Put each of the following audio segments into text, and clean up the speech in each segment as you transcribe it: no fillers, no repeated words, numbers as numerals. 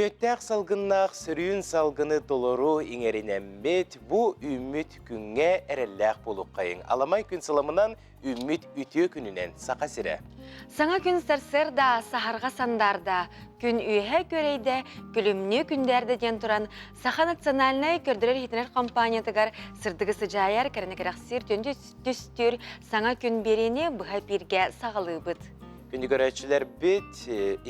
Мүөттээх салгыннаах сөрүүн салгыны толору иҥэринэммит, бу үүммүт күҥҥэ эрэллээх буолуоххайыҥ. Аламай күн сыламынан үүммүт үтүө күнүнэн Саха сирэ. Саҥа күн сарсыарда саһарҕа сандаарда, күн үөһэ күөрэйдэ, күлүмнүү күндээрдэ диэн туран, Саха национальнай көрдөрөр-иһитинэр компаниятыгар сырдыгы сыдьаайар, кэрэни кэрэхсиир түстүүр саҥа күн биэриини быһа эпииргэ саҕалыыбыт. Күндү көрөөччүлэрбит,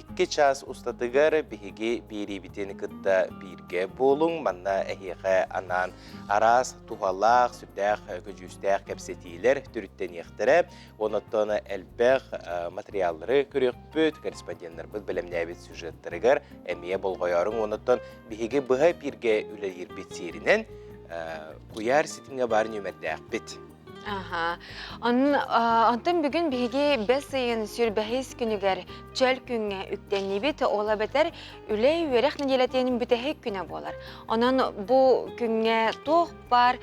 икки чаас устатыгар биһиги биэриибитин кытта бииргэ буолуҥ. Манна эһиэхэ анаан араас туһалаах, сүрдээх көдьүүстээх кэпсэтиилэр төрүттэниэхтэрэ. Онон элбэх материаллары көрүөхпүт, корреспонденнарбыт бэлэмнээбит сюжеттарыгар эмиэ болҕойооруҥ. Онон биһиги быһа эпииргэ үлэлиирбит сиэринэн куйаар ситимҥэ баар нүөмэрдээхпит. Аха. Онтон бүгүн биһиги бэс ыйын сүүрбэһис күнүгэр чөл күҥҥэ үктэннибит. Ол эбэтэр үлэ үөрэх нэдиэлэтин бүтэһик күнэ буолар. Онон бу күҥҥэ туох баар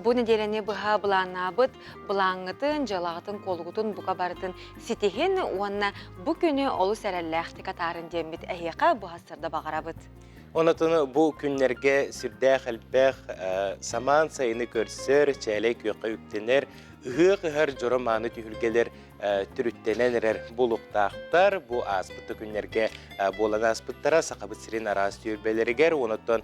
бу нэдиэлэни быһа былааннаабыт былааҥҥытын, дьыалаҕытын, куолугутун бука барытын ситиһин уонна бу күнү олус эрэллээхтик атаарын диэммит эһиэхэ бу сарда баҕарабыт. Онотон бу күннэргэ сүрдээх элбэх самаан сайыны көрсөр, чээлэй күөххэ үктэнэр, ыһыах ыһар дьоро мааны түһүлгэлэр төрүттэнэн эрэр булуктаахтар. Бу ааспыт күннэргэ буолан ааспыттара Сахабыт сирин араас түөлбэлэригэр. Онотон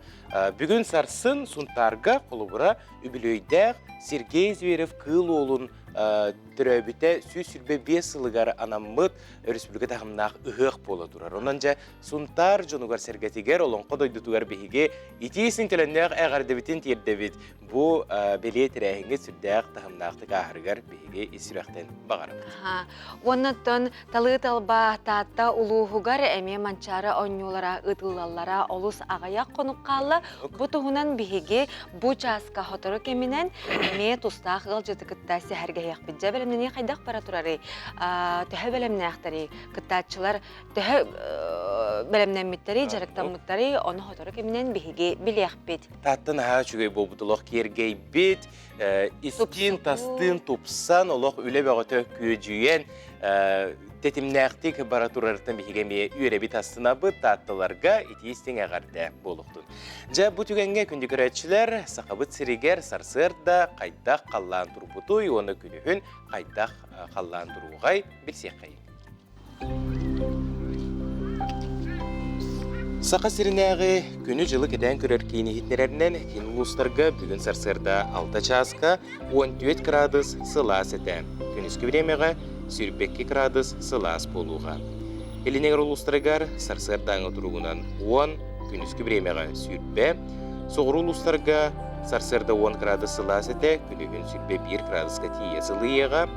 бүгүн сарсын Сунтаарга холобура үбүлүөйдээх Сергей Зверев Кыыл Уолун төрөөбүтэ 125 сылыгар анаммыт өрөспүүбүлүкэ таһымнаах ыһыах буола турар. Онон дьэ Сунтаар дьонугар-сэргэтигэр, Олоҥхо дойдутугар биһиги итии синтэлэннээх эҕэрдэбитин тиэрдэбит. Бу бэлиэ тэрээһиҥҥэ сүрдээх таһымнаахтык ааһарыгар биһиги ис сүрэхтэн баҕарабыт. Уоннаттан талыы талба Таатта улууһугар эмиэ Манчаары оонньуулара ыытыллаллара олус аҕыйах хонук хаалла. Бу туһунан биһиги бу чааска сотору кэминэн эмиэ тустаах ыалдьыты кытта сэһэргэһиэхпит. Дьэ бэлэмнэнии хайдах бара турарый? Төһө бэлэмнээхтэрий? Кыттааччылар төһө бэлэмнэммиттэрий, дьарыктаммыттарый, ону сотору кэминэн биһиги билиэхпит. Тааттан аһаа үчүгэй буолбут олох киэргэйбит, истиин, тастыын тупсан, олох үлэ бөҕөтө күөдьүйэн, тэтимнээхтик бара турарыттан биһиги эмиэ үөрэбит астынабыт, таатталарга итии истиҥ эҕэрдэ буолуохтун. Дьэ, бу түгэҥҥэ күндү көрөөччүлэр, Сахабыт сиригэр сарсыарда хайдах халлаан турбутуй уонна күнүһүн хайдах халлаан туруоҕай билсиэххэйиҥ. Саха сиринээҕи күнү-дьылы кэтээн көрөр киин иһитиннэрэринэн, киин улуустарга бүгүн сарсыарда 6 чааска 14 кыраадыс сылаас этэ. Күнүскү бириэмэҕэ 22 кыраадыс сылаас буолуоҕа. Илин эҥэр улуустарыгар сарсыардааҥы туругунан 10, күнүскү бириэмэҕэ 20, соҕуруу улуустарга сарсыарда 10 кыраадыс сылаас этэ, күнүһүн 21 кыраадыска тиийэ сылыйыаҕа.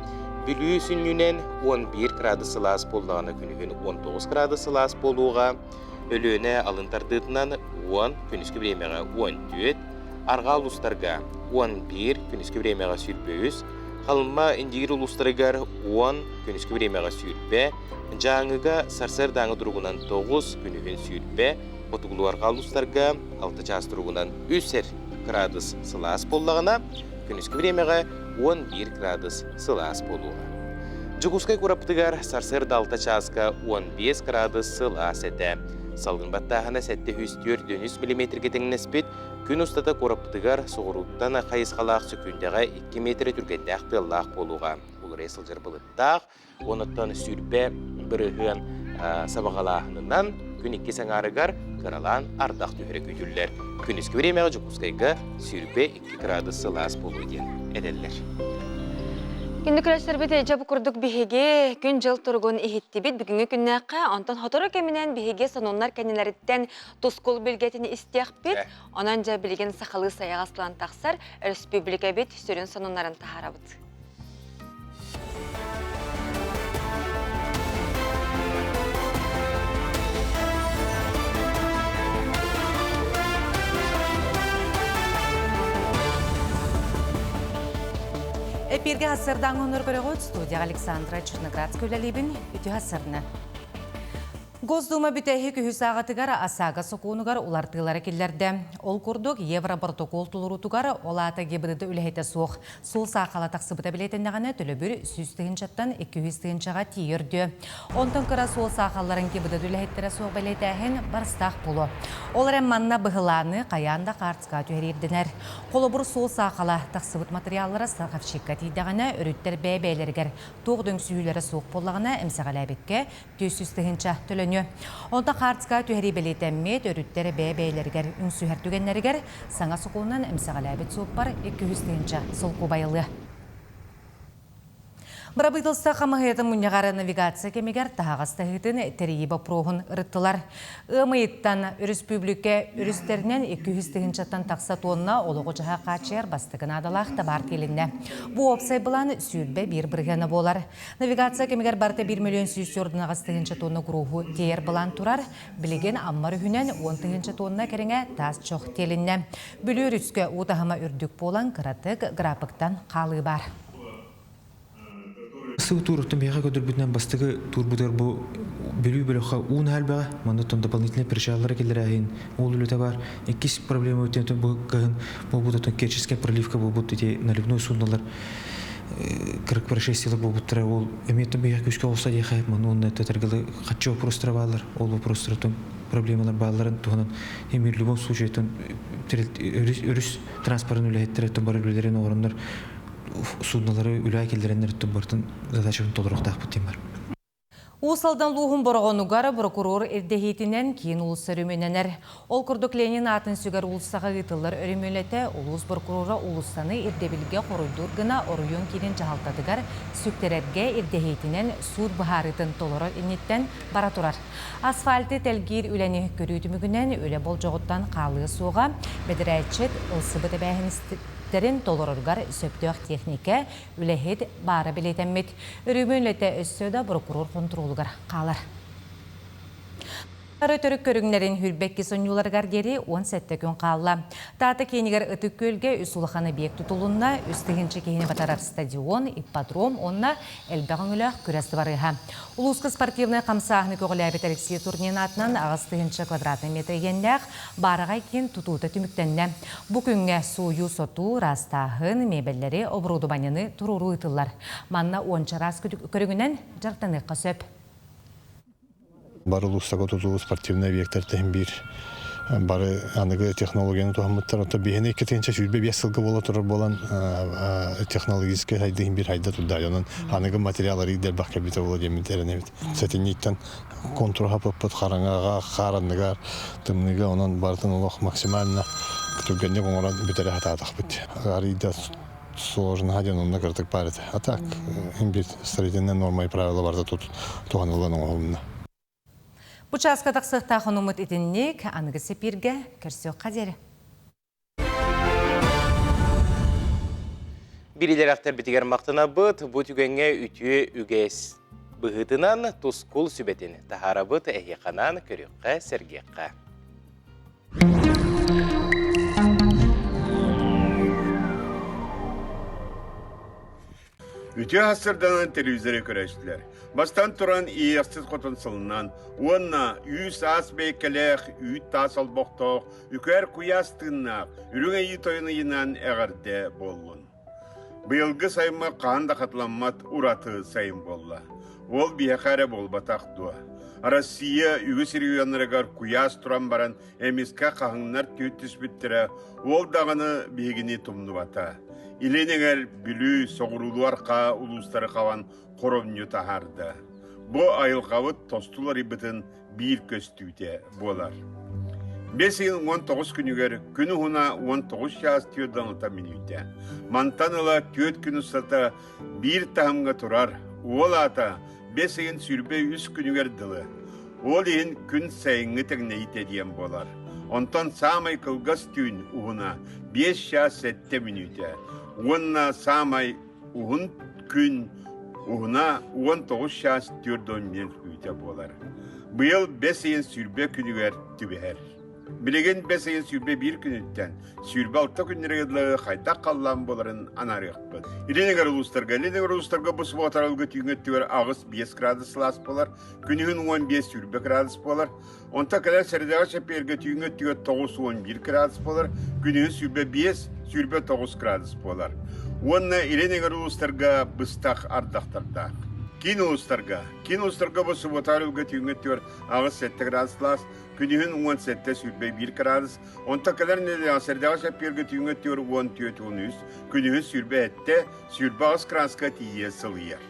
Бүлүү сүнньүнэн 11 кыраадыс сылаас буоллаҕына күнүһүн 19 кыраадыс сылаас буолуоҕа. Өлүөнэ алын тардыытынан 10, күнүскү бириэмэҕэ 14, арҕаа улуустарга 11, күнүскү бириэмэҕэ 23, Халыма Индигир улуустарыгар 10, күнүскү бириэмэҕэ 20, Дьааҥыга сарсыардааҥы туругунан 9, күнүһүн 20, хотугулуу-арҕаа улуустарга 6 чаас туругунан 3 кыраадыс сылаас буоллаҕына, күнүскү бириэмэҕэ 11 градус сылаас буолуоҕа. Дьокуускай куораппытыгар сарсыарда 6 чааска 15 градус сылаас этэ. Салгын баттааһына 743 миллиметргэ тэҥнэспит. Күн устата куораппытыгар соҕурууттан хайысхалаах сөкүүндэҕэ 2 миэтэрэ түргэннээх тыаллаах буолуоҕа. Уларыйа сылдьар былыттаах, Онуттан 20% сабаҕалааһынынан күн иккис аҥаарыгар кыралаан ардах түһэрэ күүтүллэр. Күнүскү бириэмэҕэ Дьокуускайга 22 кыраадыс сылаас буолуо диэн этэллэр. Күндү көрөөччүлэрбит дьэ бу курдук биһиги күн-дьыл туругун иһиттибит бүгүҥҥү күннээххэ. Онтон сотору кэминэн биһиги сонуннар кэннилэриттэн тускул билгэтин истиэхпит. Онон дьэ билигин сахалыы сайаҕас тылан тахсар өрөспүүбүлүкэбит сүрүн сонуннарын таһаарабыт. Эпиргэ сарсыардааҥы онор көрөҕүт студияҕа Александра Черноградская үлэлиибин үтүө сарсыарна. Госдума бүтэһик үһүс ааҕатыгар ОСАГО сокуонугар улартыылары киллэрдэ. Ол курдук, Европротокол толоруутугар ол аата ГИБДД үлэһитэ суох суол саахала тахсыбыта бэлиэтэннэҕинэ төлөбүр 100 тыһыынчаттан 200 тыһыынчаҕа тиийэ үрдүө. Онтон кыра суол саахалларын ГИБДД үлэһиттэрэ суох бэлиэтээһин барыстаах буолуо. Ол эрэн манна быһылааны хайаан да хаартыскаҕа түһэрии ирдэнэр. Холобур, суол саахала тахсыбыт матырыйааллара страховщикка тиийдэҕинэ, өрүттэр бэйэ-бэйэлэригэр туох да үҥсүһүүлэрэ суох буоллаҕына, эмсэҕэлээбиккэ 400 тыһыынча төлөнүө. Онтон хаартыскаҕа түһэрии бэлиэтэммит, өрүттэр бэйэ-бэйэлэригэр үҥсүһэр түгэннэригэр саҥа сокуонунан эмсэҕэлээбит суоппар 200 тыһыынча солкуобай ылыа. Бырабыыталыстыба хамыыһыйатын мунньаҕар навигация кэмигэр таһаҕас таһыытын тэрийии боппуруоһун ырыттылар. Ыам ыйыттан өрөспүүбүлүкэ өрүстэринэн 200 тыһыынчаттан тахса туонна олоҕу-дьаһах хааччыйар бастакы наадалаах табаар тиэлиннэ. Бу уопсай былаан 21 бырыһыана буолар. Навигация кэмигэр барыта 1 миллион 148 тыһыынча тонна груһу тиэйэр былаан турар. Билигин Амма өрүһүнэн 10 тыһыынча тонна кэриҥэ таас чох тиэлиннэ. Бүлүү өрүскэ уу таһыма үрдүк буолан, кыратык графиктан хаалыы баар. Сыл туруттан биһиэхэ көрдөрбүтүнэн бастакы туурбутугар бу Бүлүү бөлөххө уу наһаа элбэҕэ. Манна оттон дополнительнай причаллары киллэрээһин ол үлэтэ баар. Иккис проблема өттүнэн бу кыһын буолбут оттон Керченскэй проливка буолбут ити наливной суднолар кырык происшествиелар буолбуттара ол эмиэ оттон биһиэхэ күүскэ оҕуста диэхэ манна уонна тэтэргэлы хаччы вопростара бааллар. Ол вопростар проблемалар баалларын туһунан эми в любом случае өрүс транспорын үлэһиттэрэ бары үлэлэрин оҥороннор суднолары үлэ киллэрэннэр барытын задачатын толоруохтаахпыт диэн бар. Уус Алдан улууһун Бороҕонугар прокурор ирдэһиитинэн киин уулусса өрөмүөннэнэр. Ол курдук Ленин аатын сүгэр уулуссаҕа ыытыллар өрөмүөнэтэ улуус прокурора уулуссаны ирдэбилгэ хоруйдуур гына оройуон киинин дьаһалтатыгар сүктэрэргэ ирдэһиитинэн суут быһаарыытын толорор инниттэн бара турар. Асфальты тэлгиир үлэни көрүү түмүгүнэн үлэ болдьоҕуттан хаалыа суоҕа, бэдэрээтчит ылсыбыт эбээһинэстэрин толороругар сөптөөх техникэ, үлэһит баара бэлиэтэммит. Өрөмүөн үлэтэ өссө да прокурор хонтуруолугар хаалар. Төрүк көрүҥнэрин хүрбэкки сонньууларыгар диэри 17 күн хаалла. Таата киинигэр Ытык Күөлгэ үс улахан объект тутулунна, 3000 киһини батарар стадион, ипподром уонна элбэх өҥөлөөх күрэс дыбарыаһа. Улууска спортивнай хамсааһыны көҕүлээбит Алексей Турнин аатынан 8000 квадратный метр иэннээх баараҕай киин тутуута түмүктэннэ. Бу күҥҥэ сууйуу-сотуу, ыраастааһын, миэбэллэри, оборудованиены туруоруу ыытыллар. Манна уонча араас көрүҥүнэн дьарыктаныахха сөп. Бары улуустарга тутуу спортивнай объектар биир бары аныгы технологияны туһаммыттар. Оттон биһини 2025 сылга буола турар буолан технологическай хайдыһын биир хайда турда. Онон аныгы материаллары элбэх кэлбитэ буолуо диэммит эрэнэбит. Сэтинньиттэн контур хапыппыт хараҥаҕа, хааранныгар, тымныыга онон барытын олох максимально түргэнник оҥорон бүтэрэ сатаатахпыт. Арыйда сложно диэн онно кыратык баар этэ. А так, биир строительная норма и правила барыта туһаныллан оҥоһулунна. Бу чааска тахсыахтаах онуммут итинник аныгы сепиргэ көрсүөххэ диэри. Билилэр мактанабыт, бу түгэҥҥэ үтүө үгэс быһыытынан тускул сүбэтин таһаарабыт эһиэханан көрүөххэ, сэргиэххэ. Үтүө сарсыарданан телевизоры көрөөччүлэр. Бастан туран иэхсит хотун сылынан уонна үүс аас бэйкэлээх, үүт таас олбохтоох, үкээр куйаас тыыннаах, үрүҥ айыы тойон ыйынан эҕэрдэ буоллун. Быйылгы сайыммыт хаһан да хатыламмат ураты сайын буолла. Ол биһиэхэ эрэ буолбатах дуо? Россия үгүс регионнарыгар куйаас туран баран эмискэ хаһыҥнар түүт түспүттэрэ, ол даҕаны биһигини тумнубата. Илин эҥэр Бүлүү, соҕуруулуу арҕаа улуустары хабан хоромньу таһаарда. Бу айылҕабыт тосту уларыйбытын биир көстүүтэ буолар. Бэс ыйын 19 күнүгэр күн уһуна 19 чаас 46 мүнүүтэ. Мантан ыла 4 күн устата биир таһымҥа турар, уол аата бэс ыйын 23 күнүгэр дылы. Ол иһин күн сайыҥҥы тэҥнэйитэ диэн буолар. Онтон саамай кылгас түүн уһуна 5 чаас 7 мүнүүтэ уонна саамай Уһун күн уһуна 19 чаас 41 мүнүүтэ буолар. Быйыл бэс ыйын 20 күнүгэр түбэһэр. Билигин бэс ыйын 21 күнүттэн 26 күннэргэ дылы хайдах халлаан буоларын анаарыахпыт. Илин эҥэр улуустарга Илин эҥэр улуустарга бу субуотаралга түүҥҥү өттүгэр 8-5 градус сылаас буолар, күнүһүн 15-20 градус буолар. Онтон кэлэр сэрэдэҕэ чэппиэргэ түүҥҥү өттүгэр 91 градус буолар, күнүһүн 25-29 градус буолар. Уонна илин эҥэр улуустарга быстах ардахтардаах. Киин улуустарга Киин улуустарга бу субуотаар ылга түүҥҥү өттүгэр 8-7 градус сылаас, күнүһүн 17-21 градус, онтон кэлэр нэдиэлэҕэ сэрдэҕэ чэппиэргэ түүҥҥү өттүгэр 14-13, күнүһүн 27-28 градуска тиийэ сылыйар.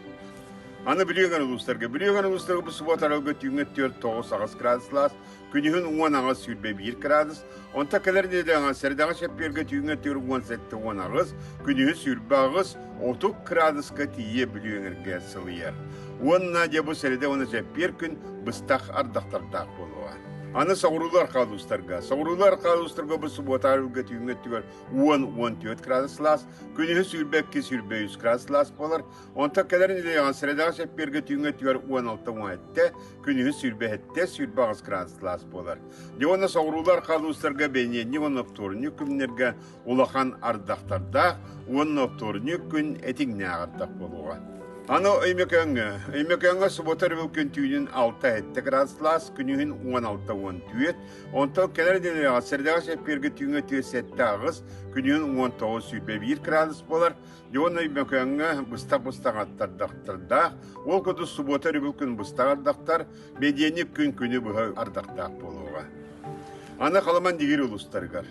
Аны Бүлүү эҥэр улуустарга. Бүлүү эҥэр улуустарга бу субуота аралга түүҥҥү өттүгэр 9-8 градус сылаас, күнүһүн 18-21 градус, онтон кэлэр нэдиэлэҕэ сэрэдэҕэ чэппиэргэ түүҥҥү өттүгэр 17-18, күнүһүн 28-30 градуска тиийэ Бүлүү эҥэргэ сылыйар. Уонна дьэ бу сэрэдэ уонна чэппиэр күн быстах ардахтардаах буолуоҕа. Аны соҕуруулар хаалуустарга. Соҕуруулар хаалуустарга бу субуота арылга түүҥҥү өттүгэр 10-14 градус сылаас, күнүһүн 22-23 градус сылаас буолар, Онтон кэлэр нэдиэлэҕэ сэрэдэҕэ чэппиэргэ түүҥҥү өттүгэр 16-17, күнүһүн 27-28 градус сылаас буолар. Дьэ уонна соҕуруулар халуустарга бэнидиэнньик уонна оптуорунньук күннэргэ улахан ардахтардаах уонна оптуорунньук күн этиҥнээх ардах буолуоҕа. Аны Өймөкөөҥҥө. Өймөкөөҥҥө субуота өрөбүл күн түүнүн 6-7 градус сылаас, күнүһүн 16-14, онтон кэлэр нэдиэлэҕэ сэрэдэҕэ чэппиэргэ түүҥҥү өттүгэр 7-8, күнүһүн 19-21 градус буолар. Дьон Өймөкөөҥҥө быстах-быстах аттардахтардаах, ол курдук субуота өрөбүл күн быстах ардахтар, бэдиэнньик күн күнү быһа ардахтаах буолуоҕа. Аны Халаман Дигир улуустарыгар.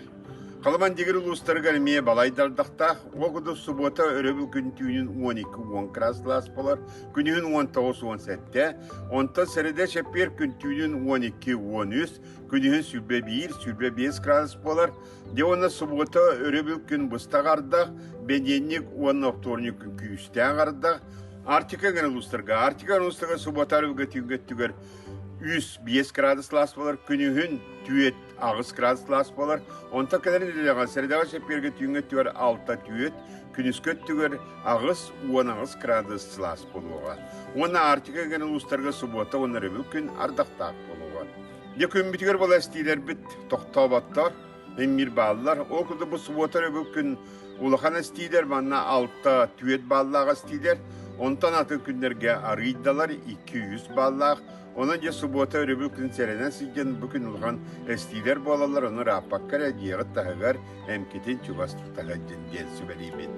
Халаман Дигир улуустарыгар эмиэ балайда ардахтаах, ол курдук субуота өрөбүл күн түүнүн 12-10 градус буолар, күнүһүн 19-17, онтон сэрэдэ чэппиэр күн түүнүн 12-13, күнүһүн 21-25 градус буолар, Дьэ уонна субуота өрөбүл күн быстах ардах, бэнидиэнньик уонна оптуорунньук күн күүстээх ардах. Арктика эҥэр улуустарга, Арктика улуустарга субуота өрөбүлгэ түүҥҥү өттүгэр 3-5 градус сылаас буолар, күнүһүн 4-8 градус сылаас буолар. Онтон кэлэр нэдиэлэҕэ сэрэдэҕэ чэппиэргэ түүҥҥү өттүгэр 6-4, күнүскү өттүгэр 8-18 градус сылаас буолуоҕа. Уонна Арктика эҥэр улуустарга субуота уонна өрөбүл күн ардахтаах буолуоҕа. Дьэ күммүтүгэр буола эстиилэрбит тохтооботтор, иҥмир бааллар. Ол курдук бу субуота өрөбүл күн улахан эстиилэр манна алта түөрт бааллаах эстиилэр. Онтон атын күннэргэ арыйдалар 200 бааллаах. Онон дьэ субуота өрөбүл күн сэрэнэн сылдьан бу күн улахан эстиилэр буолаллар. Ону ырааппакка эрэ дьиэҕит таһыгар эмкитин чугас тута сылдьын диэн сүбэлиибит.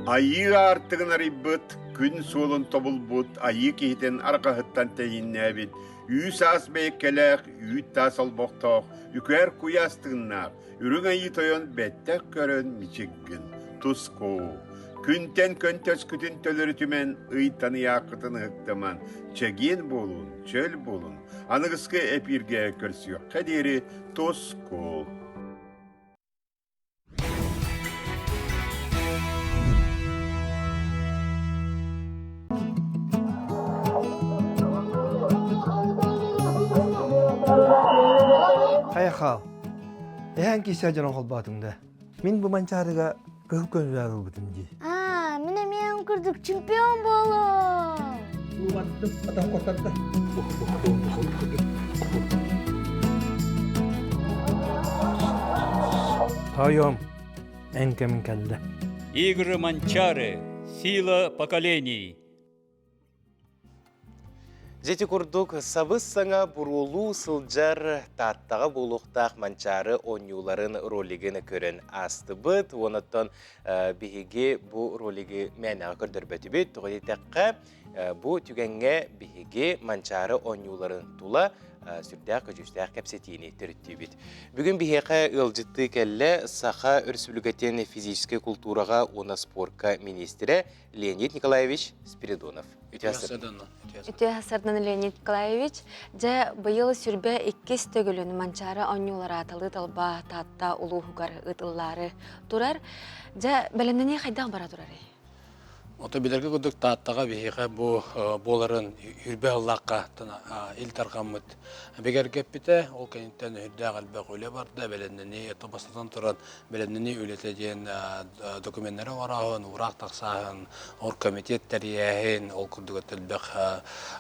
Айыы аартыгын арыйбыт, күн суолун тобулбут, айыы киһитин арҕаһыттан тэйиннээбит Үүс-аас бэйэккэлээх, үүт-таас олбохтоох, үкээр куйаас тыыннаах, үрүҥ айыы тойон бэттэх көрөн мичик гын, тускуу. Күнтэн көнтөскүтүн төлөрүтүмэн, ыйтан ыйааххытын ыһыктыман, чэгиэн буолун, чөл буолун. Аныгыскы эпииргэ көрсүөххэ диэри тускул. Хайа хаал. Эһээн киисэ дьонон холбоотуҥ да. Мин бу манчаарыга кыһыл көҥүл ылбытым дии. Аа, мин эмиэ курдук чемпион буолуом. Уубаттым, атах куттарда. Тойом, эн кэмин кэллэ. Игры Манчары. Сила поколений. Дьити курдук сабыс-саҥа буруолуу сылдьар Тааттаҕа буолуохтаах Манчаары оонньууларын ролигын көрөн аастыбыт. Уонаттан биһиги бу ролигы мээнэҕэ көрдөрбөтүбүт. Тоҕо диэтэххэ, бу түгэҥҥэ биһиги Манчаары оонньууларын тула сүрдээх көдьүүстээх кэпсэтиини төрүттүүбүт. Бүгүн биһиэхэ ыалдьыттыы кэллэ Саха Өрөспүүбүлүкэтин физическэй култуураҕа уонна спорка миниистирэ Леонид Николаевич Спиридонов. Үтүө Үтүө сардан Леонид Николаевич, дьэ быйыл сүрбэ иккис төгүлүн Манчаары оонньуулара талыы талба Таатта улууһугар ыытыллаары турар. Дьэ бэлэмнэнии хайдах бара турарый? Ото билэргэ курдук Тааттаҕа биһиэхэ бу буоларын үрбэ ыллаахха ил тарҕаммыт бигэргэппитэ. Ол кэнниттэн үрдээх элбэх үлэ барда, бэлэмнэнии, это бастатан туран бэлэмнэнии үлэтэ диэн докуменнары оҥорооһун, уураах тахсааһын, оргкомитет тэрийээһин, ол курдук элбэх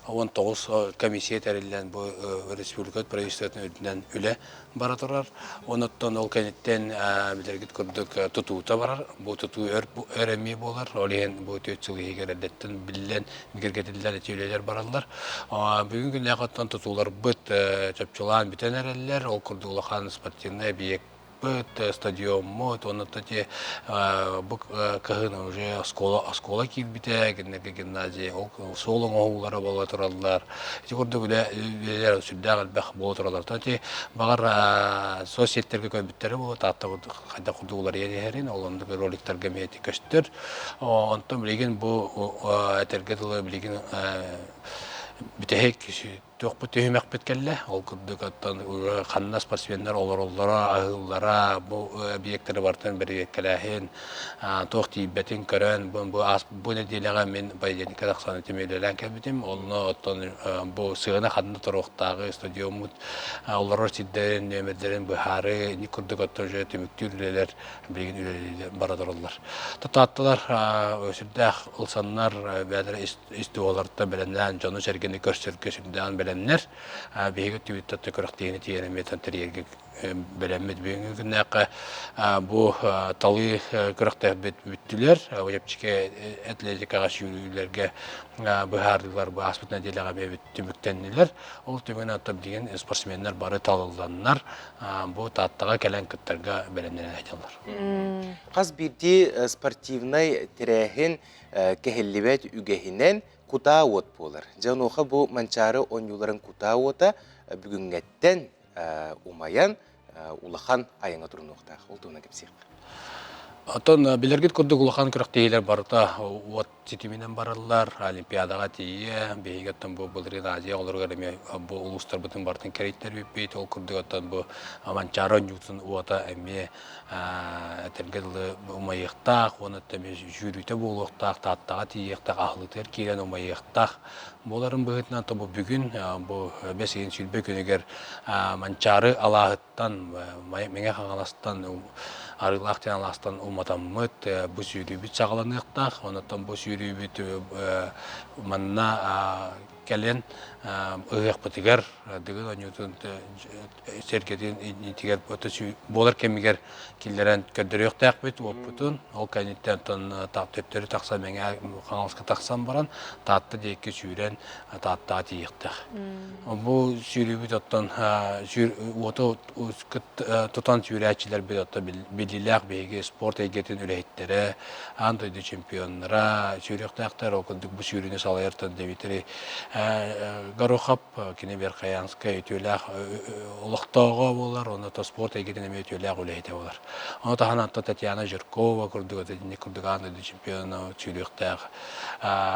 19 комиссия тэриллэн бу республика правительствотын үрдүнэн үлэ бара турар. Онуттан ол кэнниттэн билэргит курдук тутуута барар. Бу тутуу өр, өр эмиэ буолар. Ол иһин бу түөрт сыл иһигэр эрдэттэн биллэн, бигэргэтиллэр ити үлэлэр бараллар. Бүгүн күннээх оттон тутууларбыт чопчулаан бүтэн эрэллэр. Ол курдук улахан спортивнай объект стадиоммут, уонна ити бу кыһын уже оскуола оскуола киирбитэ, кинилэргэ гимназия, ол суол оҥоһуулара буола тураллар. Ити курдук үлэ үлэлэр сүрдээх элбэх буола тураллар. То ити баҕар соцсеттергэ көрбүттэрэ буолуо, Таатта хайдах курдук уларыйан иһэрин, ол оннук роликтарга эмиэ ити көстөр. Онтон билигин бу этэргэ дылы билигин бүтэһик Туохпут түһүмэхпит кэллэ. Ол курдук оттон ханна спортсменнар олороллоро, аһыыллара, бу объектары барытын бэрэбиэркэлээһин, туох тиийбэтин көрөн, бу, бу, бу нэдиэлэҕэ мин понедельникка тахсан этим үлэлээн кэлбитим. Онно оттон бу сыана ханна туруохтааҕы, стадиоммут олорор сирдэрин, нүөмэрдэрин быһаарыы, ини курдук оттон уже түмүктүүр үлэлэр билигин үлэлии бара тураллар. Таатталар сүрдээх ылсаннар, бэйэлэрэ ис туолартан бэлэмнээн дьону-сэргэни көрсөргө сүрдээн бэлэмнэр. Биһиги түбүттэн күрэхтэһиини тиийэн эмиэ тэрийэргэ бэлэммит. Бүгүҥҥү күннээххэ бу талыы күрэхтэһэрбит бүттүлэр. Чэпчэки атлетикаҕа сүүрүүлэргэ быһаардылар бу ааспыт нэдиэлэҕэ эмиэ түмүктэннилэр. Ол түмүгүнэн оттон билигин спортсменнар бары талылланнар бу Тааттаҕа кэлэн кыттарга бэлэмнэнэн сылдьаллар. Хас биирдии спортивнай тэрээһин кэһиллибэт үгэһинэн кутаа уот буолар. Дьэ онуоха бу Манчаары оонньууларын кутаа уота бүгүҥҥэттэн умайан улахан айаҥа турунуохтаах. Ол туһунан кэпсиэххэ. Оттон билэргит курдук улахан күрэхтэһиилэр барыта уот ситиминэн бараллар. Олимпиадаҕа тиийэ, биһиги оттон бу былырыын Азия оҕолоругар эмиэ бу улуустарбытын барытын кэрийтэрбиппит. Ол курдук оттон бу Манчаары оонньуутун уота эмиэ этэргэ дылы умайыахтаах уонна сүүрүүтэ буолуохтаах, Тааттаҕа тиийиэхтээх, аһылытыгар киирэн умайыахтаах буоларын быһыытынан то бу бүгүн бу бэс ыйын 20 күнүгэр Манчаары алааһыттан Мэҥэ Хаҥаластан Арыылаах диэн алаастан уматаммыт бу сүүрүүбүт саҕаланыахтаах. Онон бу сүүрүүбүт манна кэлэн ыһыахпытыгар Дыгын оонньуутун сэргэтин иннитигэр буолар кэмигэр киллэрэн көрдөрүөхтээхпит уоппутун. Ол кэнниттэн оттон төттөрү тахсан Мэҥэ Хаҥаласка тахсан баран Таатта диэки сүүрэн Тааттаҕа тиийиэхтээх. Бу сүүрүүбүт оттон уоту тутан сүүрээччилэрбит оттон биллиилээх биһиги спорт эйгэтин үлэһиттэрэ, аан дойду чемпионнара сүүрүөхтээхтэр. Ол курдук бу сүүрүүнү салайартан Дмитрий Горохов кини Верхоянскай үтүөлээх олохтооҕо буолар, онно спорт эйгэтин эмиэ үтүөлээх үлэһитэ буолар. Ону таһынан Татьяна Жиркова курдук итинник курдук аан дойду чемпиона сүүрүөхтээх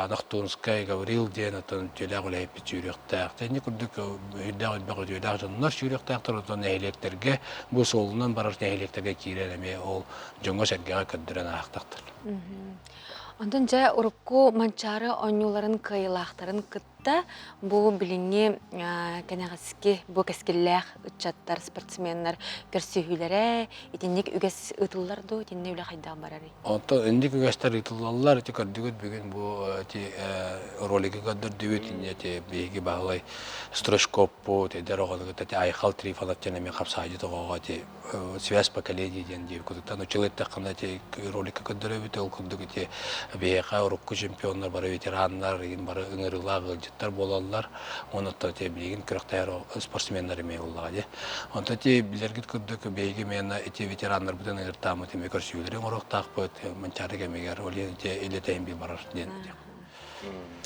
Нохтунскай Гаврил диэн оттон үтүөлээх үлэһиппит сүүрүөхтээх. Итинник курдук үрдээх элбэх үтүөлээх дьоннор сүүрүөхтээхтэр, оттон нэһилиэктэргэ бу суолунан барар нэһилиэктэргэ киирэн эмиэ ол дьоҥҥо-сэргэҕэ көрдөрөн аахтахтар. Онтон дьэ урукку Манчаары оонньууларын кыайыылаахтарын кытта бу билиҥҥи кэнэҕэски бу кэскиллээх ыччаттар, спортсменнар көрсүһүүлэрэ итинник үгэс ыытыллар дуу, итиннэ үлэ хайдах барарый? Онтон инник үгэстэр ыытыллаллар. Ити көрдүгүт бүгүн бу ити ролиги көрдөрдүбүт. Инньэ ити биһиги Баһылай Стручковпут, эдэр оҕону кытта ити Айхал Трифонов диэн эмиэ хапсаайдьыт оҕоҕо ити связь поколений диэн диэбит курдуктан учугэй эттэххинэ ити роликка көрдөрөбүт ол курдук ити биһиэхэ урукку чемпионнар бары ветераннар игин бары ыҥырыылаах ыалдьыттар буолаллар онуттан ити билигин күрэхтэһэр спортсменнар эмиэ буоллаҕа дии онтон ити билэргит курдук биһиги эмиэ ити ветераннарбытын ыҥыртааммыт эмиэ көрсүһүүлэри оҥоруохтаахпыт Манчаары кэмигэр ол иһин ити илэтэһин би барар диэн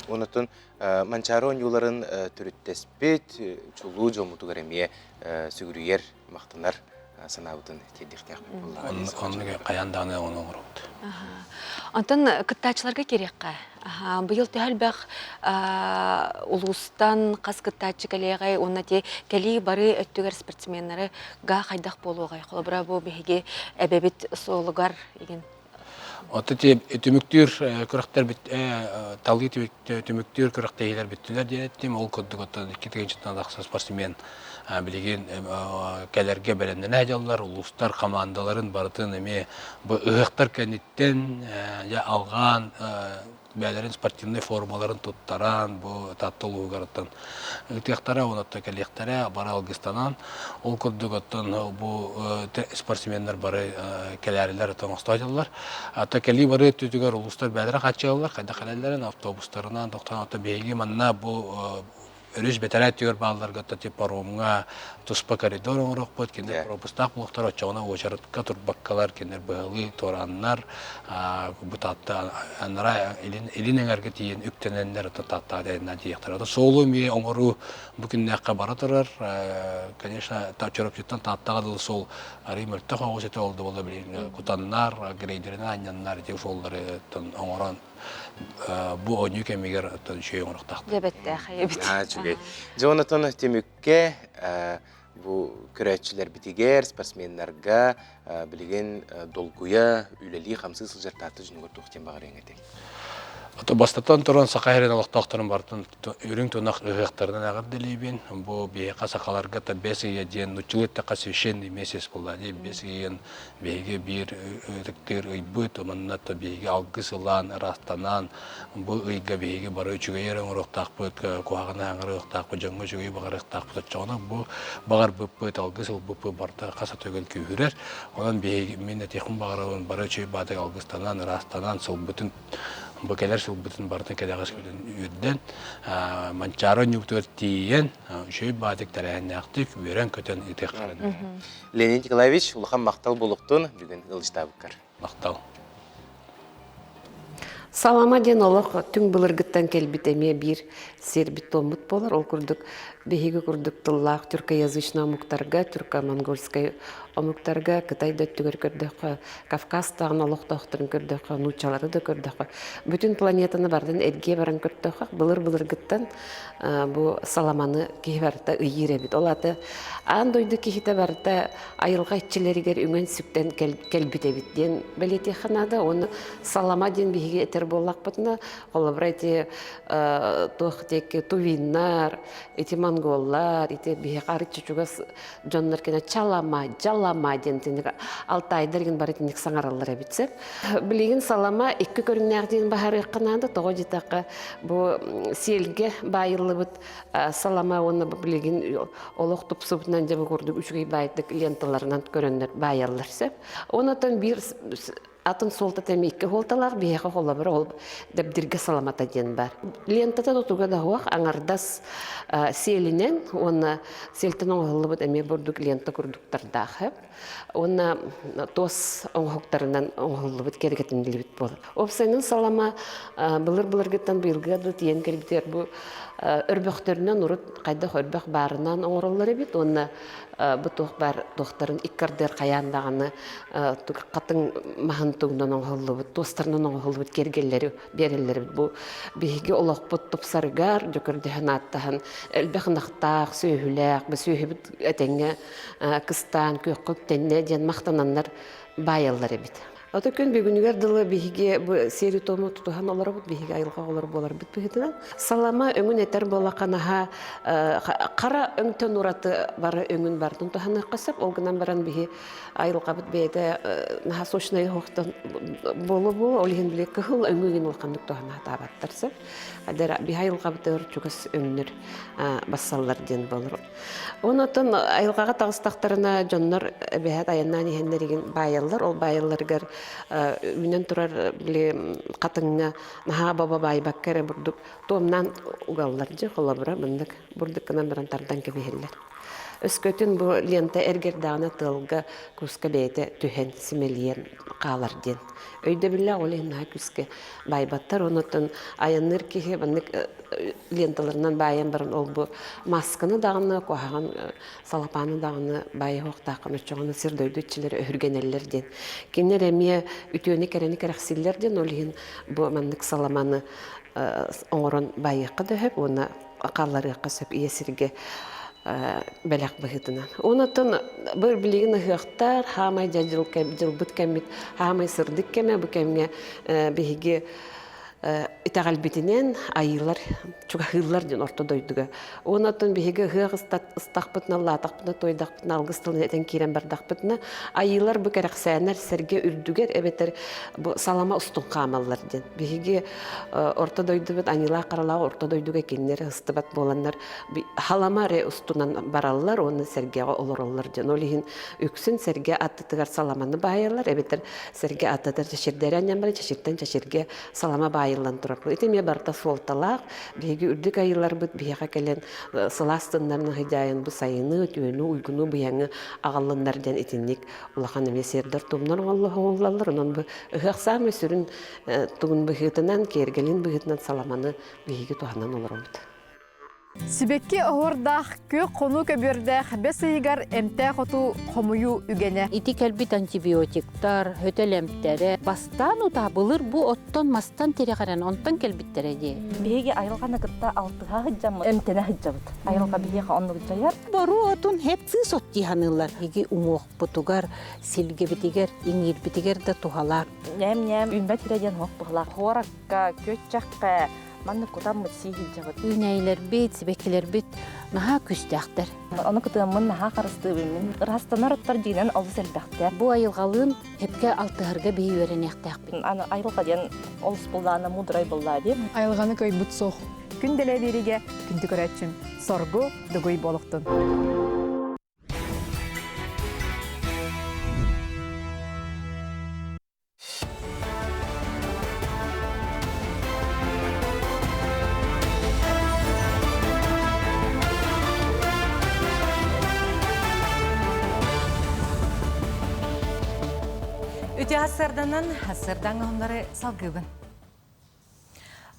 Онотон Манчаары оонньууларын төрүттэспит чулуу дьоммутугар эмиэ сүгүрүйэр махтанар санаабытын тиэрдиэхтээхпит буоллаҕа. Оннук хайаан даҕаны ону оҥоробут. Онтон кыттааччыларга киириэххэ. Быйыл төһө элбэх улуустан хас кыттааччы кэлиэҕэй уонна ти кэлии бары өттүгэр спортсменнары га хайдах буолуоҕай? Холобура бу биһиги эбэбит суолугар игин. Оттон түмүктүүр күрэхтэр талыы түмүктүүр күрэхтэһиилэр бүттүлэр диэн эттим. Ол курдук оттон 2 тыһыынчаттан тахса спортсмен билигин кэлэргэ бэлэмнэнэ сылдьаллар. Улуустар хамаандаларын барытын эмиэ бу ыһыахтар кэнниттэн дьэ алҕаан бэйэлэрин спортивнай формаларын туттаран бу Таатта улууһугарыттан ыытыахтара, онуттан кэлиэхтэрэ, бары алгыстанан. Ол курдук оттон бу спортсменнар бары кэлээрилэр оттон оҥостоочулар. Ата кэлии бары өттүтүгэр улуустар бэйэлэрэ хааччыйаллар, хайдах кэлэллэрин автобустарынан, тохтоон оттон биһиги манна бу өрүс бэтэрээ өттүгэр баалларга типа паромҥа туспа коридор оҥоруохпут, кинилэр пропустаах буолуохтара, оччоҕуна уочаратка турбаккалар, кинилэр быһалыы туорааннар, бу Таатта анараа илин, илин эҥэргэ тиийэн үктэнэннэр, ото Тааттаҕа тиийэннэр тиийиэхтэрэ. Ото суолу эмиэ оҥоруу бу күннээххэ бара турар. Конечно, Чурапчыттан Тааттаҕа дылы суол арыый мөлтөх оҕус этэ, ол да буолла билигин кутаннар, грейдеринэн анньаннар ити суоллары оҥорон бу оонньуу кэмигэр оттон үчүгэй оҥоруохтаахтар. Дьэбэттээх эбит. Аа, үчүгэй. Дьэ, онтон түмүккэ бу көрөөччүлэрбитигэр, спортсменнарга билигин долгуйа, үлэлии-хамсыы сылдьар Таатта дьонугар туох диэн баҕарыаҥ этэй? Ото бастатан туран Саха сирин олохтоохторун барытын үрүҥ тунах ыһыахтарынан эҕэрдэлиибин. Бу биһиэхэ сахаларга та бэс ыйа диэн нуччалыы эттэххэ священный месяц буолла дии. Бэс ыйын Биһиги биир ытыктыыр ыйбыт, манна то биһиги алгыс ылан, ыраастанан, бу ыйга биһиги бары үчүгэйи эрэ оҥоруохтаахпыт, куһаҕаны аҥарыахтаахпыт, дьоҥҥо үчүгэйи баҕарыахтаахпыт. Оччоҕуна бу баҕарбыппыт, алгыс ылбыппыт барыта хас өтөгөл күүһүрэр. Онон биһиги мин этиэхпин баҕарабын, бары үчүгэй баатык алгыстанан, ыраастанан, сылбытын бу кэлэр сылбытын барытын кэтэҕэс үөрдэн, Манчаары оонньуубутугар тиийэн, үчүгэй баатык тэрээһиннээхтик үөрэн-көтөн ыытыаххарын. Леонид Николаевич, улахан махтал буолуохтун бүгүн ыалдьытаабыккар. Махтал. Салама диэн олох түҥ былыргыттан кэлбит эмиэ биир сиэрбит туоммут буолар. Ол курдук биһиги курдук тыллаах тюркоязычный омуктарга, тюрко-монгольскай омуктарга, Кытай да өттүгэр көрдөххө, Кавказтааҕын олохтоохторун көрдөххө, нууччалары да көрдөххө, бүтүн планетаны барытын эргийэ баран көрдөххө, былыр-былыргыттан бу саламаны киһи барыта ыйыыр эбит. Ол аата аан дойду киһитэ барыта айылҕа иччилэригэр үҥэн-сүктэн кэлбит эбит диэн бэлиэтиэххэ наада. Уонна салама диэн биһиги этэр буоллахпытына, холобура ити туох диэки тувиннар, ити монголлар, ити биһиэхэ арыччы чугас дьоннор кэнэ чалама, дьалама диэн итинник алтайдар игин бары итинник саҥараллар эбит сөп. Билигин салама икки көрүҥнээх диэн баһарыахха наада, тоҕо диэтэххэ бу сиэлгэ баайыллыбыт салама уонна билигин олох тупсубутунан дьэ бу курдук үчүгэй баайдык ленталарынан көрөннөр баайаллар сөп. Онотон биир атын суолтата эмиэ икки суолталаах биһиэхэ холобура ол дэбдиргэ саламата диэн бар. Лентата тутуга да суох аҥардас сиэлинэн уонна сиэлтэн оҥоһуллубут эмиэ бурдук лента курдуктардаах уонна туос оҥоһуктарынан оҥоһуллубут кэргэтиниллибит буолар. Уопсайынан салама былыр-былыргыттан быйылгыга да тиийэн кэлбитигэр бу өрбөхтөрүнэн урут хайдах өрбөх баарынан оҥороллор эбит уонна бу туох баар туохтарын икки ардыгар хайаан даҕаны хатыҥ маһын тугунан оҥоһуллубут туостарынан оҥоһуллубут киэргэллэри биэрэллэр эбит. Бу биһиги олохпут тупсарыгар дьөкөрдөһөн ааттаһан элбэх ынахтаах, сүөһүлээх, бу сүөһүбүт этэҥҥэ кыстаан күөххэ үктэннэ диэн махтананнар баайаллар эбит. Ото күн бүгүнүгэр дылы биһиги бу сиэри-туому тутуһан олоробут, биһиги айылҕа оҕолоро буоларбыт быһыытынан. Салама өҥүн этэр буоллахха наһаа хара өҥтөн ураты бары өҥүн барытын туһаныахха сөп. Ол гынан баран биһи айылҕабыт бэйэтэ наһаа сочнай оһохтон буолуо-буолуо, ол иһин били кыһыл өҥү гин улаханнык туһана сатаабаттар сөп. Биһи айылҕабытыгар чугас өҥнөр бассаллар диэн буолар. Онон айылҕаҕа таҕыстахтарына дьоннор эбэһээт айаннаан иһэннэригин баайаллар. Ол баайалларыгар үүнэн турар били хатыҥҥа наһаа баба баайбакка эрэ бурдук туомнаан угаллар дьэ холобура маннык бурдук гынан баран тардан кэбиһэллэр. Өскөтүн бу лента эргэрдэҕинэ тыалга куска бэйэтэ түһэн симэлийэн хаалар диэн өйдөбүллээх ол иһин наһаа күүскэ баайбаттар. Онон айанныыр киһи маннык ленталарынан баайан баран ол бу масканы даҕаны куһаҕан салапааны даҕаны баайыһыахтааххын оччоҕуна сир дойду иччилэрэ өһүргэнэллэр диэн кинилэр эмиэ үтүөнү кэрэни кэрэхсииллэр диэн ол иһин бу маннык саламаны оҥорон баайыахха да сөп уонна хаалларыахха сөп ийэ сиргэ. бэлэх быһыытынан. Онтон бу билигин ыһыахтар, хаамай дьыл дьылбыт кэммит, хаамай сырдык кэмэ бу кэмҥэ биһиги итэҕэлбитинэн айыылар чугаһыыллар диэн орто дойдуга. Онтон биһиги ыһыах ыстахпытына, лаатахпытына, туойдахпытына, алгыс тылын этэн киирэн бардахпытына, айыылар бу кэрэхсээннэр сэргэ үрдүгэр эбэтэр бу салама устун хаамаллар диэн. Биһиги орто дойдубут аньыылаах харалаах орто дойдуга кинилэр ыстыбат буоланнар халама эрэ устунан бараллар уонна сэргэҕэ олороллор диэн. Ол иһин үксүн сэргэ аттытыгар саламаны баайаллар эбэтэр сэргэ аттытыгар чэчирдэрэ анньан баран чэчиртэн чэчиргэ салама баайыллан турар. Ити эмиэ барыта суолталаах. Биһиги үрдүк айыыларбыт биһиэхэ кэлэн сылаас тыннарын ыһыдьаайан бу сайыны, түүнү, уйгуну, быйаҥы аҕаллыннар диэн итинник улахан эмиэ сиэрдэр тумнар оҥоллоллор. Онон бу ыһыах саамай сүрүн тугун быһыытынан, киэргэлин быһыытынан саламаны биһиги туһанан олоробут. Сибэкки оһуордаах, күөх хонуу көбүөрдээх бэс ыйыгар эмтээх оту хомуйуу үгэнэ. Ити кэлбит антибиотиктар, хөтөл эмтэрэ бастаан утаа былыр бу оттон мастан тирэҕирэн онтон кэлбиттэрэ дии. Биһиги айылҕаны кытта алтыһа сылдьаммыт, эмтэнэ сылдьабыт. Айылҕа биһиэхэ оннук дьайар. Бору отун хеп сыыс от дии саныыллар. Иги уҥуохпутугар, силгэбитигэр, иҥиирбитигэр да туһалаах. Ньээм-ньээм үүммэт сирэ диэн уһук быһылаах. Хуоракка, күөччэххэ, Маннык кутаммыт сии сылдьабыт. Үүнээйилэрбит, сибэккилэрбит наһаа күүстээхтэр. Ону кытыаммын наһаа харыстыыбын мин. Ырастанар оттор дьиҥинэн олус элбэхтэр. Бу айылҕалыын сөпкө алтыһарга биһи үөрэниэхтээхпит. Аны айылҕа диэн олус буллаана мудрай буллаа диэн. Айылҕаны кыайбыт суох. Күн дэлэ биэриигэ күндү көрөөччүм соргу дугуй буолуохтун. Үтүө сарданан, сардаҥ оһоннору салгыыбын.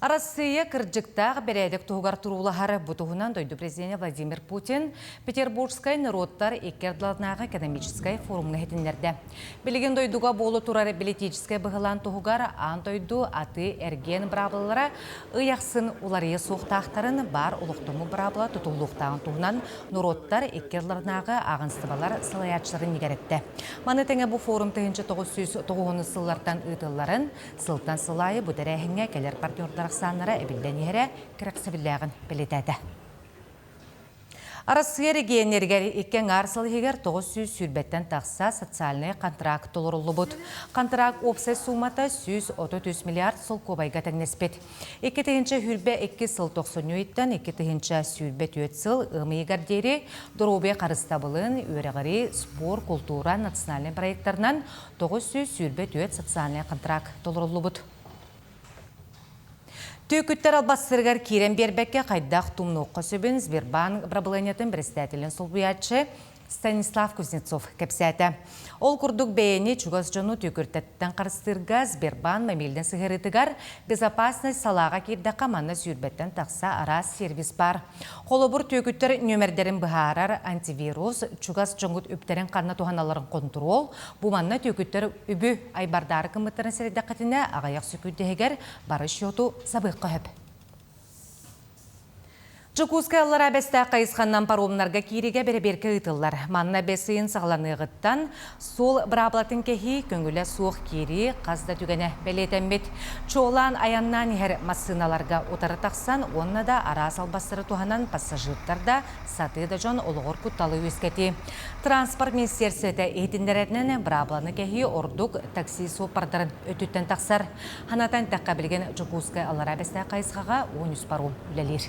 Арассыыйа кырдьыктаах бэрээдэк туһугар туруулаһар бу туһунан дойду президенэ Владимир Путин Петербургскай норуоттар икки ардыларынааҕы экономическай форумҥа иһитиннэрдэ. Билигин дойдуга буола турар бэлитиичэскэй быһылаан туһугар аан дойду атыы-эргиэн быраабылалара ый ахсын уларыйа суохтаахтарын баар олохтоммут быраабыла тутуллуохтааҕын туһунан норуоттар икки ардыларынааҕы ааҕыныстыбалар салайааччыларын нигэрэтте. Маны тэҥэ бу форум 1990 сыллартан ыытылларын Сылтан сыл аайы бу тэрээһиҥҥэ кэлэр партнердар ахсааннара эбиллэн иһэрэ кэрэхсэбиллээҕин бэлиэтээтэ. Арассыыйа эрэгийиэннэригэр икки аҥаар сыл иһигэр 920-тэн тахса социальнай контракт толоруллубут. Контракт уопсай суумата 133 миллиард солкуобайга тэҥнэспит. 2022 сыл тохсунньу ыйыттан 2024 сыл ыам ыйыгар диэри доруобуйа харыстабылын, үөрэҕири, спорт, култуура национальнай проектарынан 924 социальнай контракт толоруллубут. Түөкүттэр албастарыгар киирэн биэрбэккэ хайдах тумнуохха сөбүн Сбербанк бырабылыанньатын председателин солбуйааччы Станислав Кузнецов кэпсээтэ. Ол курдук бэйэни чугас дьону түөкүртэттэн харыстыырга Сбербанк мобильнай сыһыарыытыгар безопасность салааҕа киирдэххэ манна сүүрбэттэн тахса араас сервис баар. Холобур, түөкүттэр нүөмэрдэрин быһаарар антивирус, чугас дьоҥҥут үптэрин ханна туһаналларын хонтуруол, бу манна түөкүттэр үбү айбардаары гыммыттарын сэрэйдэххитинэ, аҕыйах сөкүүндэһигэр бары счету сабыахха сөп. Дьокуускай Аллараа Бэстээх хайысханнан паромнарга кииригэ бэрэбиэркэ ыытыллар. Манна бэс ыйын саҕаланыаҕыттан Суол быраабылатын кэһии, көҥүлэ суох киирии хас да түгэнэ бэлиэтэммит. Чуолаан айаннаан иһэр массыыналарга утары тахсан уонна да араас албастары туһанан пассажирдар да, сатыы да дьон олоҕор кутталы үөскэтии. Транспорт министиэрсибэтэ иһитиннэрэринэн, быраабыланы кэһии ордук такси суоппардарын өттүттэн тахсар. Санатан эттэххэ, билигин Дьокуускай Аллараа Бэстээх хайысхаҕа 13 паром үлэлиир.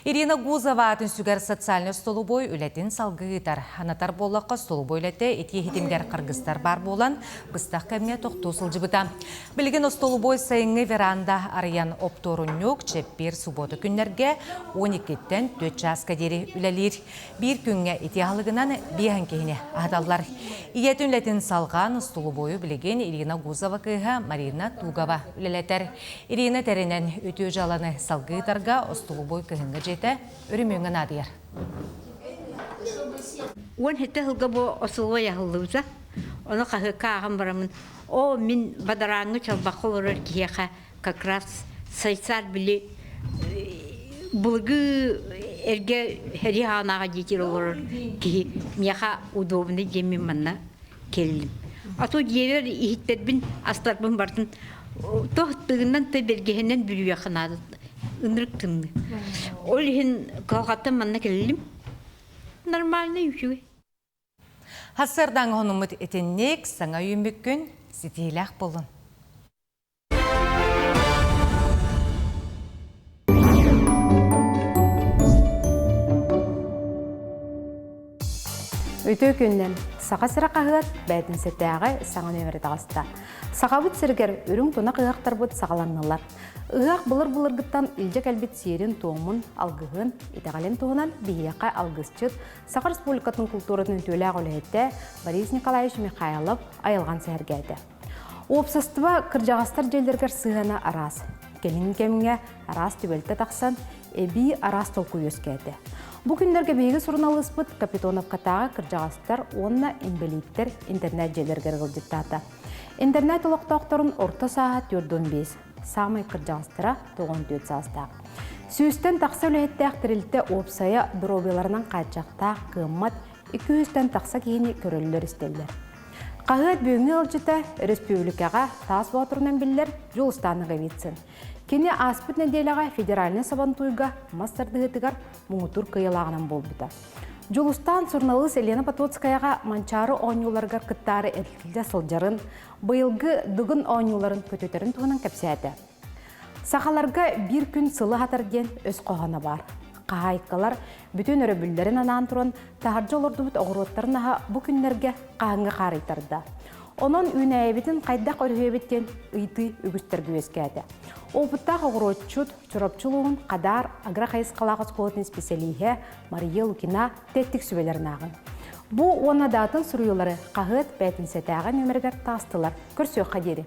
Ирина Гузова аатын сүгэр социальнай остолобуой үлэтин салгыы ыытар. Анатар буоллахха, остолобуой үлэтэ итии иһитимгэр харгыстар баар буолан, быстах кэмҥэ тохтуу сылдьыбыта. Билигин остолобуой сайыҥҥы веранда арыйан оптуорунньук, чэппиэр, субуота күннэргэ 12-ттэн 4 чааска диэри үлэлиир. Биир күҥҥэ ити аһылыгынан биэһэн киһини аһаталлар. Ийэтин үлэтин салҕаан остолобуойу билигин Ирина Гузова кыыһа Марина Тугова үлэлэтэр. Ирина тэринэн үтүө дьыаланы салгыы ыытарга остолобуой кыһыҥҥы дьиэтэ өрөмүөҥҥэ наадыйар. Уон хэтэ сылга бу осулуой аһыллыбыта. Ону хаһыакка ааҕан бараммын, оо, мин бадарааҥҥы чалбахха олорор киһиэхэ как раз сайсаар били былыргы эргэ сэрии хаанааҕа дьиэтигэр олорор киһи миэхэ удобный диэммин манна кэллим. А то дьиэбэр иһиттэрбин, астарбын бартын то тыгынан то бэргэһэнэн бүрүйүөххэ наада ынырык тымныы. Ол иһин кыһалҕаттан манна кэллим. Нормальный үчүгэй. Сарсыардааҥы хонуммут итинник саҥа үүммүккүн ситиһиилээх буолун. Үтүө күннэн Саха сирэ хаһыат бээтинсэтээҕи саҥа нүөмэрэ таҕыста. Сахабыт сиригэр үрүҥ тунах ыһыахтарбыт саҕаланнылар. Ыһыах былыр-былыргыттан илдьэ кэлбит сиэрин-туомун, алгыһын, итэҕэлин туһунан биһиэхэ алгысчыт, Саха Республикатын култууратын үтүөлээх үлэһитэ Борис Николаевич Михайлов айылҕан сэһэргээтэ. Уопсастыба кырдьаҕастар дьиэлэригэр сыһыана араас. Кэлин кэмҥэ араас түбэлтэ тахсан, эбии араас толкуй үөскээтэ. Бу күннэргэ биһиги суруналыыспыт Капитоновкатааҕы кырдьаҕастар уонна инбэлииттэр интернет-дьиэлэригэр ыалдьыттаата. Интернет олохтоохторун орто сааһа 45, саамай кырдьаҕастара 94 саастаах. Сүүстэн тахса үлэһиттээх тэрилтэ уопсайа доруобуйаларынан хааччахтаах кыаммат 200-тэн тахса киһини көрөллөр-истэллэр. Хаһыат бүгүҥҥү ыалдьыта өрөспүүбүлүкэҕэ таас боотурунан биллэр Дьулустаан Ноговицын. Кини ааспыт нэдиэлэҕэ федеральнай Сабантуйга мас тардыһыытыгар муҥутуур кыайыылааҕынан буолбута. Дьулустаан суруналыыс Елена Потоцкаяҕа Манчаары оонньууларыгар кыттаары эргиллэ сылдьарын, быйылгы Дыгын оонньууларын көтүтэрин туһунан кэпсээтэ. Сахаларга биир күн сылы хатар диэн өс хоһооно баар. Хаһаайкалар бүтүн өрөбүллэрин анаан туран таһырдьа олордубут оҕуруоттарын аһа бу күннэргэ хаһыҥҥа хаарыйтарда. Онон үүнээйибитин хайдах өрүһүөбүт диэн ыйытыы үгүстэргэ үөскээтэ. Опыттаах оҕуруотчут Чурапчы улууһун Хадаар агрохайысхалаах оскуолатын исписэлииһэ Мария Лукина тэттик сүбэлэрин ааҕыҥ. Бу уонна даатын суруйуулары хаһыат бээтинсэтээҕи нүөмэригэр таҕыстылар. Көрсүөххэ диэри.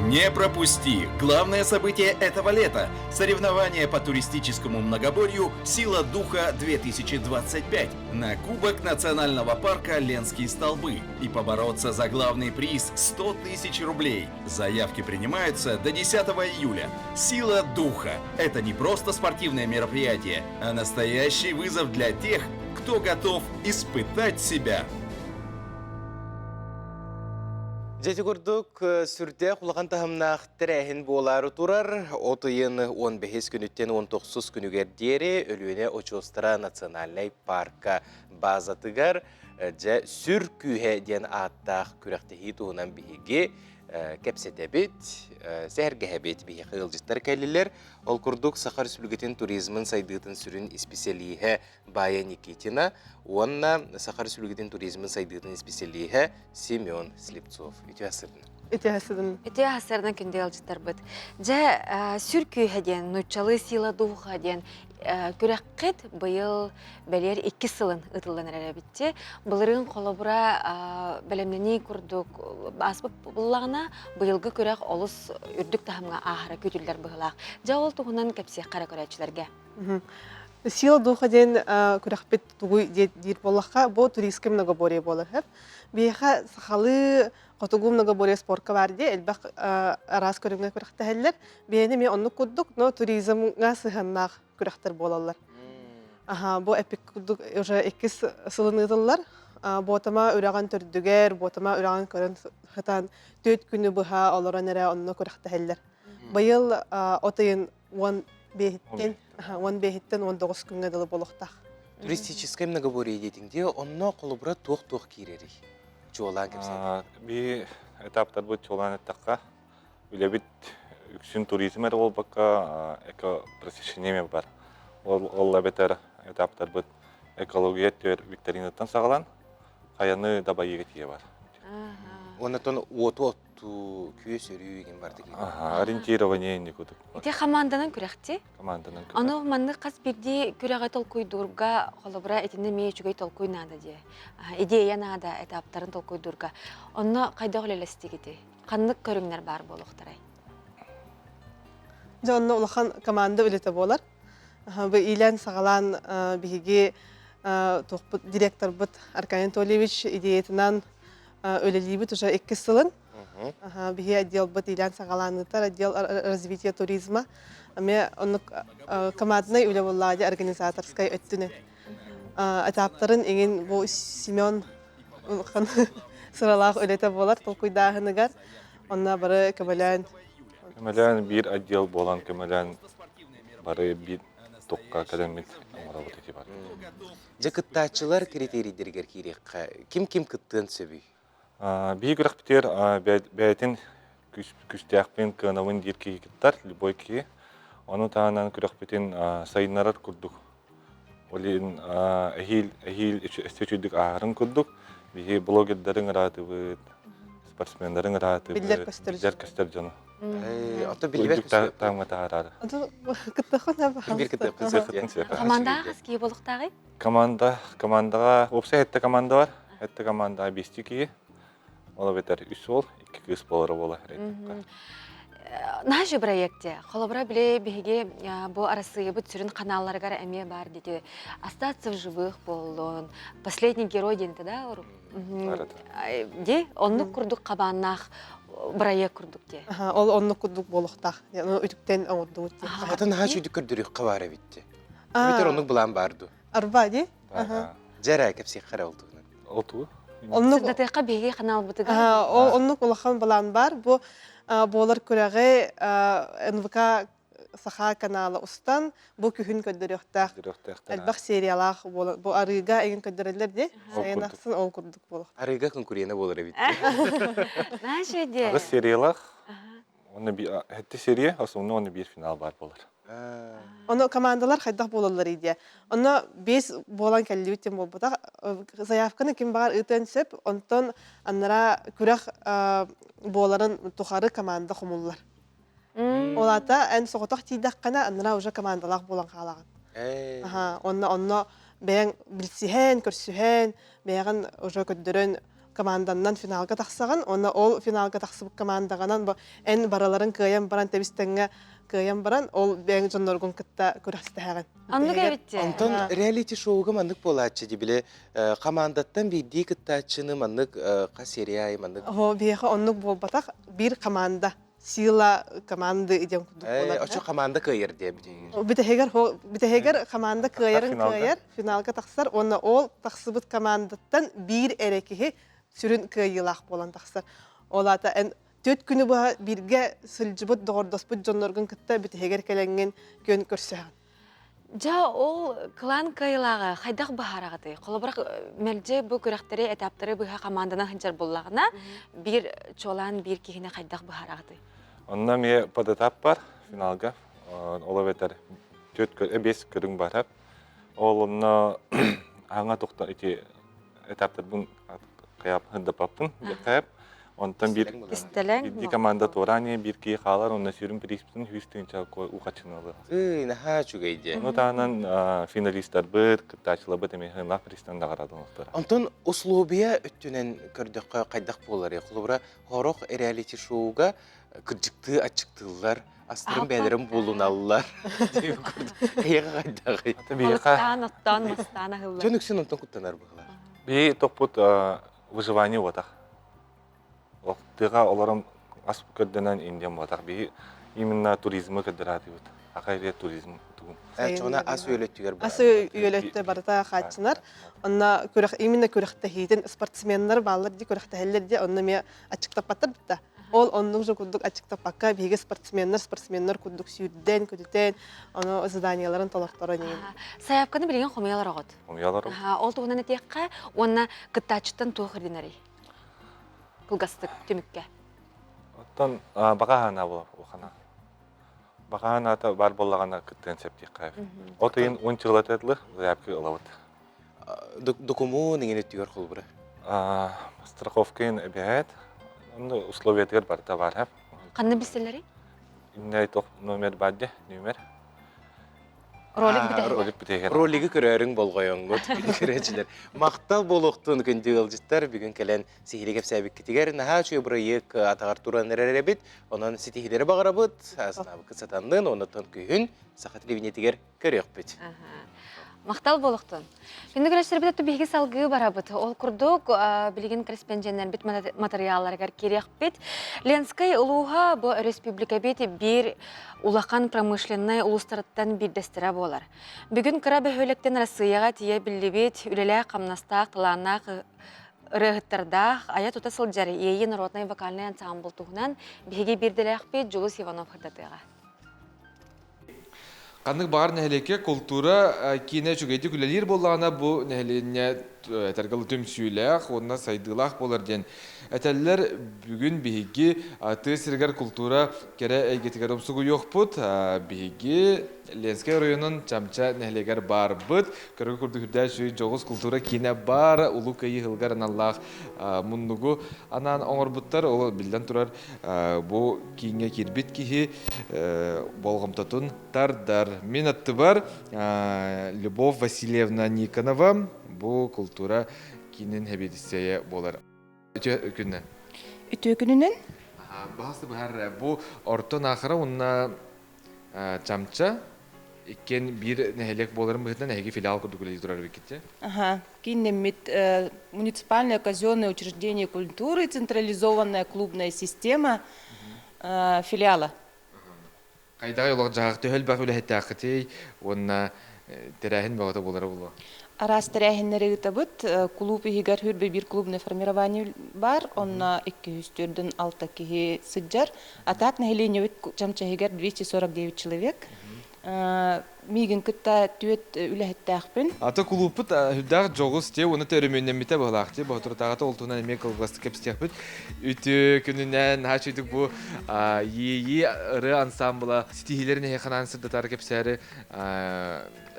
Не пропусти! Главное событие этого лета – соревнования по туристическому многоборью «Сила духа-2025» на Кубок национального парка «Ленские столбы» и побороться за главный приз 100 тысяч рублей. Заявки принимаются до 10 июля. «Сила духа» – это не просто спортивное мероприятие, а настоящий вызов для тех, кто готов испытать себя. Дьэ ити курдук сүрдээх улахан таһымнаах тэрээһин буолаары турар. От ыйын 15 күнүттэн 19 күнүгэр диэри Өлүөнэ очуостара национальнай парка базатыгар дьэ сүр күүһэ диэн ааттаах күрэхтэһии туһунан биһиги кэпсэтэбит, сэһэргэһэбит. Биһиэхэ ыалдьыттар кэллилэр. Ол курдук Саха Республикатын туризмын сайдыытын сүрүн исписэлииһэ Бая Никитина уонна Саха Республикатын туризмын сайдыытын исписэлииһэ Семен Слепцов. Үтүө сырдын. Үтүө сырдын. Үтүө сырдын күндү ыалдьыттарбыт. Дьэ, сүр күүһэ диэн, нууччалыы сила духа диэн күрэххит быйыл бэлиэр иккис сылын ыытыллан эрэр эбитти. Былырыын холобура бэлэмнэнии курдук ааспыт буллаҕына, быйылгы күрэх олус үрдүк таһымҥа ааһара күүтүллэр быһыылаах. Дьэ, ол туһунан кэпсиэххэ эрэ көрөөччүлэргэ. Сила духа диэн күрэхпит тугуй диир буоллахха, бу туристскай многоборье буолар. Биһиэхэ сахалыы хотугу многоборье спорка баар дии, элбэх араас көрүҥҥэ күрэхтэһэллэр. Биһиэни эмиэ оннук курдук, но туризмҥа сыһыаннаах күрэхтэр буолаллар. Аха, бу эпик курдук уже иккис сылын ыытыллар. Буотама үрэҕин төрдүгэр, Буотама үрэҕин көрөн сытан түөрт күнү быһа олорон эрэ онно күрэхтэһэллэр. Быйыл от ыйын 15-иттэн 15-иттэн 19 күҥҥэ дылы буолуохтаах. Туристическай многоборье диэтиҥ дии, онно холобура туох-туох киирэрий? Чуолаан кэпсээн. Би этаптарбыт чуолаан эттэххэ, үлэбит үксүн туризм эрэ буолбакка, эко-просвещение бар. Ол, ол эбэтэр этаптарбыт экология өттүгэр викторинаттан саҕалаан, хайаны дабайыыга тиийэ бар. Оннотон уоту туу күөс өрүү игин барды Ориентирование инни кудук. Ити хамаанданан күрэхти. Команданан күрэх. Ону маннык хас биирдии күрэҕи толкуйдуурга холобура итиннэ эмиэ үчүгэй толкуй наада диэ. Идея наада этаптарын толкуйдуурга. Онно хайдах үлэлэстигити? Ханнык көрүҥнэр баар буолуохтарай? Дьэ онно улахан команда үлэтэ буолар. Бу иилээн-саҕалаан биһиги туохпут директорбут Аркадий Анатольевич идеятынан үлэлиибит уже иккис сылын. Биһи отделбыт иилээн саҕалааныытар отдел развития туризма. Эмиэ оннук команднай үлэ буоллаҕа дии организаторскай өттүнэн. Этаптарын иҥин бу Семен улахан сыралаах үлэтэ буолар толкуйдааһыныгар. Онно бары көмөлөөн Көмөлөөн биир отдел буолан көмөлөөн бары биир тукка кэлэммит оҥоробут ити бар. Дьэ кыттааччылар критерийдэригэр киириэххэ ким-ким кыттыан сөбүй? Биһиги күрэхпитигэр бэйэтин күүстээхпин, кыанабын диир киһи кыттар, любой киһи. Ону таһынан күрэхпитин сайыннарар курдук. Ол иһин эһиил эһиил өссө үчүгдүк ааһарын курдук биһи блогердарын ыраатыбыт, спортсменнарын ыраатыбыт, Биллэр көстөр биллэр көстөр дьону. Ото биллибэт көстөр таһымҥа таһаарары. Кыттыххын Бир кыттыахпын сөп. Командаҕа хас киһи буолуохтааҕый? Команда, командаҕа уопсай сэттэ команда бар. Сэттэ командаҕа биэстии киһи. Ол эбэтэр үс уол, икки кыыс буолара буола рейтингка. Наш проекте. Холобура били биһиги бу Арассыыйабыт сүрүн каналларыгар эмиэ бар дити. Остаться в живых буоллун. Последний герой диэнтэ да ору. Ди оннук курдук хабааннаах проект курдук ди. Ол оннук курдук буолуохтаах. Үтүктэн оҥордубут. Хатын наһаа үчүгдүк көрдөрүөххэ баар эбит ди. Эбэтэр оннук былаан баар дуу? Арба ди. Дьэрэ кэпсиэххэ эрэ ол туһунан. Ол тугу? Оннук Сырдатыахха биһиги ханаалбытыгар. Ол оннук улахан былаан бар. Бу буолар күрэҕи НВК Саха канала устан бу күһүн көрдөрүөхтээх. Элбэх сериялаах буолар. Бу арыыга эҥин көрдөрөллөр дии. Сайын ахсын ол курдук буолуох. Арыыга конкурена буолар эбит. Наша идея. Аҕыс сериялаах. Онно хэттэ серия, основной онно биир финал баар буолар. Ону командалар хайдах буолаллар идея. Онно бес буолан кэллибит диэн буолбатах. Заявканы ким баҕар ыытыан сөп, онтон аннара күрэх буоларын тухары команда хомуллар. Ол аата эн соҕотох тиийдэххинэ аннара уже командалаах буолан хаалаҕын. Аха, онно онно бэйэҥ билсиһэн, көрсүһэн, бэйэҕин уже көрдөрөн команданнан финалга тахсаҕын уонна ол финалга тахсыбыт командаҕынан бу эн барыларын кыайан баран тэбис-тэҥҥэ кыайан баран ол бэйэҥ дьонноргун кытта күрэхтэһэҕин. Оннук эбит. Онтон реалити-шоуга маннык буолааччы дии били командаттан биирдии кыттааччыны маннык хас серия аайы маннык Оһо биһиэхэ оннук буолбатах биир команда сила команды диэн курдук буолар. Очо команда кыайар диэ бүтэһигэр. Бүтэһигэр команда кыайарын кыайар, финалга тахсар уонна ол тахсыбыт командаттан биир эрэ киһи сүрүн кыайыылаах буолан тахсар. Ол аата эн төрт күнү быһа бииргэ сылдьыбыт, доҕордоспут дьонноргун кытта бүтэһигэр кэлэҥҥин күөн көрсөһөҕүн. Дьэ, ол кылаан кыайыылааҕы хайдах быһаараҕытый? Холобура, мэлдьи бу күрэхтэри, этаптары быһа хамаанданан сылдьар буоллаҕына, биир чуолаан биир киһини хайдах быһаараҕытый? Онно эмиэ подэтап бар финалга. Ол эбэтэр төрт биэс көрүҥ бар. Ол онно аҥа тухта ити этаптарбын хайап хындапаппын хайап Онтон биир биирдии команда туораан биир киһи хаалар, онно сүрүн приспытын үс тыһыынча ухаччыны ылыа. Ый, наһаа үчүгэй диэ. Ону таһынан финалистарбыт, кыттааччыларбыт эмиэ сыаналаах пристан наҕараадаланыахтара. Онтон условия өттүнэн көрдөххө хайдах буоларый? Холобура, сорох реалити-шоуга кырдьыктыы аччыктыыллар, астарын бэйэлэрин булуналлар. Эйиэхэ хайдаҕый? Балыктаан, оттоон, мастаан аһыллар. Дьон үксүн онтон куттанар быһыылаах. Биһи тохпут выживание уотах. Тыаҕа олорон ас көрдөнөн индиан буотах. Биһи именно туризмы көрдөрөатыбыт. Аха туризм тугун. Чоҕуна ас үөлөттүгэр Ас үөлөттө барыта хааччынар. Онно күрэх именно күрэхтэһиитин спортсменнар бааллар ди күрэхтэһэллэр ди онно эмиэ аччыктаппаттар битта. Ол оннук же курдук аччыктаппакка биһиги спортсменнар спортсменнар курдук сүүрдэн, көтүтэн, ону заданияларын толорторон иһин. Сайаапканы билигин хомуйалар оҕот. Хомуйалар Ол туһунан этиэххэ уонна кыттааччыттан туох ирдэнэрий? Кылгастык түмүккэ. Оттон баҕа буолар улахана. Баҕа санаата баар буоллаҕына кыттыан сөп диэххэ. От ыйын уон чыгылатытлы заявка ылабыт. Докумуон иҥин өттүгэр холбура. Страховкин эбээт. Онно условиятыгар барыта бар. Ханна билсэллэрий? Иннэ тох номер бар де, номер. Ролик бүтэһигэр. Ролик бүтэһигэр. Ролигы көрөөрүҥ болҕойоҥҥут көрөөччүлэр. Махтал буолуохтун күндү ыалдьыттар бүгүн кэлэн сиһилии кэпсээбиккитигэр наһаа үчүгэй бырайыак атаҕар туран эрэр эбит. Онон ситиһиилэри баҕарабыт. Санаабыккыт сатаннын, оннуттан күһүн Саха телевидениетигэр көрүөхпүт. Махтал буолуохтун. Күндү көрөөччүлэрбит биһиги салгыы барабыт. Ол курдук, билигин корреспонденнэрбит матырыйаалларыгар киириэхпит. Ленскэй улууһа бу өрөспүүбүлүкэбит биир улахан промышленнай улуустарыттан биирдэстэрэ буолар. Бүгүн кыра бөһүөлэктэн Арассыыйаҕа тиийэ биллибит үлэлээх-хамнастаах, талааннаах ырыаһыттардаах, айа-тута сылдьар Иэйии народнай вокальнай ансаамбыл туһунан биһиги биирдэлээхпит Дьулус Иванов сырдатыаҕа. Ханнык баҕар нэһилиэккэ култуура киинэ үчүгэйдик үлэлиир буоллаҕына, бу нэһилиэнньэ этэргэ түмсүүлээх уонна сайдыылаах буолар диэн этэллэр. Бүгүн биһиги тыа сиригэр култуура кэрэ эйгэтигэр умсугуйуохпут. Биһиги Ленскэй оройуонун Чамча нэһилиэгэр баарбыт. Көрөргө курдук үрдээх үчүгэй дьоҕус култуура киинэ баар. Улуу Кыайыы сылыгар аналлаах муннугу анаан оҥорбуттар. Ол биллэн турар бу кииҥҥэ киирбит киһи болҕомтотун тардар. Мин аттыбар Любовь Васильевна Никонова бу култуура киинин сэбиэдиссэйэ буолар. Үтүө күнүнэн. Үтүө күнүнэн. Баһасы быһар бу Орто Наахара уонна Чамча иккиэн биир нэһилиэк буоларын быһыытынан эһиги филиал курдук үлэлии турар эбиккит Ага, кииннэммит муниципальное казенное учреждение культуры, централизованная клубная система филиала. Хайдаҕай олох-дьаһах төһө элбэх үлэһиттээххитий уонна тэрээһин бөҕөтө буолара буолуо? Араас тэрээһиннэри ыытабыт. Кулууп иһигэр хүрбэ биир клубное формирование бар, онно 246 киһи сылдьар. А так нэһилиэнньэбит чамчаһыгар 249 человек. Миигин кытта түөрт үлэһиттээхпин. Ата кулууппут сүрдээх дьоҕус дьиэ уонна өрөмүөннэммитэ быһылаах дьиэ боотурутааҕыта ол туһунан эмиэ кылгастык кэпсиэхпит. Үтүө күнүнэн наһаа үчүгдүк бу Иэйии ырыа ансаамбыла ситиһиилэрин эһиэхэ анаан сырдатаары кэпсээри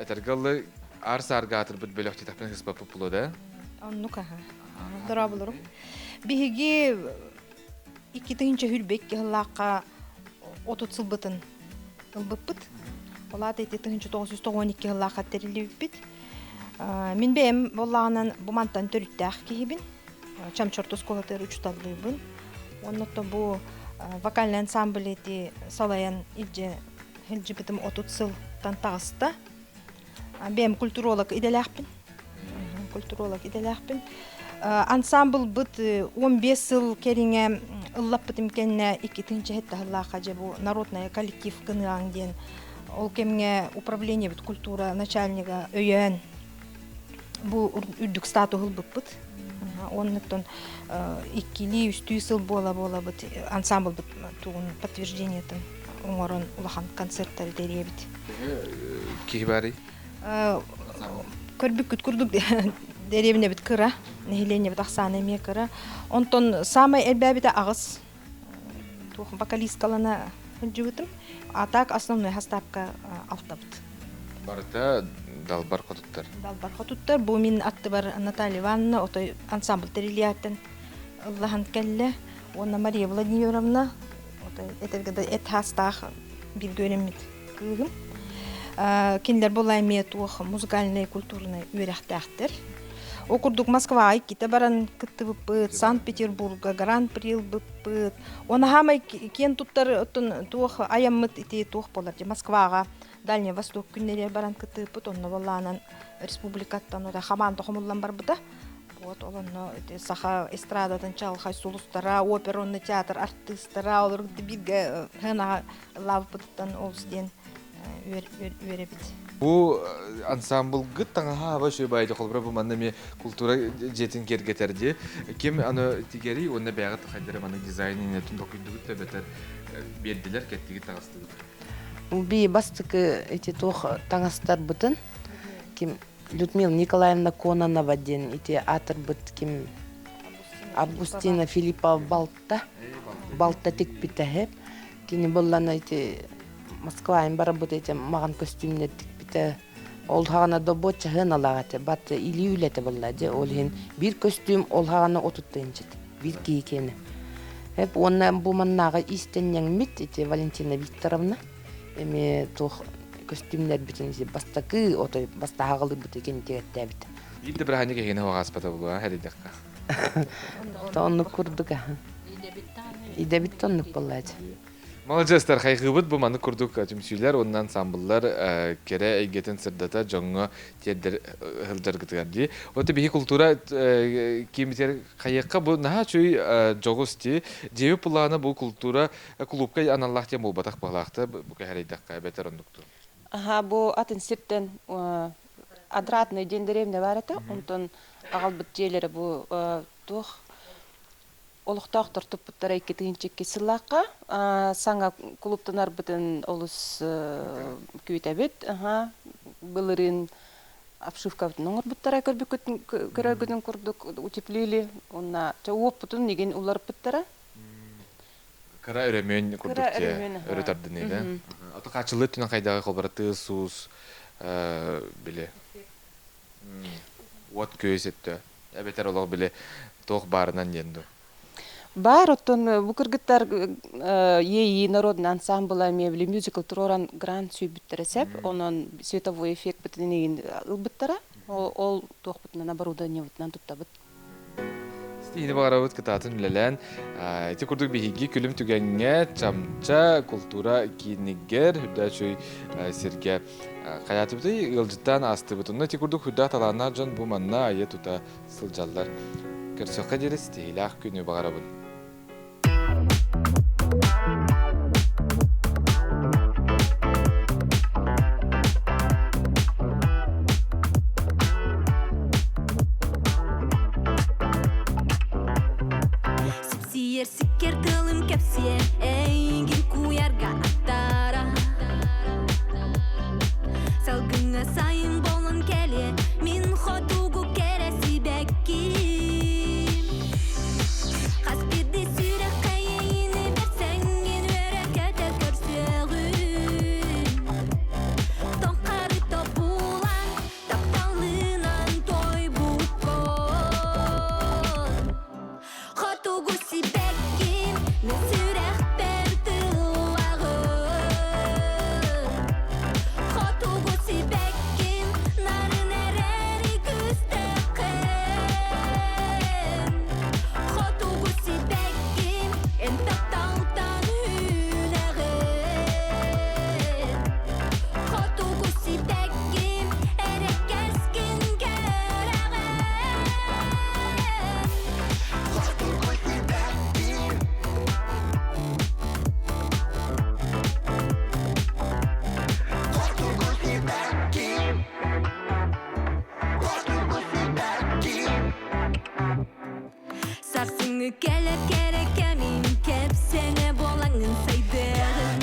этэргэ ыллы аар саарга аатырбыт бөлөх диэтэхпинэ сыспаппыт буолуо да? Оннук аха. Дорооболорум. Биһиги 2022 сыллаахха 30 сылбытын ылбыппыт. Ол аата ити 1992 сыллаахха тэриллибиппит. Мин бэйэм буоллаҕынан бу мантан төрүттээх киһибин. Чамчорто оскуолатыгар учууталлыыбын. Онно бу вокальный ансамбль ити салайан илдьэ илдьибитим 30 сылтан таҕыста. Бэйэм культуролог идэлээхпин. Культуролог идэлээхпин. Ансамблбыт 15 сыл кэриҥэ ыллаппытым кэннэ 2007 сыллаахха дьэ бу народная коллектив гыныаҥ диэн ол кэмҥэ управлениебыт культура начальнига өйөөн бу үрдүк статус ылбыппыт. Оннуттан иккилии, үстүү сыл буола-буолабыт ансамблбыт тугун подтверждениетын оҥорон улахан концерттары тэрийэбит. Киһи баарый? Көрбүккүт курдук дэриэбинэбит кыра, нэһилиэнньэбит ахсаана эмиэ кыра. Онтон саамай элбээбитэ аҕыс туох вокалисткалана сылдьыбытым. А так основной хастаапка алтабыт. Барыта далбар хотуттар. Далбар хотуттар. Бу мин аттыбар Наталья Ивановна отой ансамбль тэрилиэттэн ыллаһан кэллэ. Уонна Мария Владимировна отой этэргэ да эт хаастаах бииргэ үөрэммит кыыһым. Кинилэр буолла эмиэ туох музыкальнай культурнай үөрэхтээхтэр. Ол курдук Москваҕа иккитэ баран кыттыбыппыт, Санкт-Петербурга гран-при ылбыппыт. Уонна хаамай киэн туттар оттон туох айаммыт ити туох буолар дии Москваҕа Дальний Восток күннэригэр баран кыттыыппыт. Онно буоллаанан республикаттан ота хамаанда хомуллан барбыта. Вот ол онно ити саха эстрадатын чаҕылхай сулустара, опера уонна театр артыыстара олор бииргэ сыанаҕа ыллаабыппытыттан олус диэн үөрэбит. Бу ансамблгыт таҥаһа аба үчүгэй баайда холобура бу манна эмиэ култуура дьиэтин киэргэтэр дии. Ким аны тигэрий уонна бэйэҕит хайдары маннык дизайн инэтин толкуйдугут да эбэтэр биэрдилэр кэттигит таҕыстыгыт. Би бастакы эти туох таҥастарбытын ким Людмила Николаевна Кононова диэн ити аатырбыт ким Августина Филиппова балта балта тикпитэ Кини буллана ити Москваҕа барбыт ити маҕан көстүүмнэр тикпитэ. Ол хаҕана добуот чаһыан алаах этэ. Бат илии үлэтэ буолла дьэ. Ол иһин биир көстүүм ол хаҕана отуттайынчыт. Биир киһи киэнэ. Эп уонна бу маннааҕы иистэнньэҥмит ити Валентина Викторовна эмиэ туох көстүүмнэрбитин бастакы отой бастаһаҕалыырбыт кини тигэттээбит. Биир да бырааһынньык эһигини оҕааспата буолуо эрэйдэххэ. Оннук курдук аха. Идэбит оннук буоллаачы. Маладьыастар, хайҕыыбыт бу маннык курдук түмсүүлэр уонна ансамбллар кэрэ эйгэтин сырдата дьоҥҥо тиэрдэр сылдьаргытыгар дии. Вот биһи култуура киимитигэр хайыахха бу наһаа үчүгэй дьоҕус дии. Дьиэбит былаана бу култуура клубка аналлаах диэн буолбатах быһалаахта бу кэһэрэйдэххэ эбэтэр оннукту. Аха бу атын сиртэн Адратный диэн дэриэбинэ баар этэ. Онтон аҕалбыт дьиэлэрэ бу туох олохтоохтор туппуттара 2002 сыллаахха саҥа клубтанарбытын олус күүтэбит. Былырыын обшивкабытын оҥорбуттара көрбүккүтүн көрөргүтүн курдук утеплили уонна уоппутун игин уларыппыттара. Кыра өрөмүөн курдук дьэ өрө тардыныы да. Ото хаачыллыы өттүнэн хайдаҕы холборатыы суус били уот күөс өттө эбэтэр олох били туох баарынан диэн дуу. Баар оттон бу кыргыттар ЕИ народный ансамбла эмиэ били мюзикл туруоран грант сүүйбүттэрэ сөп. Онон световой эффектпытын игин ылбыттара. Ол туохпутунан оборудованиебытынан туттабыт. Ситиһиини баҕарабыт кытаатын үлэлээн. Ити курдук биһиги күлүм түгэҥҥэ Чамча култуура киинигэр үрдээ үчүгэй сиргэ хайаатыбытый ыалдьыттаан аастыбыт. Онно ити курдук үрдээх талааннаах дьон бу манна айа тута сылдьаллар. Көрсөххө диэри ситиһиилээх күнү баҕарабын. Сипсиер сиккер тылым кэпсиэ эйигин куйарга аттара Салгыҥҥа сайын болон кэлиэ мин хотугу кэрэ сибэкким Хас биирдии сүрэххэ иэйиини бэрсэҥҥин үөрэ-көтө көрсүөҕүм Тоҥхары тобулан тапталынан тойбуккун Хотугу сибэкким мин сүрэхпэр тыллаҕын Хотугу сибэкким нарын эрээри күүстээххин Хотугу сибэкким эн тапталтан үүнэҕин Хотугу сибэкким эрэкэскин кэрэҕин Сарсыҥҥы кэлэр кэрэ кэмим кэпсэнэ буолаҥын сайдыаҕын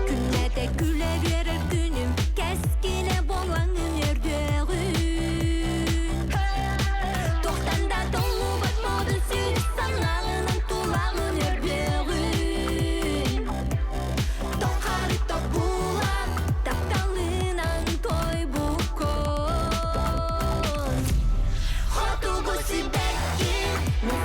Күннэтэ күлэ биэрэр күнүм кэскилэ буолаҥын өрдөөҕүн Туохтан да толлубат модун сүрү санааҕынан тулаҕын өрдөөҕүн Тоҥхары тобулан тапталынан тойбуккун Хотугу сибэкки мин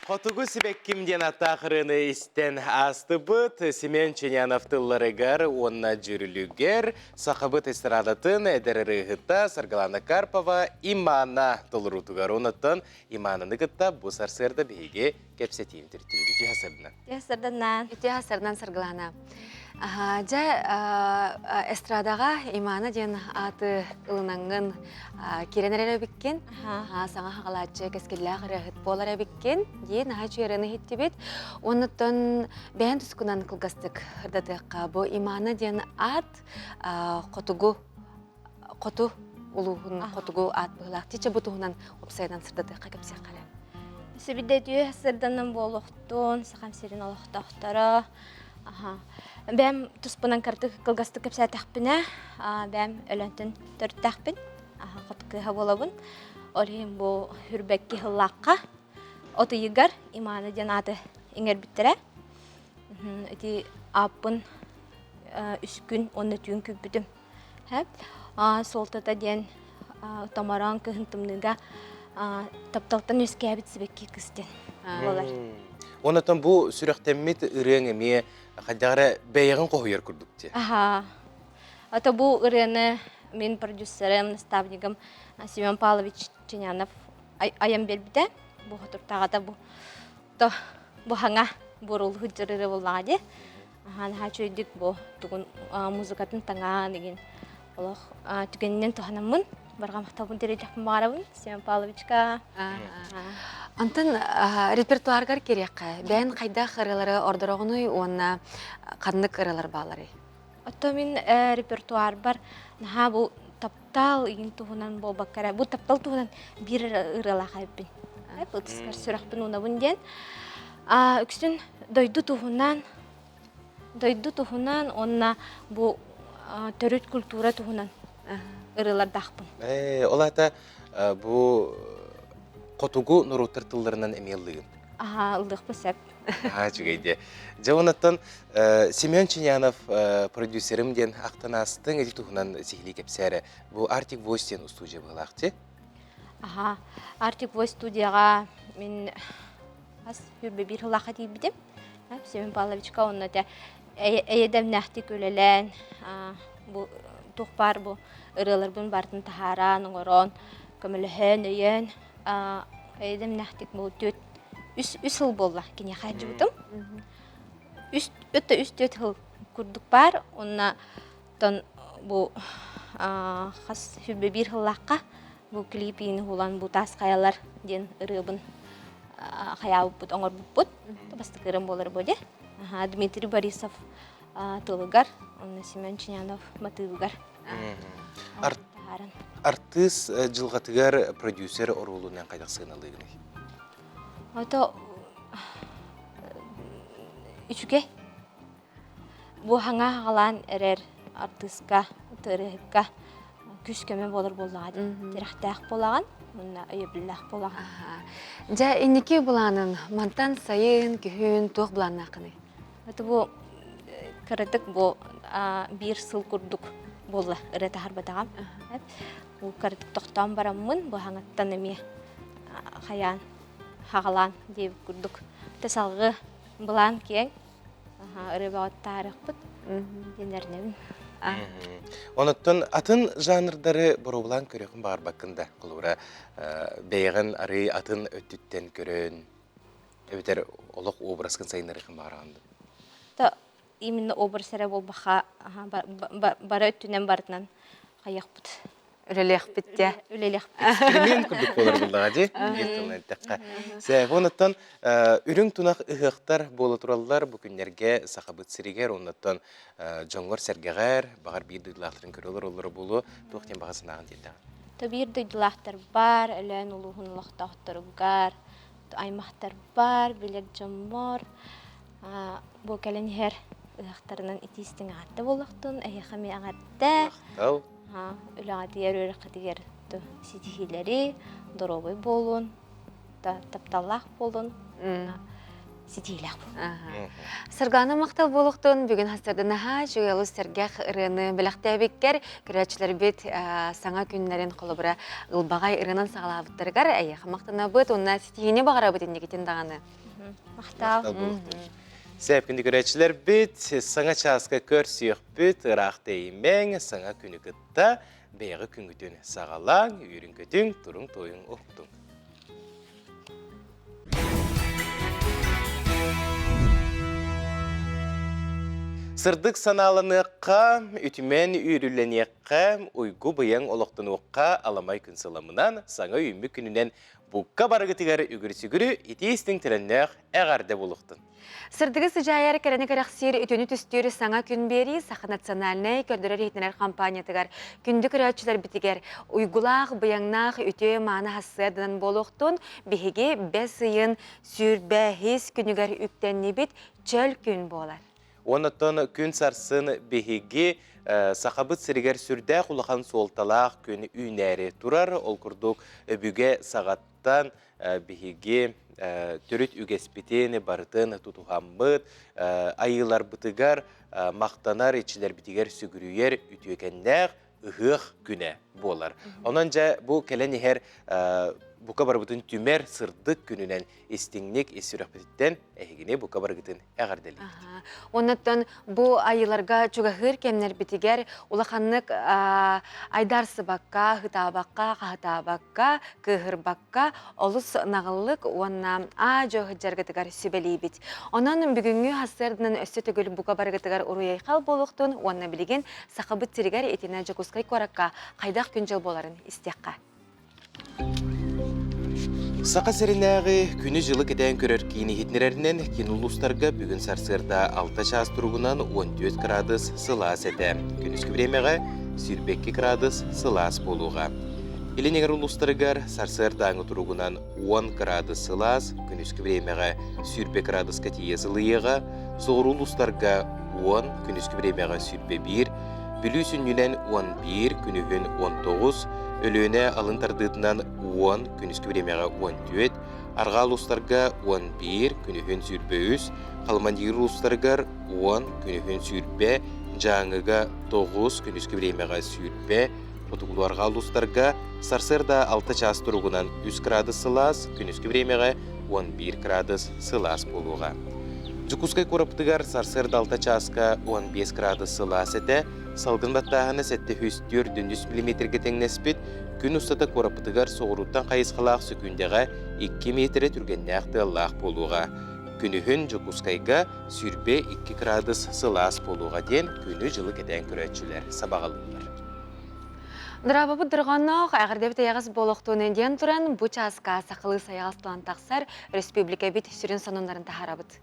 Хотугу сибэкким диэн аттаах ырыаны истэн аастыбыт. Семен Ченянов тылларыгар уонна дьүрүлүгэр сахабыт эстрадатын эдэр ырыаһыта Саргылана Карпова Имана толоруутугар. Онуттан Имананы кытта бу сарсыарда биһиги кэпсэтиим түртүбүт. Үтүө сарсыарданан. Үтүө сарсыарданан. Үтүө сарсыарданан Саргылана. Дьэ, эстрадаҕа Имана диэн ааты ылынаҥҥын киирэн эрэр эбиккин. Саҥа хаҕалааччы кэскиллээх ырыаһыт буолар эбиккин дии наһаа үчүгэй иһиттибит. Оннуттан бэйэн тускунан кылгастык ырдатыахха. Бу Имана диэн аат хотугу хоту улууһун хотугу аат быһыылаах. Чичэ бу туһунан уопсайынан сырдатыахха кэпсиэххэ эрэ. Сибидэ сырданан буолуохтун, Сахам сирин олохтоохторо, Аха. Бэм туспунан кырдык кылгастык кэпсээтэхпинэ, бэм өлөнтөн төрүттээхпин, хот кыыһа буолабын. Ол иһин бу Хүрбэкки сыллаахха от ыйыгар Имана диэн ааты иҥэрбиттэрэ. Ити ааппын үс күн уонна түүн күүппүтүм. Суолтата диэн томороон кыһын тымныыга тапталтан үөскээбит сибэкки кыс диэн буолар. Онотон бу сүрэхтэммит ырыаҥ эмиэ хайдах эрэ бэйэҕин хоһуйар курдук дии. Аха. Ата бу ырыаны мин продюсерым, наставнигым Семен Павлович Ченянов айан биэрбитэ. Бу хотуртаҕата бу то бу хаҥа бурул сылдьар буоллаҕа дии. Наһаа үчүгэйдик бу тугун музыкатын таҥаан игин олох түгэнинэн туһанаммын барҕа махталбын тириэрдиэхпин баҕарабын Семен Павловичка. Антон репертуаргар кириэххэ бэйэн хайдах ырыалары ордороҕунуй уонна ханнык ырыалар бааларый? Отто мин репертуарбар наһаа бу таптал игин туһунан буолбакка эрэ бу таптал туһунан биир ырыалаах эбиппин. Ытыскар сүрэхпин уунабын диэн. Үксүн дойду туһунан дойду туһунан уонна бу төрүт культура туһунан ырыалардаахпын. Ээ, ол аата бу хотугу норуоттар тылларынан эмиэ ыллыгын. Аха, ыллыахпын сөп. Аа, үчүгэй диэ. Дьэ, онуттан Семен Ченянов продюсерым диэн ахтан аастыҥ, ити туһунан сиһилии кэпсээрэ. Бу Arctic Voice диэн устуудьуйа быһыылаах дии. Аха, Arctic Voice студияҕа мин хас 21 сыллаахха тиийбитим. Семен Павловичка онно этэ эйэдэмнээхтик үлэлээн, бу туох баар бу ырыаларбын барытын таһааран, оҥорон, көмөлөһөн, өйөөн, эйэдэмнээхтик бу түөрт үс үс сыл буолла киниэхэ сылдьыбытым. Үс өттө үс түөрт сыл курдук баар. Уонна тон бу хас 21 сыллаахха бу клип иини хулан бу таас хайалар диэн ырыабын хайаабыппыт оҥорбуппут. Бастакы ырыам буолар бу дии. Дмитрий Борисов тылыгар, уонна Семен Ченянов матыыбыгар. Артыыс дьылҕатыгар продюсер оруолунан хайдах сыаналыыгыный? Ото үчүгэй. Бу хаҥа хаҕалаан эрэр артыыска, ырыаһыкка күүс-көмө буолар буоллаҕа дии. Тирэхтээх буолаҕын уонна өйөбүллээх буолаҕын. Дьэ, инники былаанын мантан сайын, күһүн туох былааннааххыный? Это бу кыратык бу биир сыл курдук буолла ырыа таһарбатаҕым. Бу кыратык тохтоон бараммын бу хаҥаттан эмиэ хайаан хаҕалаан диэбит курдук. Тэ салгыы былаан киэҥ ырыа таарыахпыт диэн Онуттан атын жанрдары боруобалаан көрүөхүн баҕарбаккын да, холобура бэйэҕин арый атын өттүттэн көрөн, эбэтэр олох образкын сайыннарыахын баҕараҕын да? Именно образ эрэ буолбаха бары өттүнэн барытынан хайыахпыт. Үлэлиэхпит дьэ. Үлэлиэхпит. Эксперимент курдук буолар буоллаҕа дии, биир тылынан эттэххэ. Сэ, онуттан үрүҥ тунах ыһыахтар буола тураллар бу күннэргэ Сахабыт сиригэр, оннуттан дьоҥҥор-сэргэҕэр, баҕар биир дойдулаахтарын көрө олороллоро буолуо, туох диэн баҕа санааҕын тиэрдэҕин? То биир дойдулаахтар бар, Өлөөн улууһун олохтоохторугар, аймахтарбар, билэр дьоммор бу кэлэн иһэр ыһыахтарынан итиистиҥ аҕатта буоллахтун, эһиэхэ эмиэ эҕэрдэ. Махтал. Үлэҕитигэр, үөрэххитигэр ситиһиилэри, доруобуй буолун, тапталлаах буолун. Ситиилээх буол. Саргана махтал буолуохтун бүгүн хастарда наһаа үчүгэй олус сэргэх ырыаны бэлэхтээбиккэр көрөөччүлэрбит саҥа күннэрин холобура ылбаҕай ырыанан саҕалаабыттарыгар эйиэхэ махтанабыт уонна ситиһиини баҕарабыт инникитин даҕаны. Махтал. Сээп күндү көрөөччүлэрбит саҥа чааска көрсүөхпүт ыраах тэйимэҥ саҥа күнү кытта бэйэҕэ күҥҥүтүн саҕалааҥ, үөрүҥ-көтүҥ, туруҥ-туойуҥ уһуктуҥ. Сырдык санааланыахха, үтүмэн үөрүлэниэххэ, уйгу-быйаҥ олохтонуохха аламай күн сыламынан, саҥа үүммүт күнүнэн букка барыгытыгар үгүрү-сүгүрү итии-истиҥ төлөннөөх эҕэрдэ буолуохтун. Сырдыгы сыдьаайар кэрэни кэрэхсиир үтүөнү түстүүр саҥа күн биэрии Саха национальнай көрдөрөр-иһитиннэрэр хампаанньатыгар күндү көрөөччүлэрбитигэр уйгулаах, быйаҥнаах үтүө мааны хассыарданан буолуохтун биһиги бэс ыйын 25 күнүгэр үктэннибит чөл күн буолар. Оннуттан күн сарсын биһиги Сахабыт сиригэр сүрдээх улахан суолталаах күн үүнээри турар. Ол курдук өбүгэ саҕаттан биһиги төрүт үгэспитин барытын тутуһаммыт, айыыларбытыгар махтанар, иччилэрбитигэр сүгүрүйэр үтүөкэннээх ыһыах күнэ буолар. Онон дьэ бу кэлэн иһэр бука барыбытын түмэр сырдык күнүнэн истиҥник ис сүрэхпититтэн эһигини бука барыгытын эҕэрдэлиибит. Оннуттан бу айыыларга чугаһыыр кэмнэрбитигэр улаханнык айдаарсыбакка, ыһытаабакка, хаһытаабакка, кыыһырбакка олус наҕыллык уонна аа-дьуо сылдьаргытыгар сүбэлиибит. Онон бүгүҥҥү сарсыарданан өссө төгүл бука барыгытыгар уруй-айхал буолуохтун уонна билигин Сахабыт сиригэр итинэ Дьокуускай куоракка хайдах күн-дьыл буоларын истиэххэ. Саха сиринээҕи күнү-дьылы кэтээн көрөр киин иһитиннэрэринэн, киин улуустарга бүгүн сарсыарда 6 чаас туругунан 14 кыраадыс сылаас этэ. Күнүскү бириэмэҕэ 22 кыраадыс сылаас буолуоҕа. Илин эҥэр улуустарыгар сарсыардааҥы туругунан 10 кыраадыс сылаас, күнүскү бириэмэҕэ 20 кыраадыска тиийэ сылыйыаҕа, соҕуруу улуустарга 10, күнүскү бириэмэҕэ 21, Бүлүү сүнньүнэн 11, күнүһүн 19, Өлүөнэ алын тардыытынан 10, күнүскү бириэмэҕэ 14, арҕаа улуустарга 11, күнүһүн 23, Халмандиир улуустарыгар 10, күнүһүн 20, Дьааҥыга 9, күнүскү бириэмэҕэ 20, Хотугулуу-арҕаа улуустарга сарсыарда 6 чаас туругунан 3 кыраадыс сылаас, күнүскү бириэмэҕэ 11 кыраадыс сылаас буолуоҕа. Дьокуускай куораппытыгар сарсыарда 6 чааска 15 кыраадыс сылаас этэ, салгын баттааһына 704 миллиметргэ тэҥнэспит, күн устата куораппытыгар соҕурууттан хайысхалаах сөкүүндэҕэ 2 миэтэрэ түргэннээх тыаллаах буолуоҕа. Күнүһүн Дьокуускайга 22 кыраадыс сылаас буолуоҕа диэн күнү-дьылы кэтээн көрөөччүлэр сабаҕалыыллар. Драабабыт дорҕоонноох эҕэрдэбит эйэҕэс буолуохтун диэн туран, бу чааска сахалыы сайаҕас тылан тахсар республикабит сүрүн сонуннарын таһаарабыт.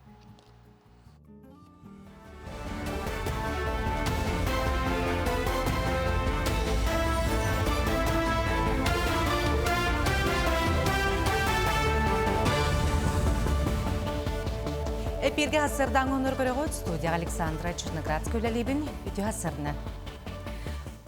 Эпирге хасырдаң өнөр көрөгөт студия Александра Черноградская үлэлиибин үтү хасырны.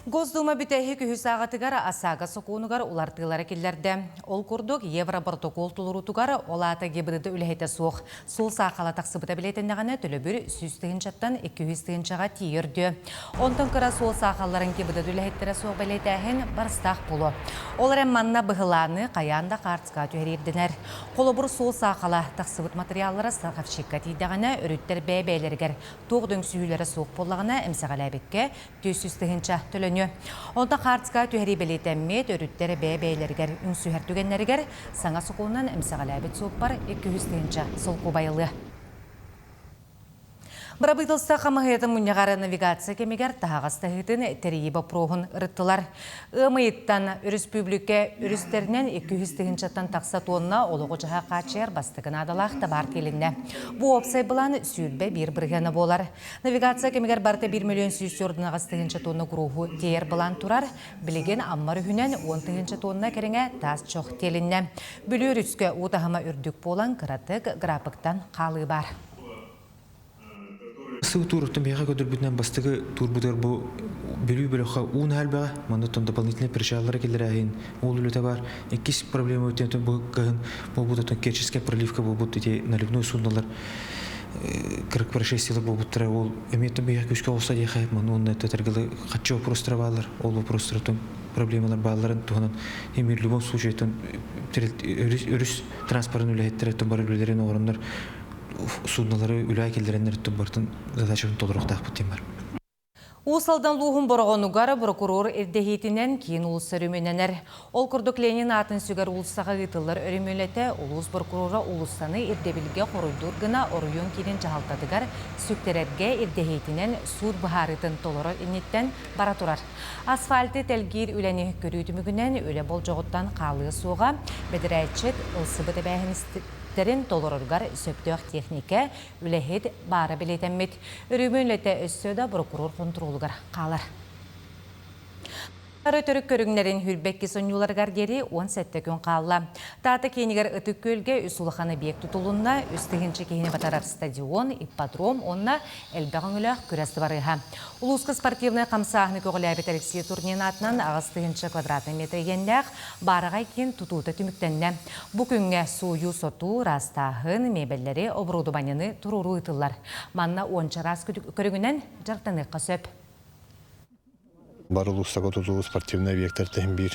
Госдума бүтэһик үһүс ааҕатыгар АСАГА сокуонугар улартыылары киллэрдэ. Ол курдук, Европротокол толоруутугар ол аата ГИБДД үлэһитэ суох суол саахала тахсыбыта бэлиэтэннэҕинэ төлөбүр 100 тыһыынчаттан 200 тыһыынчаҕа тиийэ үрдүө. Онтон кыра суол саахалларын ГИБДД үлэһиттэрэ суох бэлиэтээһин барыстаах буолуо. Ол эрэн манна быһылааны хайаан да хаартыскаҕа түһэрии ирдэнэр. Холобур, суол саахала тахсыбыт матырыйааллара страховщикка тиийдэҕинэ, өрүттэр бэйэ-бэйэлэригэр туох да үҥсүһүүлэрэ суох буоллаҕына, эмсэҕэлээбиккэ 400 тыһыынча төлөнүө. Онтон хаартыскаҕа түһэрии бэлиэтэммит, өрүттэр бэйэ-бэйэлэригэр үҥсүһэр түгэннэригэр саҥа сокуонунан эмсэҕэлээбит суоппар 200 тыһыынча солкуобайылыа. Бырабыыталыстыба хамыыһыйатын мунньаҕар навигация кэмигэр таһаҕас таһыытын тэрийии боппуруоһун ырыттылар. Ыам ыйыттан өрөспүүбүлүкэ өрүстэринэн 200 тыһыынчаттан тахса туонна олоҕу-дьаһах хааччыйар бастакы наадалаах табаар тиэлиннэ. Бу уопсай былаан 21 бырыһыана буолар. Навигация кэмигэр барыта 1 миллион 148 тыһыынча тонна куруоһу тиэйэр былаан турар. Билигин Аммар үһүнэн 10 тыһыынча тонна кэриҥэ таас чох тиэлиннэ. Бүлүү өрүскэ уу таһыма үрдүк буолан, кыратык грапыктан хаалыы баар. Сыл туруттан биһиэхэ көрдөрбүтүнэн бастакы туурбутугар бу Бүлүү бөлөххө уун элбэҕэ, манна оттон дополнительный причаллары киллэрээһин уол үлэтэ баар. Иккис проблема өттүнэн бу кыһын буолбут оттон Керченская проливка буолбут ити наливной суднолар кырык происшествиелар буолбуттара ол эмиэ оттон биһиэхэ күүскэ оҕуста диэхэ манна уонна тэтэргилы хаччы вопростара бааллар ол вопростара проблемалар баалларын туһунан эми в любом случае өрүс транспорын үлэһиттэрэ бары үлэлэрин оҥороннор суднолары үлэ киллэрэннэр барытын задачатын толоруохтаахпыт диэн бар. Уус Алдан улууһун Бороҕонугар прокурор ирдэһиитинэн киин уулусса өрөмүөннэнэр. Ол курдук Ленин аатын сүгэр уулуссаҕа ыытыллар өрөмүөнэтэ улуус прокурора уулуссаны ирдэбилгэ хоруйдуур гына оройуон киинин дьаһалтатыгар сүктэрэргэ ирдэһиитинэн суут быһаарыытын толорор инниттэн бара турар. Асфальты тэлгиир үлэни көрүү түмүгүнэн үлэ болдьоҕуттан хаалыа суоҕа, бэдэрээтчит ылсыбыт эбээһинэстэрин толороругар сөптөөх техникэ, үлэһит баара бэлиэтэммит. Өрөмүөн үлэтэ өссө да прокурор хонтуруолугар хаалар. Төрүк көрүҥнэрин хүрбэкки сонньууларыгар диэри 17 күн хаалла. Таата киинигэр Ытык Күөлгэ үс улахан объект тутулунна, 3000 киһини батарар стадион, ипподром уонна элбэх өҥөлөөх күрэс дыбарыаһа. Улууска спортивнай хамсааһыны көҕүлээбит Алексей Турнин аатынан 8000 квадратный метр иэннээх баараҕай киин тутуута түмүктэннэ. Бу күҥҥэ сууйуу-сотуу, ыраастааһын, миэбэллэри, оборудованиены туруоруу ыытыллар. Манна уонча араас көрүҥүнэн дьарыктаныахха сөп. Бары улуустарга тутулуу спортивнай объектар биир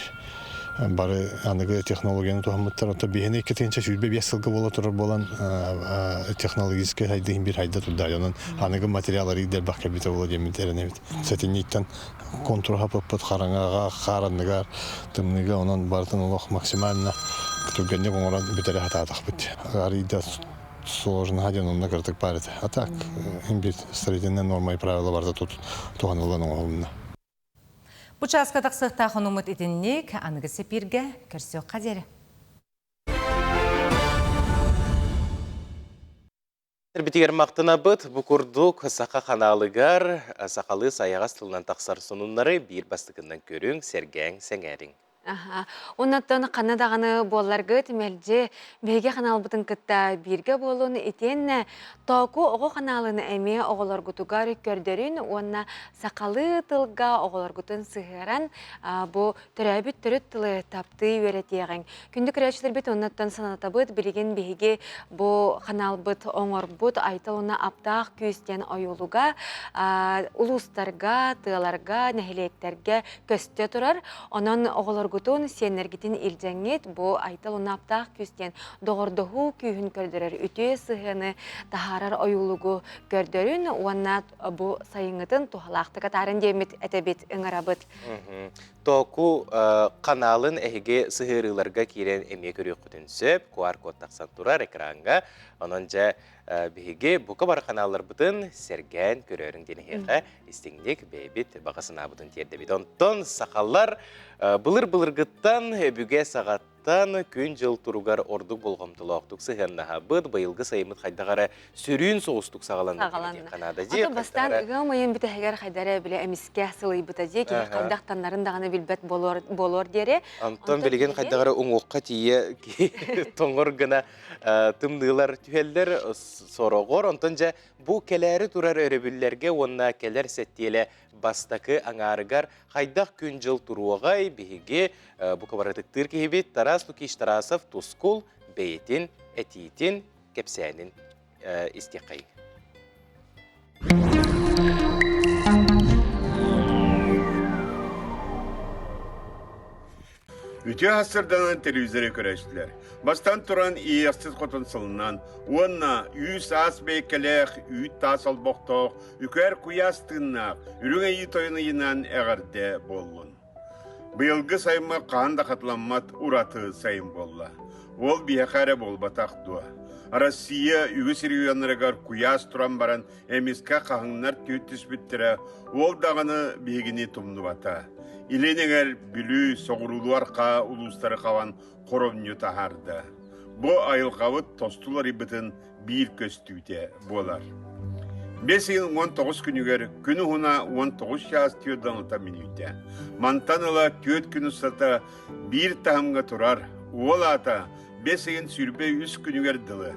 бары аныгы технологияны туһаммыттар. Оттон биһини 2025 сылга буола турар буолан технологическай хайдыһын биир хайда турда. Онон аныгы материаллары элбэх кэлбитэ буолуо диэммит эрэнэбит. Сэтинньиттэн контур хапыппыт хараҥаҕа, хааранныгар, тымныыга онон барытын олох максимально түргэнник оҥорон бүтэрэ сатаатахпыт. Арыйда сложно диэн онно кыратык баар этэ. А так, биир строительная норма и правила барыта туһаныллан оҥоһулунна. Бу чааска тахсыахтаах онуммут итинник аныгы сепиргэ көрсүөххэ диэри. Битигэр мактанабыт бу курдук саха ханаалыгар сахалыы сайаҕас тылынан тахсар сонуннары биир бастакыннан көрүҥ, сэргээҥ, сэҥээриҥ. Аха. Оннуттан ханна даҕаны буолларгыт мэлдьи биһиги ханаалбытын кытта бииргэ буолун итиэннэ Тооку оҕо ханаалын эмиэ оҕолоргутугар көрдөрүн уонна сахалыы тылга оҕолоргутун сыһыаран бу төрөөбүт төрүт тылы таптыы үөрэтиэҕиҥ. Күндү көрөөччүлэрбит оннуттан санатабыт билигин биһиги бу ханаалбыт оҥорбут Айтал уонна Аптаах күүс диэн ойуулуга улуустарга, тыаларга, нэһилиэктэргэ көстө турар. Онон оҕолоргутун, сиэннэргитин илдьэҥҥит бу Айтал унаптаах күүс диэн доҕордоһуу күүһүн көрдөрөр үтүө сыһыаны таһаарар ойуулугу көрдөрүн уонна бу сайыҥҥытын туһалаахтык атаарын диэммит этэбит, ыҥырабыт. Току каналын эһиги сыһыарыыларга киирэн эмиэ көрүөххүтүн сөп. QR-код тахсан турар экраҥҥа. Онон дьэ биһиги бука бары каналларбытын сэргээн көрөөрүҥ диэн эһиэхэ истиҥник бэйэбит баҕа санаабытын тиэрдэбит. Онтон сахалар былыр-былыргыттан өбүгэ саҕаттан күн-дьыл туругар ордук болҕомтолоохтук сыһыаннаһабыт. Быйылгы сайыммыт хайдах эрэ сөрүүн соҕустук саҕаланна диэххэ наада дии. Ото бастаан ыам ыйын бүтэһигэр хайда эрэ бile эмискэ сылыйбыта дии киһи хайдах таннарын даҕаны билбэт буолуор диэри. Онтон билигин хайдах эрэ уҥуохха тиийэ тоҥор гына тымныылар түһэллэр сороҕор. Онтон дьэ Бу кэлээри турар өрөбүллэргэ уонна кэлэр сэттиэлэ бастакы аҥаарыгар хайдах күн-дьыл туруоҕай биһиги бу кыбаратыктыыр киһибит Тарас Лукич Тарасов Тускул бэйэтин этиитин, кэпсээнин истиэххэйиҥ. Үтүө сарсыарданан телевизоры көрөөччүлэр. Бастан туран иэхсит хотун сылынан уонна үүс-аас бэйкэлээх, үүт-таас олбохтоох, үкээр куйаас тыыннаах, үрүҥ айыы тойон ыйынан эҕэрдэ буоллун. Быйылгы сайыммыт хаһан да хатыламмат ураты сайын буолла. Ол биһиэхэ эрэ буолбатах дуо? Россия үгүс регионнарыгар куйаас туран баран эмискэ хаһыҥнар түүт түспүттэрэ, ол даҕаны биһигини тумнубата. Илин эҥэр Бүлүү, соҕуруулуу арҕаа улуустары хабан хоромньу таһаарда. Бу айылҕабыт тосту уларыйбытын биир көстүүтэ буолар. Бэс ыйын 19 күнүгэр күн уһуна 19 чаас 46 мүнүүтэ. Мантан ыла 4 күн устата биир таһымҥа турар, уол аата бэс ыйын 23 күнүгэр дылы.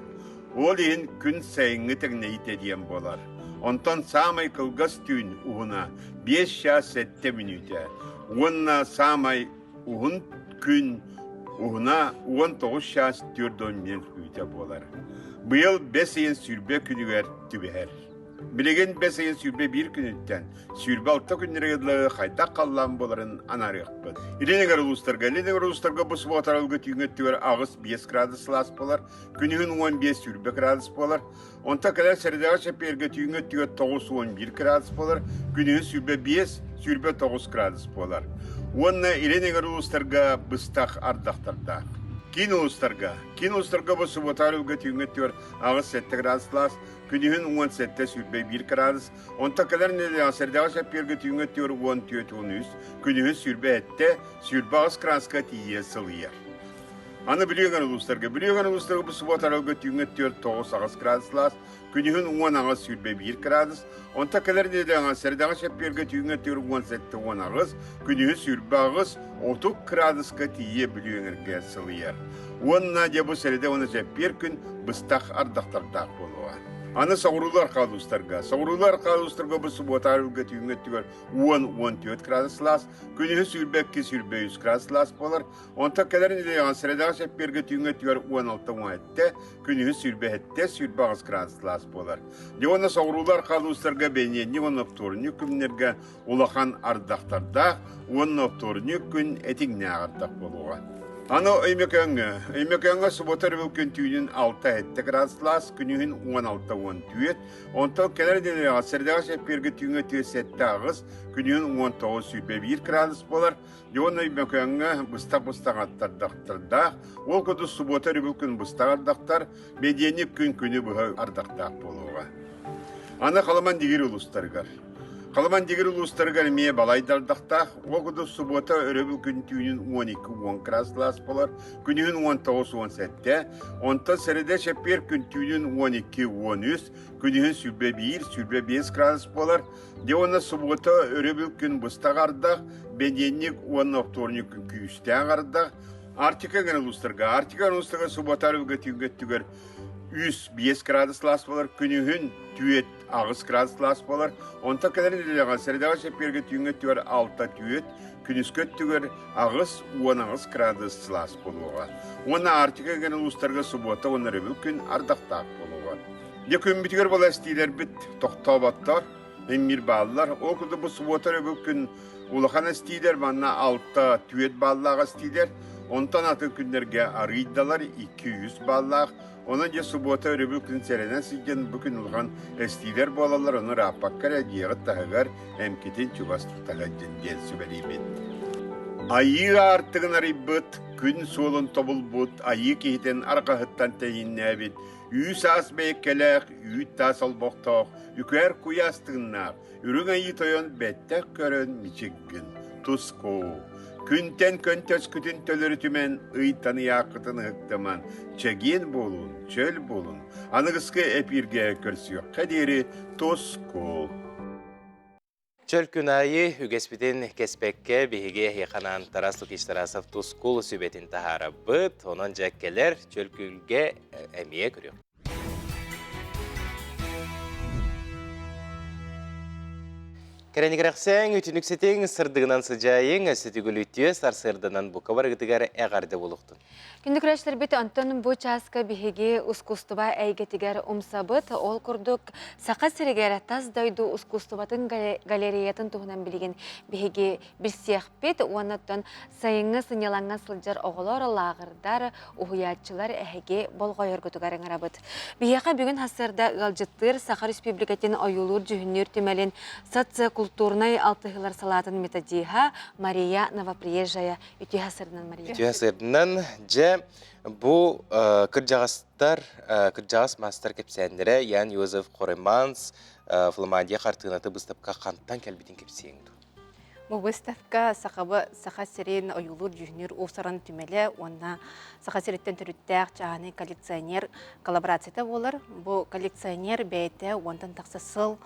Ол иһин күн сайыҥҥы тэҥнэйитэ диэн буолар. Онтон саамай кылгас түүн уһуна 5 чаас 7 мүнүүтэ уонна саамай уһун күн уһуна 19 чаас 45 мүнүүтэ буолар. Быйыл бэс ыйын 20 күнүгэр түбэһэр. Билигин бэс ыйын 21 күнүттэн 26 күннэргэ дылы хайдах халлаан буоларын анаарыахпыт. Илин эҥэр улуустарга Илин эҥэр улуустарга бу субуотаралга түүҥҥү өттүгэр 8-5 градус сылаас буолар, күнүһүн 15-20 градус буолар. Онтон кэлэр сэрэдэҕэ чэппиэргэ түүҥҥү өттүгэр 91 градус буолар, күнүһүн 25-29 градус буолар. Уонна илин эҥэр улуустарга быстах ардахтардаах. Киин улуустарга Киин улуустарга бу субуотаар үлгэ түүҥҥү өттүгэр 8-7 градус сылаас, күнүһүн 17-21 градус, онтон кэлэр нэдиэлэҕэ сэрдэҕэ чэппиэргэ түүҥҥү өттүгэр 14-13, күнүһүн 27-28 градуска тиийэ сылыйар. Аны Бүлүү эҥэр улуустарга. Бүлүү эҥэр улуустарга бу субуота аралга түүҥҥү 4-9 градус сылаас, күнүһүн 10-8 21 градус, онтон кэлэр нэдиэлэҕэ сэрэдэҕэ чэппиэргэ түүҥҥү 47-18, күнүһүн 28-30 градуска тиийэ Бүлүү эҥэргэ сылыйар. Уонна дьэ бу сэрэдэ уонна чэппиэр күн быстах ардахтардаах буолуоҕа. Аны соҕуруулар хаалуустарга. Соҕуруулар хаалуустарга бу субуота арылга түүҥҥү өттүгэр 10-14 градус сылаас, күнүһүн 22-23 градус сылаас буолар, Онтон кэлэр нэдиэлэҕэ сэрэдэҕэ чэппиэргэ түүҥҥү өттүгэр 16-17, күнүһүн 27-28 градус сылаас буолар. Дьэ уонна соҕуруулар халуустарга бэниэнньик уонна оптуорунньук күннэргэ улахан ардахтардаах уонна оптуорунньук күн этиҥнээх ардах буолуоҕа. Аны Өймөкөөҥҥө. Өймөкөөҥҥө субуота өрөбүл күн түүнүн 6-7 градус сылаас, күнүһүн 16-14, онтон кэлэр нэдиэлэҕэ сэрэдэҕэ чэппиэргэ түүҥҥү өттүгэр 7-8, күнүһүн 19-21 градус буолар. Дьон Өймөкөөҥҥө быстах-быстах аттардахтардаах, ол курдук субуота өрөбүл күн быстах ардахтар, бэдиэнньик күн күнү быһа ардахтаах буолуоҕа. Аны Халыман Дигир улуустарыгар. Халыман Дигир улуустарыгар эмиэ балайда ардахтаах, ол курдук субуота өрөбүл күн түүнүн 12-10 кыраастылаас буолар, күнүһүн 19-17, онтон сэрэдэ чэппиэр күн түүнүн 12-13, күнүһүн 21-25 градус буолар, Дьэ уонна субуота өрөбүл күн быстах ардах, бэниэнньик уонна вторник күн күүстээх ардах. Арктика эҥэр улуустарга, Арктика улуустарга субуота өрөбүлгэ түүҥҥү өттүгэр 3-5 градус сылаас буолар, күнүһүн 4-8 градус сылаас буолар. Онтон кэлэр нэдиэлэҕэ сэрэдэҕэ чэппиэргэ түүҥҥү өттүгэр 6-4, күнүскү өттүгэр 8-18 градус сылаас буолуоҕа. Уонна Арктика эҥэр улуустарга субуота уонна өрөбүл күн ардахтаах буолуоҕа. Дьэ күммүтүгэр буола эстиилэрбит тохтооботтор, иҥмир бааллар. Ол курдук бу субуота өрөбүл күн улахан эстиилэр манна 6-4 бааллаах эстиилэр. Онтон атын күннэргэ арыйдалар 200 бааллаах. Онон дьэ субуота өрөбүл күн сэрэнэн сылдьан бу күн улахан эстиилэр буолаллар. Ону ырааппакка эрэ дьиэҕит таһыгар эмкитин чугас тута сылдьын диэн сүбэлиибит. Айыы аартыгын арыйбыт, күн суолун тобулбут, айыы киһитин арҕаһыттан тэйиннээбит Үүс-аас бэйэккэлээх, үүт-таас олбохтоох, үкээр куйаас тыыннаах, үрүҥ айыы тойон бэттэх көрөн мичик гын, тускуу. Күнтэн көнтөскүтүн төлөрүтүмэн, ыйтан ыйааххытын ыһыктыман, чэгиэн буолун, чөл буолун. Аныгыскы эпииргэ көрсүөххэ диэри тускул. Чөл күн аайы үгэспитин кэспэккэ биһиги эһиэхэ анаан Тарас Лукич Тарасов тускул сүбэтин таһаарабыт. Онон дьэ кэлэр чөл күлгэ эмиэ көрүөх. Кэрэнигирэхсэҥ, үтүнүксэтиҥ, сырдыгынан сыдьаайыҥ, сүтүгүлүтүө сарсыарданан бука барыгытыгар эҕэрдэ буолуохтун. Күндү көрөөччүлэрбит, онтон бу чааска биһиги ускуустуба эйгэтигэр умсабыт. Ол курдук, Саха сиригэр тас дойду ускуустубатын галереятын туһунан билигин биһиги билсиэхпит. Уонна оттон сайыҥҥы сынньалаҥҥа сылдьар оҕолор, лааҕырдар, уһуйааччылар эһиги болҕойоргутугар ыҥырабыт. Биһиэхэ бүгүн сарсыарда ыалдьыттыыр Саха Республикатын ойуулуур-дьүһүннүүр түмэлин социокультурнай алтыһыылар салаатын методиһа Мария Новоприезжая Үтүө сырдынан Мария. Үтүө сырдынан. Дьэ, бу кырдьаҕастар, кырдьаҕас маастар кэпсээннэрэ Ян Йозеф Хореманс Фламандия хартыынаты быыстапка хантан кэлбитин кэпсиэҥ дуу? Бу выставка сахабы Саха сирин ойуулуур дьүһүнүүр уусаран түмэлэ уонна Саха сириттэн төрүттээх чааһынай коллекционер коллаборацията буолар. Бу коллекционер бэйэтэ уонтан тахса сыл.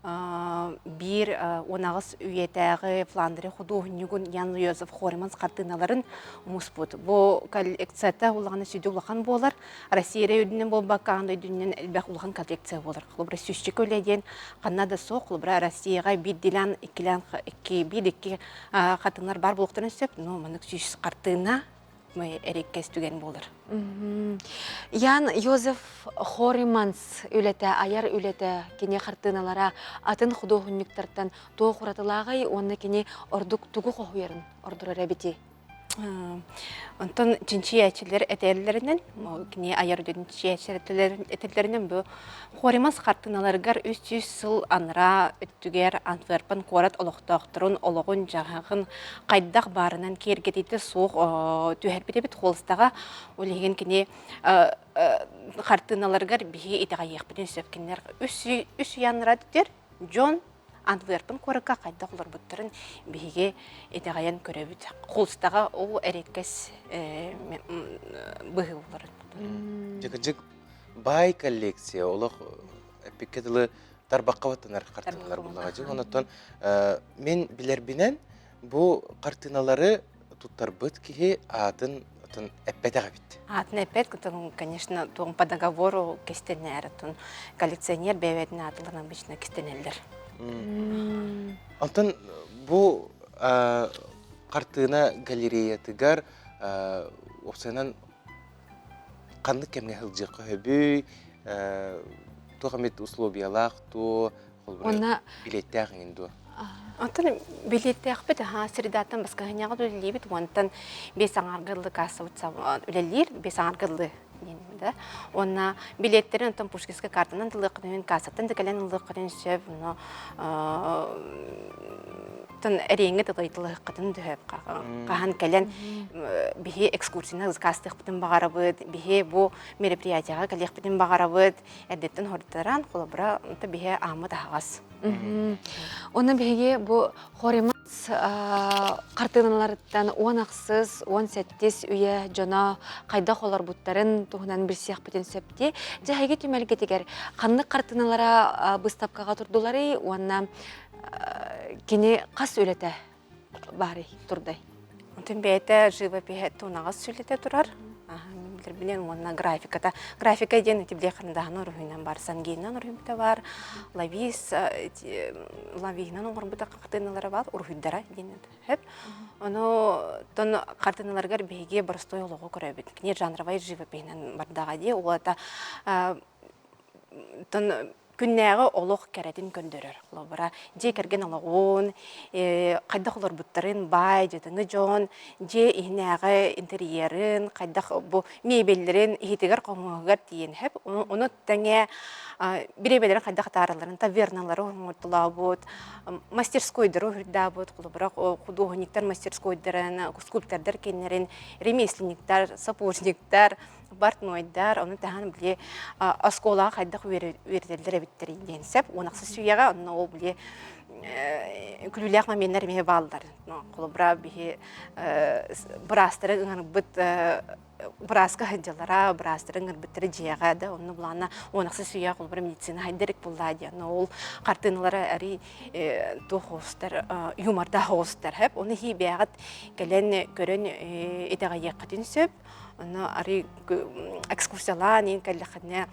Биир 18 үйэтээҕи Фландрия худуоһунньугун Ян Йозеф Хориманс хартыыналарын муспут. Бу коллекцията улахан сүдү улахан буолар. Россия эрэ үрдүнэн буолбакка, аан дойду үрдүнэн элбэх улахан коллекция буолар. Холобура, сүүсчэкэ үлэ диэн ханна да суох. Холобура, Россияҕа биирдилээн, иккилээн, икки, биир икки хартыыналар баар буолуохтарын сөп. Но маннык сүүс хартыына эриэккэс түгэн буолар. Ян Йозеф Хориманс үлэтэ, айар үлэтэ, кини хартыыналара атын худуоһунньуктартан туох уратылааҕый уонна кини ордук тугу хоһуйарын ордорор эбитий? Онтон чинчийээччилэр этэллэринэн, кини айар үлэтин чинчийээччилэр этэллэринэн бу Хоримас хартыыналарыгар 300 сыл анараа өттүгэр Антверпен куорат олохтоохторун олоҕун-дьаһаҕын хайдах баарынан киэргэтиитэ суох түһэрбит эбит холстаҕа. Ол иһин кини хартыыналарыгар биһиги итэҕэйиэхпитин сөп. Кинилэр үс үйэ анараа өттүгэр дьон Антверпен куоракка хайдах олорбуттарын биһиги итэҕэйэн көрөбүт. Холстаҕа ол эриэккэс быһыы буолар. Дьык баай коллекция олох эппиккэ дылы тарбахха баттанар хартыыналар буллаҕа дьиҥ. Онтон мин билэрбинэн бу хартыыналары туттарбыт киһи аатын атын эппэтэх эбит. Аатын эппэт, конечно, туом по договору кистэнээр, оттон коллекционер бэйэтин аатыларын обычно кистэнэллэр. Онтон бу хартыына галереятыгар уопсайынан ханнык кэмҥэ сылдьыахха сөбүй, туох эмит условиялаах дуо, холобура билиэттээх эҥин дуо? Онтон билиэттээхпит аһаа средаттан баскыһынньаҕа үлэлиибит уонтан биэс аҥаарга ыллы кассабыт үлэлиир биэс аҥаарга ыллы диэн да уонна билиэттэрин онтон Пушкинскай картанан да ылыаххытын кассаттан да кэлэн ылыаххытын сөп но тон эриэҥҥэ тылыйтылыаххытын да сөп хаһан кэлэн биһи экскурсияны заказтыахпытын баҕарабыт биһи бу мероприятияҕа кэлиэхпитин баҕарабыт эрдэттэн хордоран холобура биһи ааммыт аһаҕас Онно биһиги бу Хоримас хартыыналарыттан 16, 18 үйэ дьоно хайдах олорбуттарын туһунан билсиэхпитин сөп дии. Дьэ, эһиги түмэлгитигэр ханнык хартыыналара быыстапкаҕа турдуларый уонна кини хас үлэтэ баарый турдай? Онтон бэйэтэ живопиһа туонаҕас сүлэтэ турар. Билэрбинэн уонна графиката. Графика диэн ити били хандаһан уруһуйунан бар, сангинан уруһуйбута бар, лавис лавиһынан оҥорбута хартыыналара бар, уруһуйдара диэн сөп. Ону тон хартыыналарыгар биһиги боростуой олоҕу көрөбүт. Кини жанровай живопиһынан бардаҕа дии. Уота тон күннээҕи олох кэрэтин көрдөрөр. Холобура, дьиэ кэргэн олоҕун, хайдах олорбуттарын, баай, дьадаҥы дьон, дьиэ иһинээҕи интерьерин, хайдах бу мебеллэрин иһитигэр-хомуоһугар тиийэн сөп. Ону тэҥэ бириэмэлэрин хайдах атааралларын, таверналары оҥортолообут, мастерскойдары уһуйдаабыт, холобура, худуоһунньуктар мастерскойдарын, скульптордар кинилэрин, ремесленниктар, сапожниктар, портнойдар, ону таһынан били оскуолаҕа хайдах үөрэтэллэр эбиттэрий диэн сөп. Уонахсыс үйэҕэ онно ол били күлүүлээх моменнар эмиэ бааллар. Холобура, биһи быраастары ыҥырбыт бырааска сылдьаллара, быраастары ыҥырбыттара дьиэҕэ да, онно булаана уонахсыс үйэҕэ холобура медицина хайдарык буллаа диэн. Ол хартыыналара ари туох оҕустар, юмордаах оҕустар хөп. Оны хии бэйэҕит кэлэн көрөн итэҕэйиэххитин сөп. Онно арый экскурсиялаан иин кэллэххинэ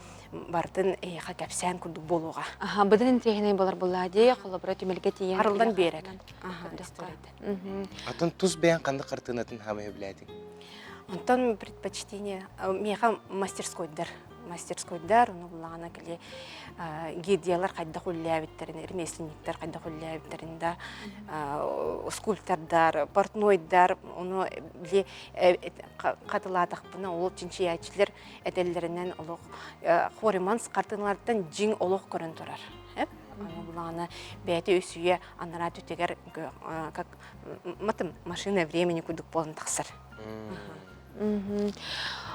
барытын эйиэхэ кэпсээн курдук буолуоҕа. Аха, быдан интириэһинэй буолар буоллаа дии, холобура түмэлгэ тиийэн арыллан биэрэр. Атын тус бэйэҥ ханнык хартыынатын хаамай сөбүлээтиҥ? Онтон предпочтение миэхэ мастерскойдар мастерскойдар, ону буллаҕына кили гильдиялар хайдах үллээбиттэрин, ремесленниктэр хайдах үллээбиттэрин да, скульптордар, портнойдар, ону били хатылаатахпына ол чинчийээччилэр этэллэринэн олох Хориманс хартыыналартан дьиҥ олох көрөн турар. Ону буллаҕына бэйэтэ үс үйэ анараа түтүгэр как матым машина времени курдук буолан тахсар.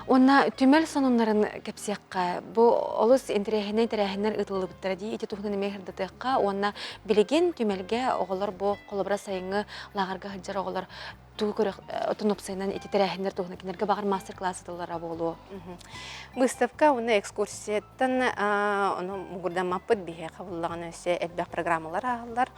Уонна түмэл сонуннарын кэпсиэххэ, бу олус интэриэһинэй тэрээһиннэр ыытыллыбыттара дии, ити туһунан эмиэ сырдатыахха уонна билигин түмэлгэ оҕолор бу холобура сайыҥҥы лааҕырга сылдьар оҕолор. Тугу көрөх отон опсайынан ити тэрээһиннэр туһунан кинилэргэ баҕар мастер-класс ытыллара буолуо. Выставка уонна экскурсияттан ону мугурдаммаппыт биһиэхэ буллаҕына өссө элбэх программалар ааһаллар.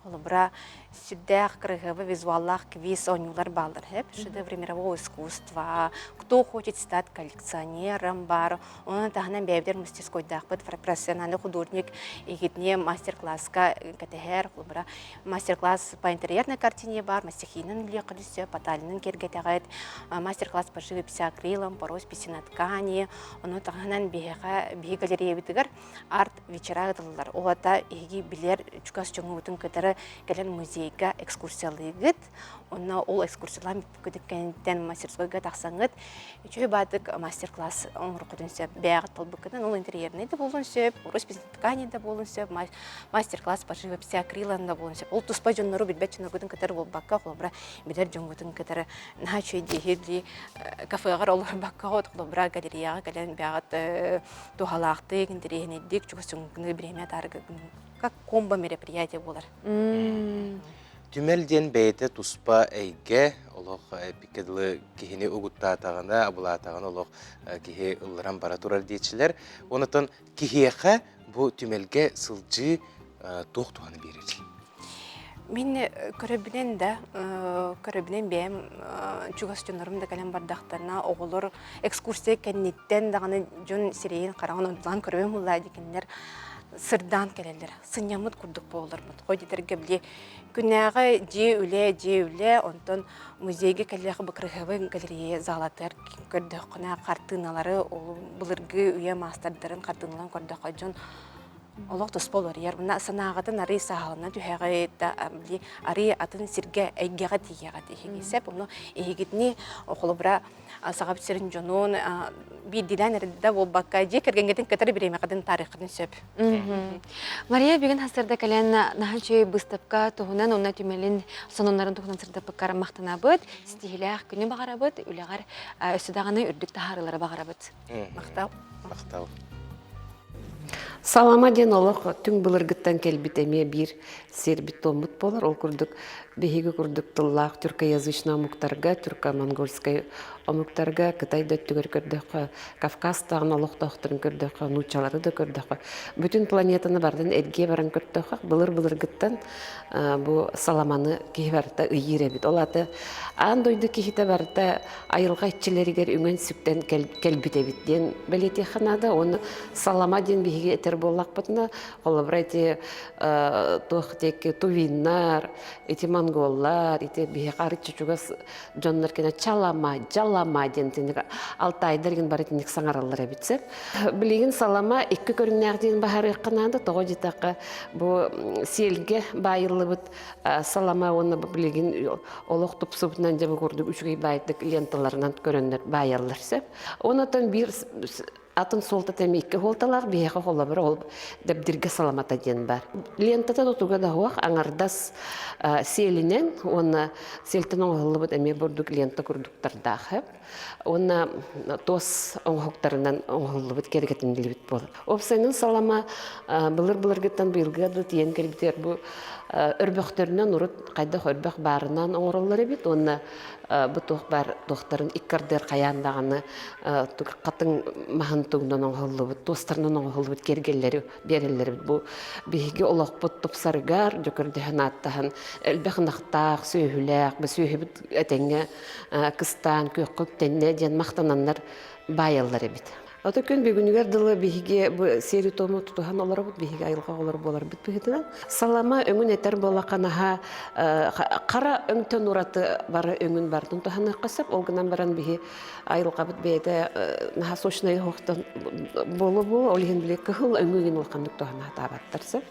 Холобура, сүрдээх кырыһыба визуаллаах квиз оонньуулар бааллар. Шедевры мирового искусства, кто хочет стать коллекционером бар. Онон таһынан бэйэбитэр мастерскойдаахпыт профессиональный художник игитне мастер-класска кэтэһэр. Холобура, мастер-класс по интерьерной картине бар, мастихинын үлүөххэ сөп, баталинын киэргэтэҕит, мастер-класс по живописи акрилом, по росписи на ткани. Ону таһынан биһиэхэ биһи галереябытыгар арт-вечера ыытыллар. Ол ата эһиги билэр чугас дьоҥҥутун кытары кэлэн музейга экскурсиялыыгыт. Онно ол экскурсиялаан бүппүккүтүн мастерскойга тахсаҥҥыт үчүгэй баатык мастер-класс оҥороххутун сөп. Бэйэҕит талбыккытын ол интерьерный да буолуон сөп, роспись ткани да буолуон сөп, мастер-класс по живописи акрилан да буолуон сөп. Ол туспа дьоннору билбэт дьонноргутун кытары буолбакка, холобура, билэр дьоҥҥутун кытары наһаа үчүгэй диэһи кафеҕар олорбакка, холобура, галереяҕа кэлэн бэйэҕит туһалаахтык, интэриэһинэйдик, чугас дьоҥҥутун бириэмэ атаарга как комбо мероприятие буолар. Түмэл диэн бэйэтэ туспа эйгэ, олох эппиккэ дылы киһини угуттаатаҕына, абылаатаҕына олох киһи ылларан бара турар диэччилэр. Онотон киһиэхэ бу түмэлгэ сылдьыы туох туһаны биэрэр? Мин көрөбүнэн да, көрөбүнэн бэйэм чугас дьоннорум да кэлэн бардахтарына, оҕолор экскурсия кэнниттэн даҕаны дьон сирэйин хараҕын одуулаан көрөбүн буллаа дикиннэр сырдаан кэлэллэр. Сынньаммыт курдук буоларбыт. Хой диэтэргэ били күннээҕи дьиэ үлэ, дьиэ үлэ, онтон музейга кэллээх быкырыһабы галерея залатыгар көрдөххүнэ хартыыналары, ол былыргы үйэ маастардарын хартыыналарын көрдөххө дьон олох туспа уларыйар. Мына санааҕытын арый сааһылана түһэҕит да, били арый атын сиргэ, эйгэҕэ тиийэҕит эһиги сөп. Ону эһигитини холобура Сахабыт сирин дьонун биирдиилээн эрдэ буолбакка дьиэ кэргэҥҥитин кытары бириэмэҕитин таарыаххытын сөп. Мария бүгүн хасырда кэлэн наһаа үчүгэй быыстапка туһунан уонна түмэлин сонуннарын туһунан сырдаппыккар махтанабыт. Ситиһиилээх күнү баҕарабыт, үлэҕэр өссө даҕаны үрдүк таһаарыылары баҕарабыт. Махтал. Махтал. Салама диэн олох түҥ былыргыттан кэлбит эмиэ биир сиэрбит-туоммут буолар. Ол курдук биһиги курдук тыллаах тюркоязычный омуктарга, тюрко-монгольскай омуктарга, Кытай да өттүгэр көрдөххө, Кавказ даҕаны олохтоохторун көрдөххө, нууччалары да көрдөххө, бүтүн планетаны барытын эргийэ баран көрдөххө, былыр-былыргыттан бу саламаны киһи барыта ыйыыр эбит. Ол аата аан дойду киһитэ барыта айылҕа иччилэригэр үҥэн-сүктэн кэлбит эбит диэн бэлиэтиэххэ наада. Уонна салама диэн биһиги этэр буоллахпытына, холобура ити туох диэки тувиннар, ити монголлар, ити биһиэхэ арыччы чугас дьоннор кэнэ чалама, дьалама диэн тинник алтайдар игин бары тинник саҥараллар эбит сөп. Билигин салама икки көрүҥнээх диэн баһарыахха наада, тоҕо диэтэххэ бу сиэлгэ баайыллыбыт салама уонна билигин олох тупсубутунан дьэ бу курдук үчүгэй баайдык ленталарынан көрөннөр баайаллар сөп. Онотон биир атын суолтата эмиэ икки суолталаах биһиэхэ холобура ол дэбдиргэ саламата диэн бар. Лентата тутуга да суох аҥардас сиэлинэн уонна сиэлтэн оҥоһуллубут эмиэ бурдук лента курдуктардаах уонна туос оҥоһуктарынан оҥоһуллубут киэргэтиниллибит буолар. Уопсайынан салама былыр-былыргыттан быйылгыга да тиийэн кэлбитигэр бу өрбөхтөрүнэн урут хайдах өрбөх баарынан оҥороллор эбит уонна бу туох баар туохтарын икки ардыгар хайаан даҕаны хатыҥ маһын тугунан оҥоһуллубут туостарынан оҥоһуллубут киэргэллэри биэрэллэр эбит. Бу биһиги олохпут тупсарыгар дьөкөрдөһөн ааттаһан элбэх ынахтаах, сүөһүлээх, бу сүөһүбүт этэҥҥэ кыстаан күөххэ үктэннэ диэн махтананнар баайаллар эбит. Ото күн бүгүнүгэр дылы биһиги бу сиэри-туому тутуһан олоробут, биһиги айылҕа оҕолор буоларбыт быһыытынан. Салама өҥүн этэр буоллахха наһаа хара өҥтөн ураты бары өҥүн барытын туһаныахха сөп. Ол гынан баран биһи айылҕабыт бэйэтэ наһаа сочнай оһохтон буолуо-буолуо, ол иһин били кыһыл өҥү улаханнык туһанаатаабаттар сөп.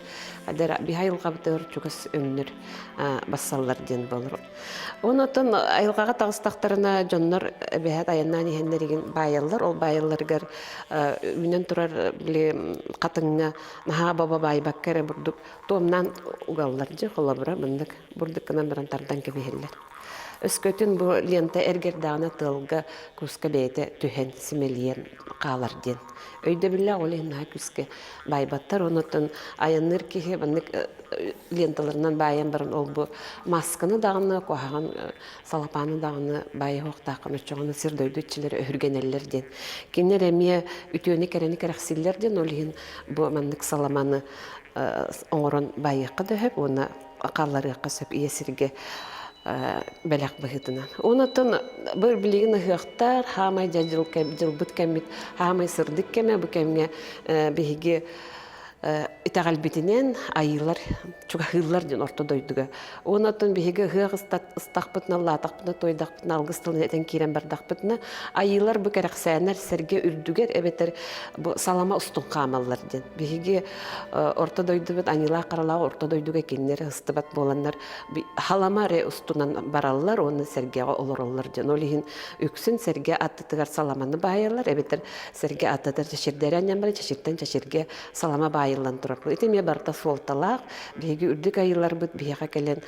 Биһи айылҕабытыгар чугас өҥнөр бассаллар диэн буолар. Онон айылҕаҕа таҕыстахтарына дьоннор эбэһээт айаннаан иһэннэригин баайаллар. Ол баайалларыгар үүнэн турар били хатыҥҥа наһаа баба баайбакка эрэ бурдук туомнаан угаллар дьэ холобура маннык бурдук гынан баран тардан кэбиһэллэр. Өскөтүн бу лента эргэрдэҕинэ тыалга куска бэйэтэ түһэн симэлийэн хаалар диэн. Өйдөбүллээх ол иһин наһаа күүскэ баайбаттар. Онуттан айанныыр киһи маннык ленталарынан баайан баран ол бу масканы даҕаны куһаҕан салапааны даҕаны баайыһыахтааххын оччоҕуна сир дойду иччилэрэ өһүргэнэллэр диэн. Кинилэр эмиэ үтүөнү кэрэни кэрэхсииллэр диэн ол иһин бу маннык саламаны оҥорон баайыахха да сөп уонна хаалларыахха сөп ийэ сиргэ бэлэх быһыытынан. Онон бу билигин ыһыахтар, хаамай дьылбыт кэммит, хаамай сырдык кэмэ бу кэмҥэ биһиги итэҕэлбитинэн айыылар чугаһыыллар диэн орто дойдуга. Онон биһиги ыһыах ыстахпытына, лаатахпытына, туойдахпытына, алгыс тылын этэн киирэн бардахпытына, айыылар бу кэрэхсээннэр сэргэ үрдүгэр эбэтэр бу салама устун хаамаллар диэн. Биһиги орто дойдубут аньыылаах харалаах орто дойдуга кинилэр ыстыбат буоланнар халама эрэ устунан бараллар уонна сэргэҕэ олороллор диэн. Ол иһин үксүн сэргэ аттытыгар саламаны баайаллар эбэтэр сэргэ аттытыгар чэчирдэрэ анньан баран чэчиртэн чэчиргэ салама баайыллан турар. Ити эмиэ барыта суолталаах. Биһиги үрдүк айыыларбыт биһиэхэ кэлэн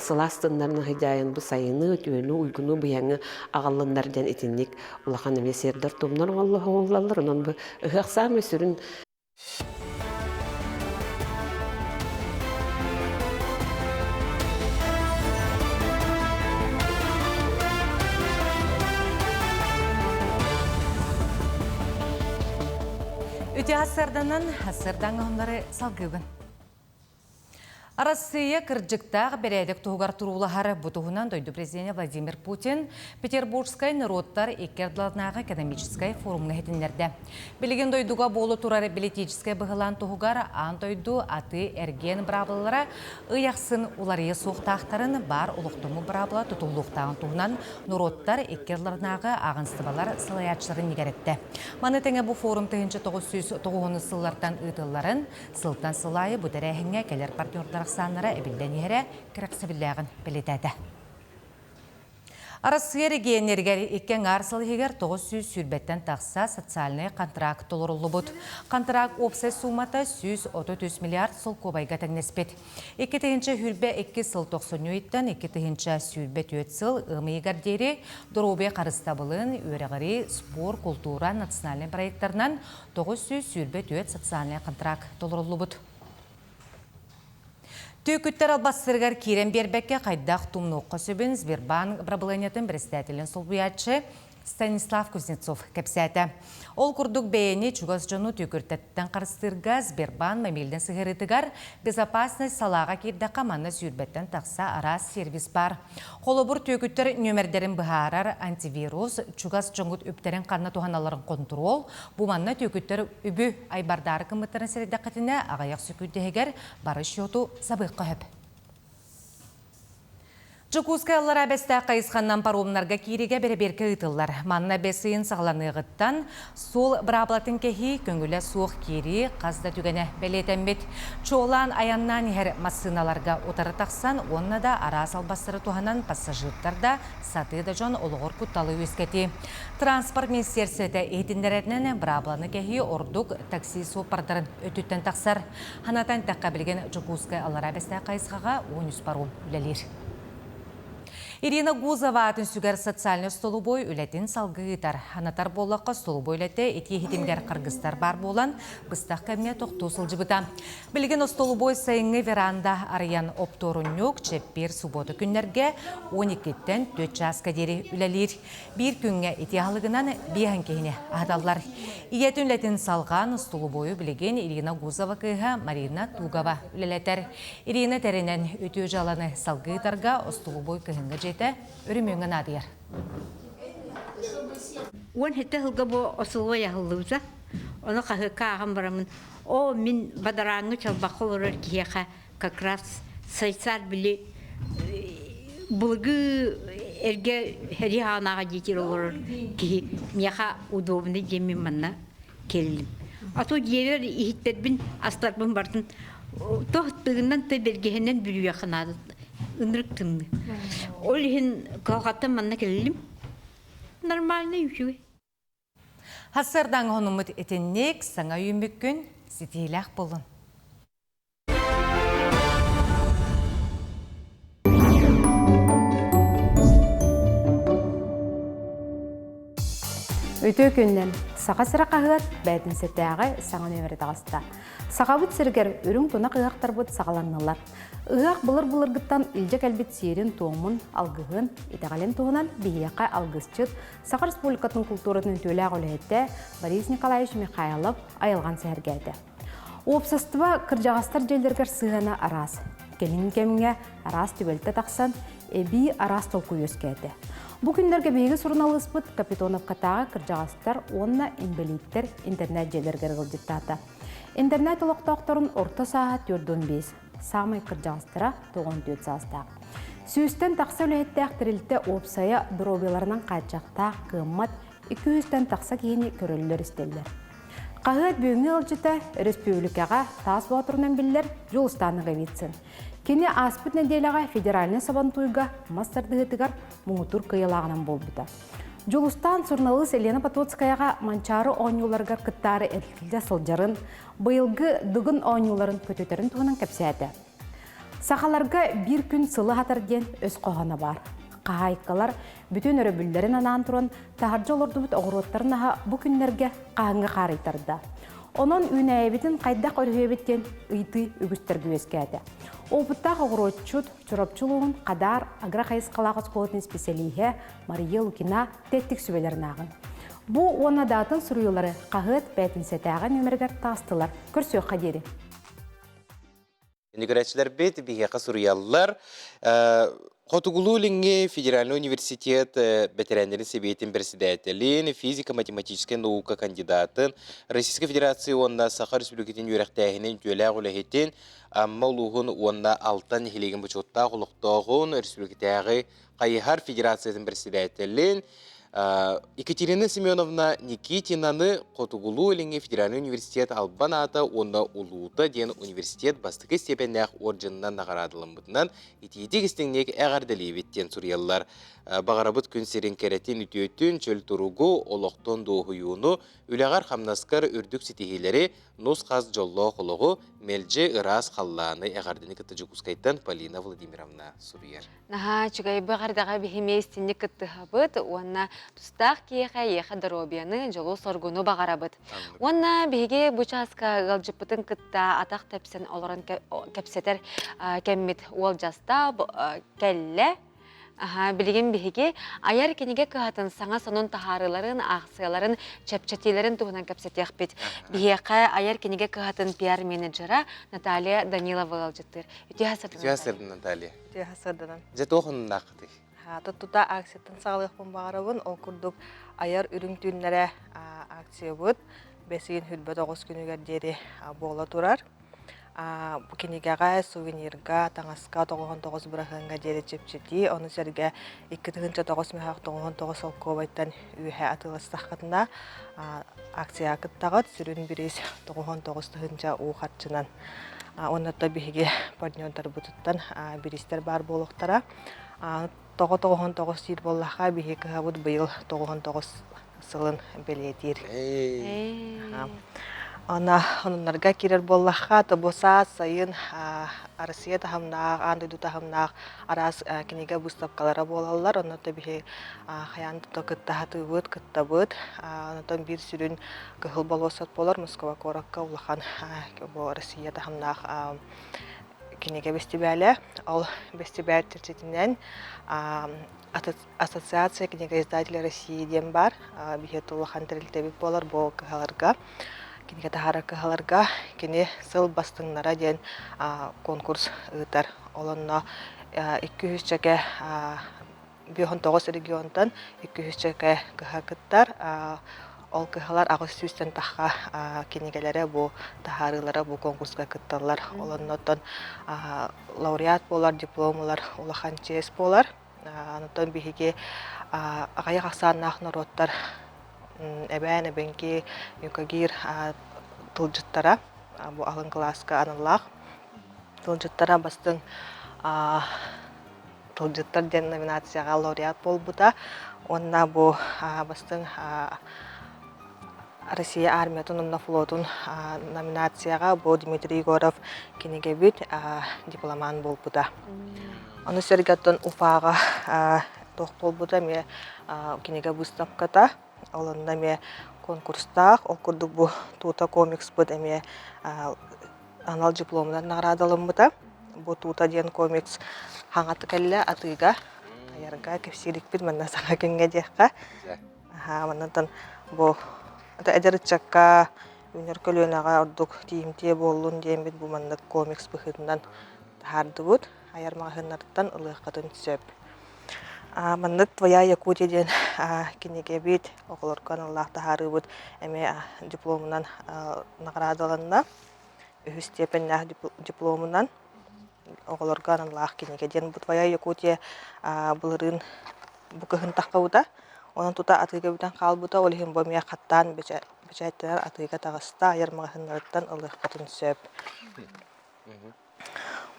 сылаас тыннарын ыһыдьаайын бу сайыны, түүнү, уйгуну, быйаҥы аҕаллыннар диэн итинник улахан эмиэ сиэрдэр тумнар оҥоллоллор. Онон бу ыһыах саамай сүрүн Үтүө сарданан, сардаҥ оһонноры салгыыбын. Арассыыйа кырдьыктаах бэрээдэк туһугар туруулаһар бу туһунан дойду президенэ Владимир Путин Петербургскай норуоттар икки ардыларынааҕы экономическай форумҥа иһитиннэрдэ. Билигин дойдуга буола турар бэлитиичэскэй быһылаан туһугар аан дойду атыы-эргиэн быраабылалара ый ахсын уларыйа суохтаахтарын баар олохтоммут быраабыла тутуллуохтааҕын туһунан норуоттар икки ардыларынааҕы ааҕыныстыбалар салайааччыларын игэрэттэ. Маны тэҥэ бу форум 1990 сыллартан ыытылларын Сылтан сыл аайы бу тэрээһиҥҥэ кэлэр партнердар ахсааннара эбиллэн иһэрэ кэрэхсэбиллээҕин бэлиэтээтэ. Арассыыйа эрэгийиэннэригэр икки аҥаар сыл иһигэр 920-тэн тахса социальнай контракт толоруллубут. Контракт уопсай суумата 133 миллиард солкуобайга тэҥнэспит. 2022 сыл тохсунньу ыйыттан 2024 сыл ыам ыйыгар диэри доруобуйа харыстабылын, үөрэҕири, спорт, култуура национальнай проектарынан 924 социальнай контракт толоруллубут. Түөкүттэр албастарыгар киирэн биэрбэккэ хайдах тумнуохха сөбүн Сбербанк бырабылыанньатын председателин солбуйааччы Станислав Кузнецов кэпсээтэ. Ол курдук бэйэни чугас дьону түөкүртэттэн харыстыырга Сбербанк мобильнай сыһыарыытыгар безопасность салааҕа киирдэххэ манна сүүрбэттэн тахса араас сервис баар. Холобур, түөкүттэр нүөмэрдэрин быһаарар антивирус, чугас дьоҥҥут үптэрин ханна туһаналларын хонтуруол, бу манна түөкүттэр үбү айбардаары гыммыттарын сэрэйдэххитинэ, аҕыйах сөкүүндэһигэр бары счету сабыахха сөп. Дьокуускай Аллараа Бэстээх хайысханнан паромнарга кииригэ бэрэбиэркэ ыытыллар. Манна бэс ыйын саҕаланыаҕыттан Суол быраабылатын кэһии, көҥүлэ суох киирии хас да түгэнэ бэлиэтэммит. Чуолаан айаннаан иһэр массыыналарга утары тахсан уонна да араас албастары туһанан пассажирдар да, сатыы да дьон олоҕор кутталы үөскэтии. Транспорт министиэрсибэтэ иһитиннэрэринэн, быраабыланы кэһии ордук такси суоппардарын өттүттэн тахсар. Санатан эттэххэ, билигин Дьокуускай Аллараа Бэстээх хайысхаҕа 13 паром үлэлиир. Ирина Гузова атын сүгэр социальнай остолобуой үлэтин салгыы ыытар. Анатар буоллахха, остолобуой үлэтэ итии иһитимгэр харгыстар баар буолан, быстах кэмҥэ тохтуу сылдьыбыта. Билигин остолобуой сайыҥҥы веранда арыйан оптуорунньук, чэппиэр, субуота күннэргэ 12-ттэн 4 чааска диэри үлэлиир. Биир күҥҥэ ити аһылыгынан биэһэн киһини аһаталлар. Ийэтин үлэтин салҕаан устулубуойу билигин Ирина Гузова кыыһа Марина Тугова үлэлэтэр. Ирина тэринэн үтүө дьыаланы салгыы ыытарга остулубуой кыһыҥҥы дьиэтэ өрөмүөҥҥэ наадыйар. Уон хэтэ сылга бу осулуой аһыллыбыта. Ону хаһыакка ааҕан бараммын, оо, мин бадарааҥҥы чалбахха олорор киһиэхэ как раз сайсаар били былыргы эргэ сэрии хаанааҕа диэтир олорор киһи миэхэ удобный диэммин манна кэллим. А то дьиэбэр иһиттэрбин, астарбын бартын тоһ тыгынан ты бэргэһинэн бүрүйэххэ наада ынырык тымныы. Ол иһин кыһалҕаттан манна кэллим. Нормальный үчүгэй. Сарсыардаҥ хонуммут итинник саҥа үүммүккүн ситиилээх буолун. Үтүө күннэн! Саха сирэ хаһыат бээтинсэтээҕи саҥа нүөмэрэ таҕыста. Сахабыт сиригэр үрүҥ тунах ыһыахтарбыт саҕаланнылар. Ыһыах былыр-былыргыттан илдьэ кэлбит сиэрин-туомун, алгыһын, итэҕэлин туһунан биһиэхэ алгысчыт, Саха Республикатын култууратын үтүөлээх үлэһитэ Борис Николаевич Михайлов айылҕан сэһэргээтэ. Уопсастыба кырдьаҕастар дьиэлэригэр сыһыана араас. Кэлин кэмҥэ араас түбэлтэ тахсан, эбии араас толкуй үөскээтэ. Бу күннэргэ биһиги суруналыыспыт Капитоновкатааҕы кырдьаҕастар уонна инбэлииттэр интернет-дьиэлэригэр ыалдьыттаата. Интернет олохтоохторун орто сааһа 45, саамай кырдьаҕастара 94 саастаах. Сүүстэн тахса үлэһиттээх тэрилтэ уопсайа доруобуйаларынан хааччахтаах кыаммат 200-тэн тахса киһини көрөллөр-истэллэр. Хаһыат бүгүҥҥү ыалдьыта өрөспүүбүлүкэҕэ таас боотурунан биллэр Дьулустаан Ноговицын. Кини ааспыт нэдиэлэҕэ федеральнай Сабантуйга мас тардыһыытыгар муҥутуур кыайыылааҕынан буолбута. Дьулустаан суруналыыс Елена Потоцкаяҕа Манчаары оонньууларыгар кыттаары эргиллэ сылдьарын, быйылгы Дыгын оонньууларын көтүтэрин туһунан кэпсээтэ. Сахаларга биир күн сылы хатар диэн өс хоһооно баар. Хаһаайкалар бүтүн өрөбүллэрин анаан туран таһырдьа олордубут оҕуруоттарын аһа бу күннэргэ хаһыҥҥа хаарыйтарда. Онон үүнээйибитин хайдах өрүһүөбүт диэн ыйытыы үгүстэргэ үөскээтэ. Опыттаах оҕуруотчут Чурапчы улууһун Хадаар агрохайысхалаах оскуолатын исписэлииһэ Мария Лукина тэттик сүбэлэрин ааҕыҥ. Бу уонна даатын суруйуулары хаһыат бээтинсэтээҕи нүөмэригэр таҕыстылар. Көрсүөххэ диэри. Көрөөччүлэрбит биһиэхэ суруйаллар. Хотугулуу-Илиҥҥи федеральный университет бэтэрээннэрин сэбиэтин председателин, физико-математическай наука кандидатын, Российской Федерация уонна Саха Республикатын үөрэхтээһинин үтүөлээх үлэһитин, Амма улууһун уонна Алтан нэһилиэгин бочуоттаах олохтооҕун, республикатааҕы хайыһар федерациятын председателин Екатерина Семеновна Никитинаны Хотугулуу-Илиҥҥи федеральный университет албан аата уонна улуута диэн университет бастакы степеннээх орденынан наҕараадаламмытынан итиитик истиҥник эҕэрдэлиибит диэн суруйаллар. Баҕарабыт күн сирин кэрэтин үтүөтүн, чөл туругу, олохтон дуоһуйууну, үлэҕэр-хамнаскар үрдүк ситиһиилэри, нус-хас дьоллоох олоҕу, мэлдьи ыраас халлааны эҕэрдэни кытта Дьокуускайтан Полина Владимировна суруйар. Наһаа үчүгэй быҕардаҕа биһимиэ истинник кыттыһабыт уонна тустаах киэхэ эйиэхэ доруобуйаны, дьолу-соргуну баҕарабыт. Уонна биһиги бу чааска ыалдьыппытын кытта атах тэпсэн олорон кэпсэтэр кэммит уолдьаста кэллэ. Билигин биһиги айар кинигэ кыһатын саҥа сонун таһаарыыларын, аахсыйаларын, чэпчэтиилэрин туһунан кэпсэтиэхпит. Биһиэхэ айар кинигэ кыһатын пиар-менеджера Наталья Данилова ыалдьыттыыр. Үтүө сарсын, Наталья. Үтүө сарсыарданан. Дьэ туох оннуннааххытый? Тута акцияттан саҕалыахпын баҕарабын. Ол курдук айар үрүҥ түүннэрэ акциябыт бэс ыйын 29 күнүгэр диэри буола турар. Бу кинигэҕэ, сувенирга, таҥаска 99 бырыһыаҥҥа диэри чэпчэтии, ону сэргэ 2009 мөһөөх 99 солкуобайтан үөһэ атыыластаххытына акцияҕа кыттаҕыт. Сүрүн бириис 99 тыһыынча уу харчынан Уонна биһиги партнердарбытыттан бириистэр баар буолуохтара. Тоҕо 99 диир буоллахха, биһиги кыһабыт быйыл 99 сылын бэлиэтиир. Ана онуннарга киирэр буоллахха, то бу саас, сайын Россия таһымнаах, аан дойду таһымнаах араас кинигэ выставкалара буолаллар. Онно то биһи хайаан да кытта сатыыбыт, кыттабыт. Онтон биир сүрүн Кыһыл болуоссат буолар Москва куоракка улахан бу Россия таһымнаах кинигэ бэстибээлэ. Ол бэстибээл чэрчитинэн Ассоциация книгоиздателей России диэн баар. Биһиэт улахан тэрилтэбит буолар бу кыһаларга, кинигэ таһаарар кыһаларга кини сыл бастыҥнара диэн конкурс ыытар. Ол онно 200 чэкэ 59 регионтан 200 чэкэ кыһа кыттар. Ол кыһалар 800-тэн тахха кинигэлэрэ бу таһаарыылара бу конкурска кытталлар. Ол оннуттан лауреат буолар, диплом ылар улахан чиэс буолар. Онтон биһиги аҕыйах ахсааннаах норуоттар эбээн, эбэҥки, юкагир тылдьыттара бу алын кылааска аналлаах тылдьыттара бастыҥ тылдьыттар диэн номинацияҕа лауреат буолбута уонна бу бастыҥ Россия армиятын уонна флотун номинацияҕа бу Дмитрий Егоров кинигэбит дипломант буолбута. Ону сэргэ оттон Уфаҕа туох буолбута эмиэ кинигэ выставката. Ол онно эмиэ конкурстаах. Ол курдук бу Тута комикспыт эмиэ анал дипломунан наҕараадалыммыта. Бу Тута диэн комикс хаҥаты кэллэ атыыга. Айарга кэпсиирикпит манна саҥа күҥҥэ диэххэ. Аһаа, маннантан бу эдэр ыччакка үүнэр көлүөнэҕэ ордук тиийимтиэ буоллун диэммит бу маннык комикс быһыытынан таһаардыбыт. Айар маҕаһыыннарыттан ылыаххытын сөп. Маннык «Твоя Якутия» диэн кинигэбит, оҕолорго аналлаах таһаарыыбыт эмиэ дипломунан наҕараадаланна. Үһүс степеннээх дипломунан оҕолорго аналлаах кинигэ диэн бу «Твоя Якутия» былырыын бу кыһын таххыбыта. Онон тута атыыга бүтэн хаалбыта, ол иһин бу эмиэ хаттаан бэчээттэнэр атыыга таҕыста, айар маҕаһыыннарыттан ылыаххытын сөп.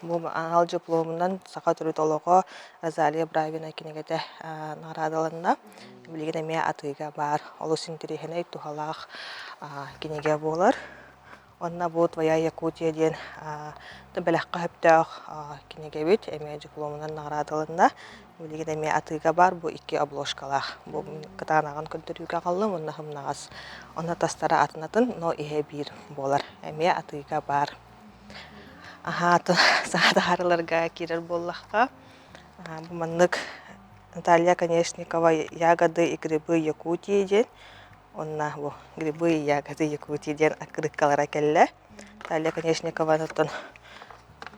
Бу анал дипломунан саха төрүт олоҕо Розалия Бравина кинигэтэ наҕараадаланна. Билигин эмиэ атыыга баар олус интэриэһинэй, туһалаах кинигэ буолар. Онно бу «Твоя Якутия» диэн бэлэххэ сөптөөх кинигэбит эмиэ дипломунан наҕараадаланна. Билигин эмиэ атыыга баар бу икки обложкалаах. Бу кытаанаҕын көрдөрүүгэ аҕаллым уонна сымнаҕас. Онно тастара атын-атын, но иһэ биир буолар. Эмиэ атыыга баар. Аһаатын саатаарыларга киирэр буоллахха, бу маннык Наталья Оконешникова «Ягоды и грибы Якутии» диэн уонна бу «Грибы и ягоды Якутии» диэн аккырыыккалара кэллэ. Наталья Оконешникованы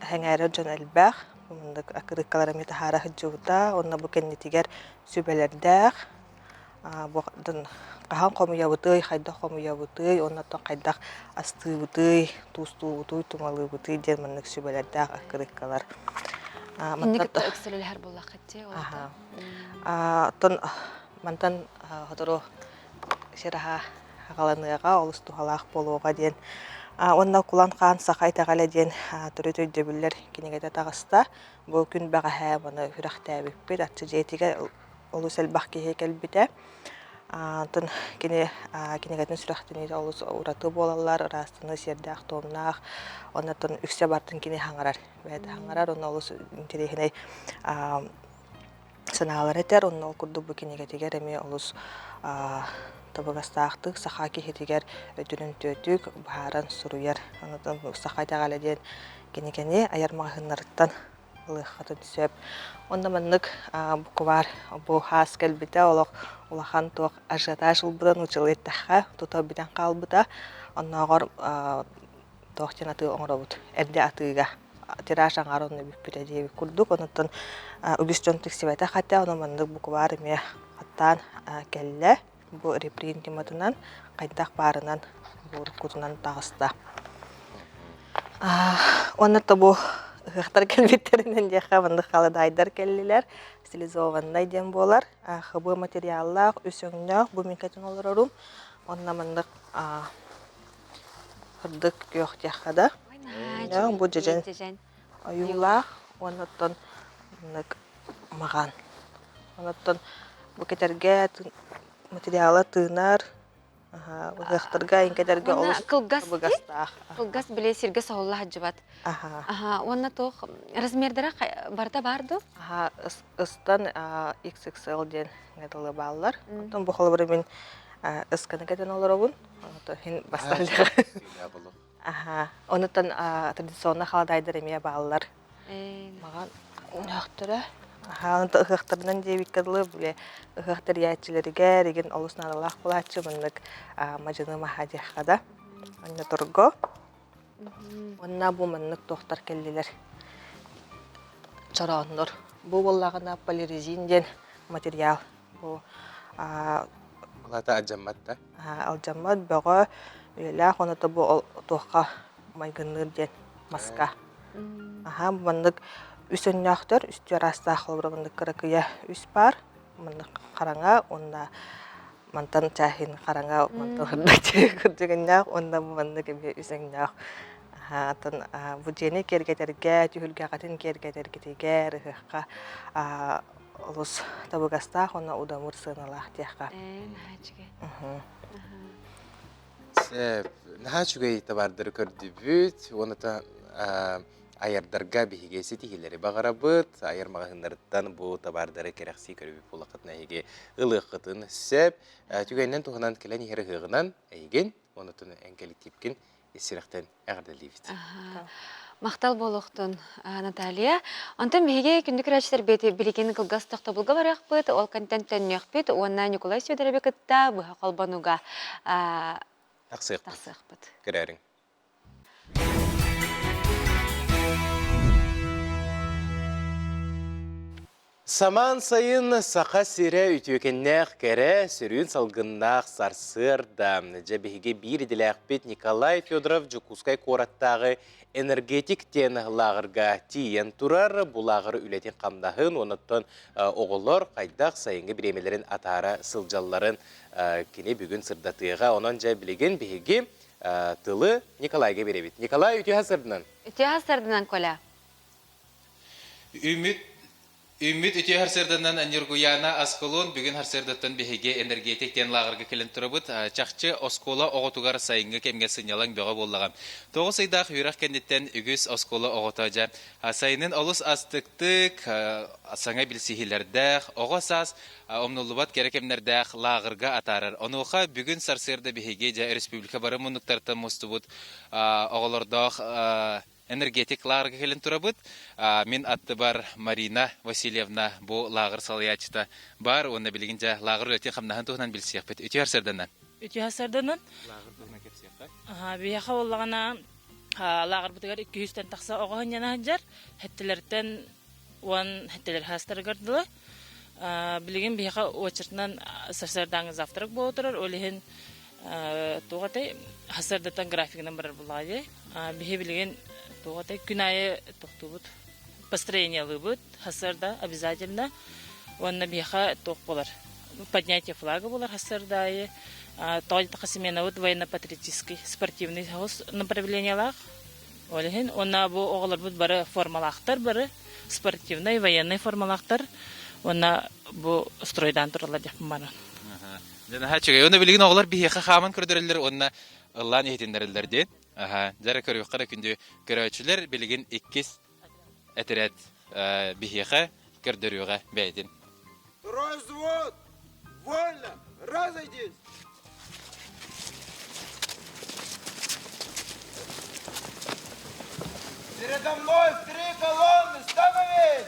сэҥээрэр дьон элбэх. Бу маннык аккырыыккалары эмиэ таһаара сылдьыбыта уонна бу кэннитигэр сүбэлэрдээх хаһан хомуйабытый, хайдах хомуйабытый уонна оттон хайдах астыыбытый, туустуубутуй, тумалыыбытый диэн маннык сүбэлэрдээх аккырыыккалар. Инник кытта ыксалэлэһэр буоллаххыт дии Оттон мантан сотору сир аһа аҕаланыаҕа, олус туһалаах буолуоҕа диэн. Уонна Кулан хаан саха итэҕэлэ диэн төрүт өйдөбүллэр кинигэтэ таҕыста. Бу күн бэҕэһээ маны сүрэхтээбиппит. Арчы дьиэтигэр олус элбэх киһи кэлбитэ. Онтон кини кинигэтин сүрэхтэниитэ олус ураты буолаллар, ыраастаныы сиэрдээх-туомнаах. Оннуттан үксэ барытын кини хаҥарар. Бэйэтэ хаҥарар, онно олус интэриэһинэй санаалары этэр. Онно ол курдук бу кинигэтигэр эмиэ олус табыгастаахтык саха киһитигэр өтүрүн-түөтүк быһааран суруйар. Онтон саха итэҕэлэ диэн кинигэни айар маҕаһыыннарыттан ылыаххытын сөп. Онно маннык букваар бу хаас кэлбитэ олох улахан туох ажиотаж ылбыта нууччалыы эттэххэ тута бүтэн хаалбыта. Оннооҕор туох диэн атыы оҥоробут эрдэ атыыга тираж аҥаар онно бүппүтэ диэбит курдук. Онуттан үгүс дьон тиксибэтэх этэ. Онон маннык букваар эмиэ хаттаан кэллэ. Бу репринт ньыматынан хайдах баарынан уруккутунан таҕыста. Уонна то бу ыһыахтар кэлбиттэринэн диэххэ маннык халадаайдар кэллилэр. Стилизованнай диэн буолар. ХБ материаллаах, үс өҥнөөх бу мин кэтэн олорорум. Онно маннык сырдык күөх диэххэ да. Бу дьэдьэн ойуулаах уонна оттон маннык маҕан. Онуттан бу кэтэргэ материала тыынар, ыһыахтарга иҥкэтэргэ олус кылгас табыгастаах. Кылгас били сиргэ соһулла сылдьыбат. Аха, уонна туох размердара барыта баар дуо? Аха, ыстан XXL диэн дылы бааллар. Оттон бу холобура мин ысканы кэтэн олоробун. Ото хин бастан Аха, онуттан традиционно халадаайдар эмиэ бааллар. Маҕан өөхтөрө. Аха, онто ыһыахтарынан диэбиккэ дылы, били ыһыах тэрийээччилэригэр игин олус наадалаах буолааччы маннык мадьыны маһа диэххэ да. Онньоторго. Уонна бу маннык туохтар кэллилэр. Чорооннор. Бу буоллаҕына полирезин диэн материал. Бу Улата алдьаммат да? Алдьаммат бөҕө үйэлээх оното бу туохха майгынныыр диэн маска. Аха маннык үс өҥнөөхтөр, үстүү араастаах холобура маннык кыракыйа үс баар. Маннык хараҥа уонна мантан чааһын хараҥа мантан кырдьыгынньаах уонна бу маннык эмиэ үс өҥнөөх. Атын бу дьиэни киэргэтэргэ, түһүлгэҕитин киэргэтэргитигэр, ыһыахха олус табыгастаах уонна удамыр сыаналаах диэххэ. Наһаа үчүгэй. Наһаа үчүгэй табаардары көрдүбүт. Уонна. Айардарга биһиги ситиһиилэри баҕарабыт. Айар маҕаһыыннарыттан бу табаардары кэрэхсии көрүбүт буоллаххытына эһиги ылыаххытын сөп. Түгэнинэн туһанан кэлэн иһэр ыһыаҕынан эйигин, онутун эн кэлликтиипкин ис сүрэхтэн эҕэрдэлиибит. Махтал буолуохтун, Наталья. Онтон биһиги күндү көрөөччүлэрбит билигин кылгас тохтобулга барыахпыт, ол контент төннүөхпүт уонна Ньукулай Сүөдэрэби кытта быһа холбонууга тахсыахпыт. Тахсыахпыт. Көрөөрүҥ. Самаан сайын Саха сирэ үтүөкэннээх кэрэ, сөрүүн салгыннаах сарсыарда. Дьэ биһиги биир идэлээхпит Николай Федоров Дьокуускай куораттааҕы энергетик диэн лааҕырга тиийэн турар. Бу лааҕыр үлэтин-хамнаһын, онуттан оҕолор хайдах сайыҥҥы бириэмэлэрин атаара сылдьалларын кини бүгүн сырдатыаҕа. Онон дьэ билигин биһиги тылы Николайга биэрэбит. Николай, үтүө сырдынан. Үтүө сырдынан, Коля. Үмүт Үммүт үтүө сарсыарданан Ньургуйаана Аскалон бүгүн сарсыардаттан биһиги энергетик диэн лааҕырга кэлэн турабыт. Чахчы оскуола оҕотугар сайыҥҥы кэмҥэ сынньалаҥ бөҕө буоллаҕа. 9 ыйдаах үөрэх кэнниттэн үгүс оскуола оҕото дьэ сайынын олус астыктык, саҥа билсиһиилэрдээх, оҕо саас умнуллубат кэрэ кэмнэрдээх лааҕырга атаарар. Онуоха бүгүн сарсыарда биһиги дьэ республика бары муннуктарыттан мустубут оҕолордоох энергетик лааҕырга кэлэн турабыт. Мин аттыбар Марина Васильевна бу лааҕыр салайааччыта баар уонна билигин дьэ лааҕыр үлэтин хамнаһын туһунан билсиэхпит. Үтүө сарсыарданан. Үтүө сарсыарданан. Лааҕыр туһунан кэпсиэххэ. Биһиэхэ буоллаҕына лааҕырбытыгар 200-тэн тахса оҕо сынньана сылдьар. Хэттилэртэн уон хэттилэр хаастарыгар дылы. Билигин биһиэхэ очередынан сарсыардааҥы завтрак буола турар. Ол иһин туох этэй сарсыардаттан графигынан барар буоллаҕа дии. Биһи билигин туох этэй күн аайы тохтуубут построениялыыбыт сарсыарда обязательно. Уонна биһиэхэ туох буолар поднятие флага буолар сарсыарда аайы. Тоҕо диэтэххэ сменабыт военно-патриотический спортивный соҕус направлениелаах. Ол иһин уонна бу оҕолорбут бары формалаахтар бары спортивнай, военнай формалаахтар уонна бу стройдаан тураллар диэхпин бааран. Дьэ наһаа үчүгэй. Уонна билигин оҕолор биһиэхэ хааман көрдөрөллөр уонна ыллаан иһитиннэрэллэр диэн. Аха, дьэ көрүөххэ эрэ күндү көрөөччүлэр билигин иккис этэрээт биһиэхэ көрдөрүөҕэ бэйэтин. Развод! Вольно! Разойдись! Передо мной в три колонны становись!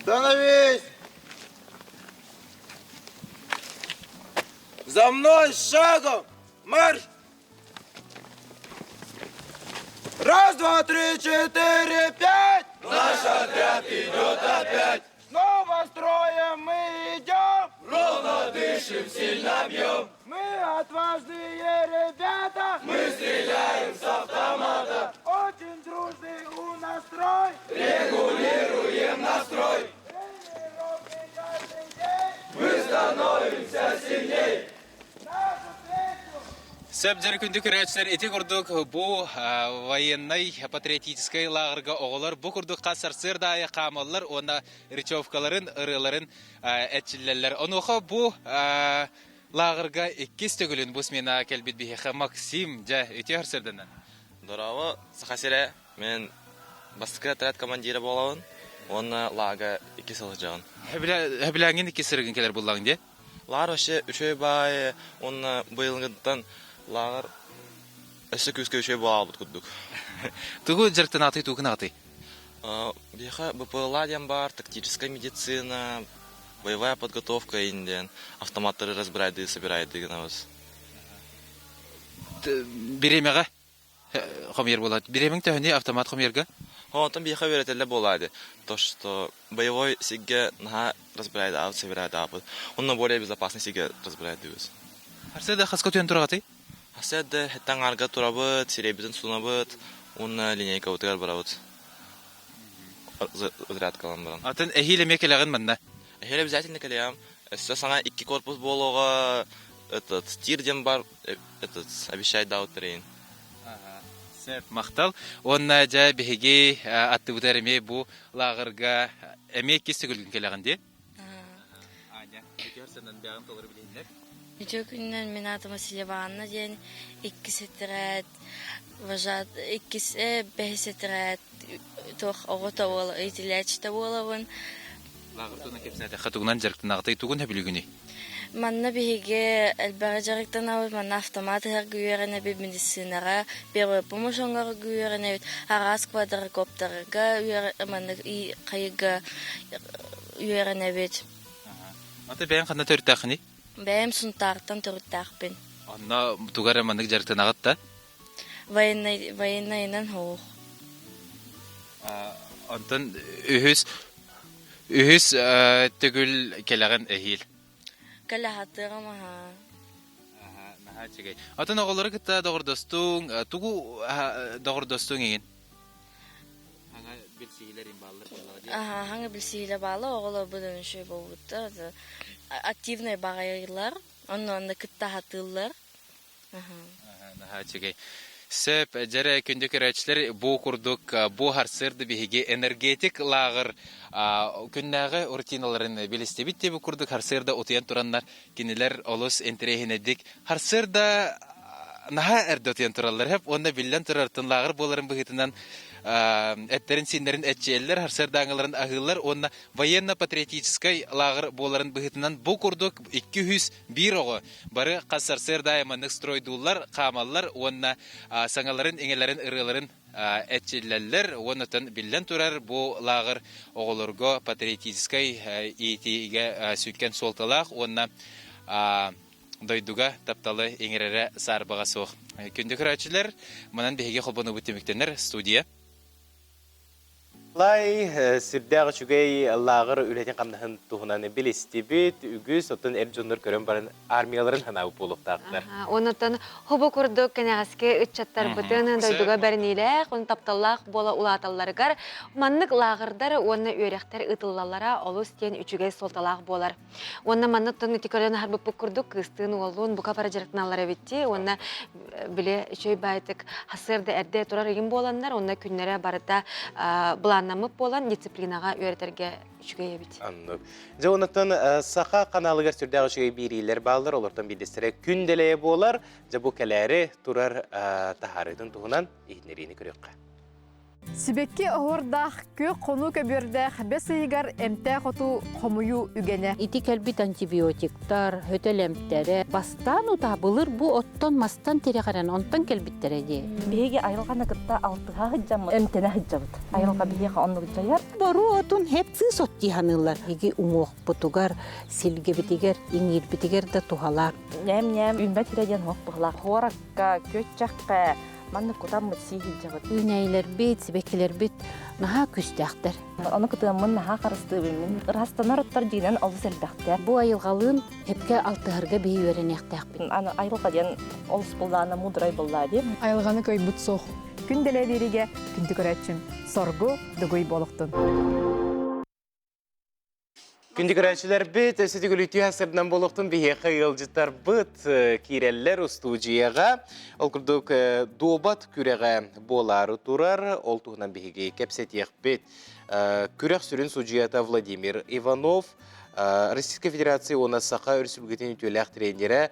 Становись! За мной шагом! Марш! Раз, два, три, четыре, пять! Наш отряд идет опять! Снова строем мы идем! Ровно дышим, сильно бьем! Мы отважные ребята! Мы стреляем с автомата! Очень дружный у нас строй! Регулируем настрой! Мы становимся сильней! Сөп дьэр күндү көрөөччүлэр ити курдук бу военнай патриотическай лааҕырга оҕолор бу курдук хас сарсыарда аайы хаамаллар уонна речевкаларын, ырыаларын эрчиллэллэр. Онуоха бу лааҕырга иккис төгүлүн бу смена кэлбит биһиэхэ Максим дьэ үтүө сарсыарданан. Здорово, Саха сирэ. Мен бастакы отряд командира буолабын уонна лаага икки сыл сылдьаҕын. Хөбүлээҥҥин икки сырыгын кэлэр буллаҕыҥ дии? Лаар вообще үчүгэй баайы уонна быйылгыттан лааҕыр өссө күүскэ үчүгэй буолаабыт курдук. Тугу дьарыктанаатый, тугу гынаатый? Биһиэхэ БПЛА диэн баар, тактическая медицина, боевая подготовка индиэн, автоматтары разбирайды, собирайды гынабыз. Бириэмэҕэ хомуйар буолаат. Бириэмэҥ төһөнүй автомат хомуйарга? Онтон биһиэхэ үөрэтэллэр буолаады. То, что боевой сиргэ наһаа разбирайдаабыт, собирайдаабыт. Онно более безопасный сиргэ разбирайдыыбыз. Арсыада хаска түһэн тураҕытый? Арсыада хэттэн аҥаарга турабыт, сирэйбитин сунабыт уонна линейкабытыгар барабыт. Зарядкалан баран. Атын эһиил эмиэ кэлэҕин манна? Эһиил обязательно кэлиэм. Өссө саҥа икки корпус буолуоҕа. Этот, тир диэн бар, этот, обещай даут трейн. Сөп, махтал. Уонна дьэ биһиги аттыбытыгар эмиэ бу лааҕырга эмиэ иккис төгүлгүн кэлэҕин дии? Аня, үтүөр санан бэҕин толору билиһиннэр. Үтүө күнүнэн мин аатым Васильевна диэн иккис этэрээт вожат иккис бэһис этэрээт туох оҕото буола иитиллээччитэ буолабын. Лааҕыр туһунан кэпсээтэххэ тугунан дьарыктанаҕытый, тугун сөбүлүүгүнүй? Манна биһиги элбэҕи дьарыктанабыт, манна автомат ыһарга үөрэнэбит, медицинаҕа первая помощь оҥорорго үөрэнэбит, араас квадрокоптерга маннык хайыга үөрэнэбит. Ата бэйэҥ ханна төрүттээххиний? Бэйэм Сунтаартан төрүттээхпин. Онно тугу эрэ маннык дьарыктанаҕыт да? Военный, военнайынан суох. Онтон үһүс үһүс төгүл кэлэҕин эһиил. Кэлэ сатыаҕым аһаа. Наһаа үчүгэй. Отон оҕолору кытта доҕордостуҥ, тугу доҕордостуҥ игин? Хаҥа билсиһилэр бааллар буоллаҕа дии. Аһаа, хаҥа билсиһилэр бааллар, оҕолор быдан үчүгэй буолбуттар. Активнай баҕайылар, онно онно кытта сатыыллар. Наһаа үчүгэй. Сөп, дьэрэ күндү көрөөччүлэр, бу курдук бу харсыарда биһиги энергетик лааҕыр күннээҕи рутиналарын билистибит бу курдук харсыарда утуйан тураннар кинилэр олус интэриэһинэйдик харсыарда наһаа эрдэ утуйан тураллар хөп уонна биллэн турар тынлааҕыр буоларын быһыытынан эттэрин-сииннэрин эччийэллэр, харсыардааҥыларын аһыыллар уонна военно-патриотическай лааҕыр буоларын быһыытынан бу курдук 201 оҕо Бары хас сарсыарда аайы маннык стройдууллар, хаамаллар уонна саҥаларын, иҥэлэрин, ырыаларын эрчиллэллэр. Уонна биллэн турар, бу лааҕыр оҕолорго патриотическай иитиигэ сүҥкэн суолталаах уонна дойдуга тапталы иҥэрэрэ саарбаҕа суох. Күндү көрөөччүлэр, манан биһиги холбонуубут түмүктэнэр студия. Лай сүрдээх үчүгэй лааҕыр үлэтин-хамнаһын туһунан билистибит. Үгүс оттон эр дьоннор көрөн баран армияларын ханаабыт буолуохтаахтар. Онуттан хобу курдук кэнэҕэски ыччаттарбытын дойдуга бэриниилээх, уонна тапталлаах буола улааталларыгар маннык лааҕырдар уонна үөрэхтэр ыытыллаллара олус диэн үчүгэй суолталаах буолар. Уонна манна оттон ити көрөн аһарбыппыт курдук кыыстыын уоллуун бука бары дьарыктаналлар эбит уонна били үчүгэй баайтык сарсыарда эрдэ турар ыйым буоланнар уонна күннэрэ барыта былааннаммыт буолан дисциплинаҕа үөрэтэргэ үчүгэй эбит. Оннук. Дьэ онуттан саха каналыгар сүрдээх үчүгэй биэриилэр бааллар, олортон биирдэстэрэ күн дэлэйэ буолар. Дьэ бу кэлээри турар таһаарыытын туһунан иһитиннэриини көрүөххэ. Сибэкки оһуордаах, күөх хонуу көбүөрдээх бэс ыйыгар эмтээх оту хомуйуу үгэнэ. Ити кэлбит антибиотиктар, хөтөл эмтэрэ бастаан утаа былыр бу оттон мастан тирэҕирэн онтон кэлбиттэрэ дии. Биһиги айылҕаны кытта алтыһа сылдьаммыт, эмтэнэ сылдьабыт. Айылҕа биһиэхэ оннук дьайар. Бору отун хеп сыыс от дии саныыллар. Биһиги уҥуохпутугар, силгэбитигэр, иҥиирбитигэр да туһалаах. Ньээм-ньээм үүммэт сирэ диэн уҥуох быһылаах. Хуоракка, күөччэххэ, Маннык кутаммыт сии сылдьабыт. Үүнээйилэрбит, сибэккилэрбит наһаа күүстээхтэр. Ону кытыаммын наһаа харыстыыбын мин. Ырастанар оттор дьиҥинэн олус элбэхтэр. Бу айылҕалыын сөпкө алтыһарга биһи үөрэниэхтээхпит. Аны айылҕа диэн олус буллаана мудрай буллаа дии. Айылҕаны көйбүт суох. Күн дэлэ биэриигэ күндү көрөөччүм, соргу дугуй буолуохтун. Күндү көрөөччүлэрбит, өссө төгүл үтүө сырдынан буолуохтун биһиэхэ ыалдьыттарбыт киирэллэр устуудьуйаҕа. Ол курдук дуобат күрэҕэ буолаары турар, ол туһунан биһиги кэпсэтиэхпит. Күрэх сүрүн судьуйата Владимир Иванов, Российскай Федерация уонна Саха Өрөспүүбүлүкэтин үтүөлээх тренерэ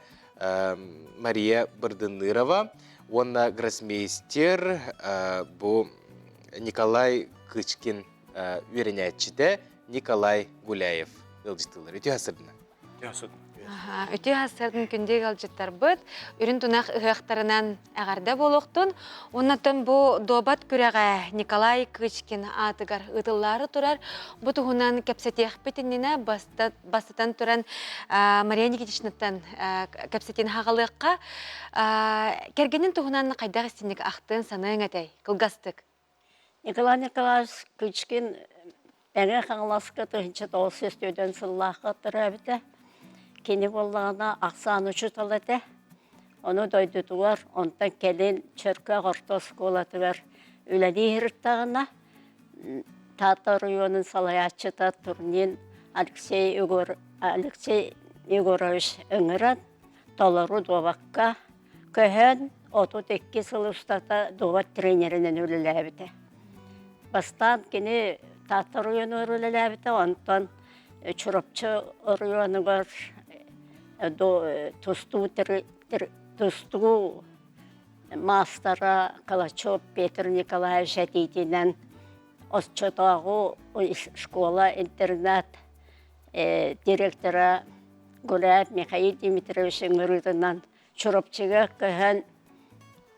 Мария Бырдыннырова уонна гроссмейстер бу Николай Кычкин үөрэнээччитэ Николай Гуляев ыалдьыттыыллар. Үтүө сырдына. Үтүө сырдын күндү ыалдьыттарбыт үрүн тунах ыһыахтарынан эҕэрдэ буолуохтун. Оннотон бу дуобат күрэҕэ Николай Кычкин аатыгар ыытыллаары турар. Бу туһунан кэпсэтиэхпит иннинэ бастатан туран Мария Никитичнаттан кэпсэтиин хаҕалыахха. Кэргэнин туһунан хайдах истинник ахтыан саныаҥ этэй? Кылгастык. Николай Николаевич Кычкин Мэҥэ Хаҥаласка 1904 сыллаахха төрөөбүтэ. Кини буоллаҕына ахсаан учуутала этэ. Ону дойдутугар, онтон кэлин Чөркөөх орто оскуолатыгар үлэлии сырыттаҕына, Таатта оройуонун салайааччыта Турнин Алексей, Егор, Алексей Егорович ыҥыран, толору дуобакка көһөн. 32 сыл устата дуобат тренеринэн үлэлээбитэ. Бастаан кини Таатта оройуонугар үлэлээбитэ, онтон Чурапчы оройуонугар тустуу тустуу маастара Калачев Петр Николаевич этиитинэн оччотооҕу школа-интернат директора Гуляев Михаил Дмитриевич ыҥырыытынан Чурапчыга көһөн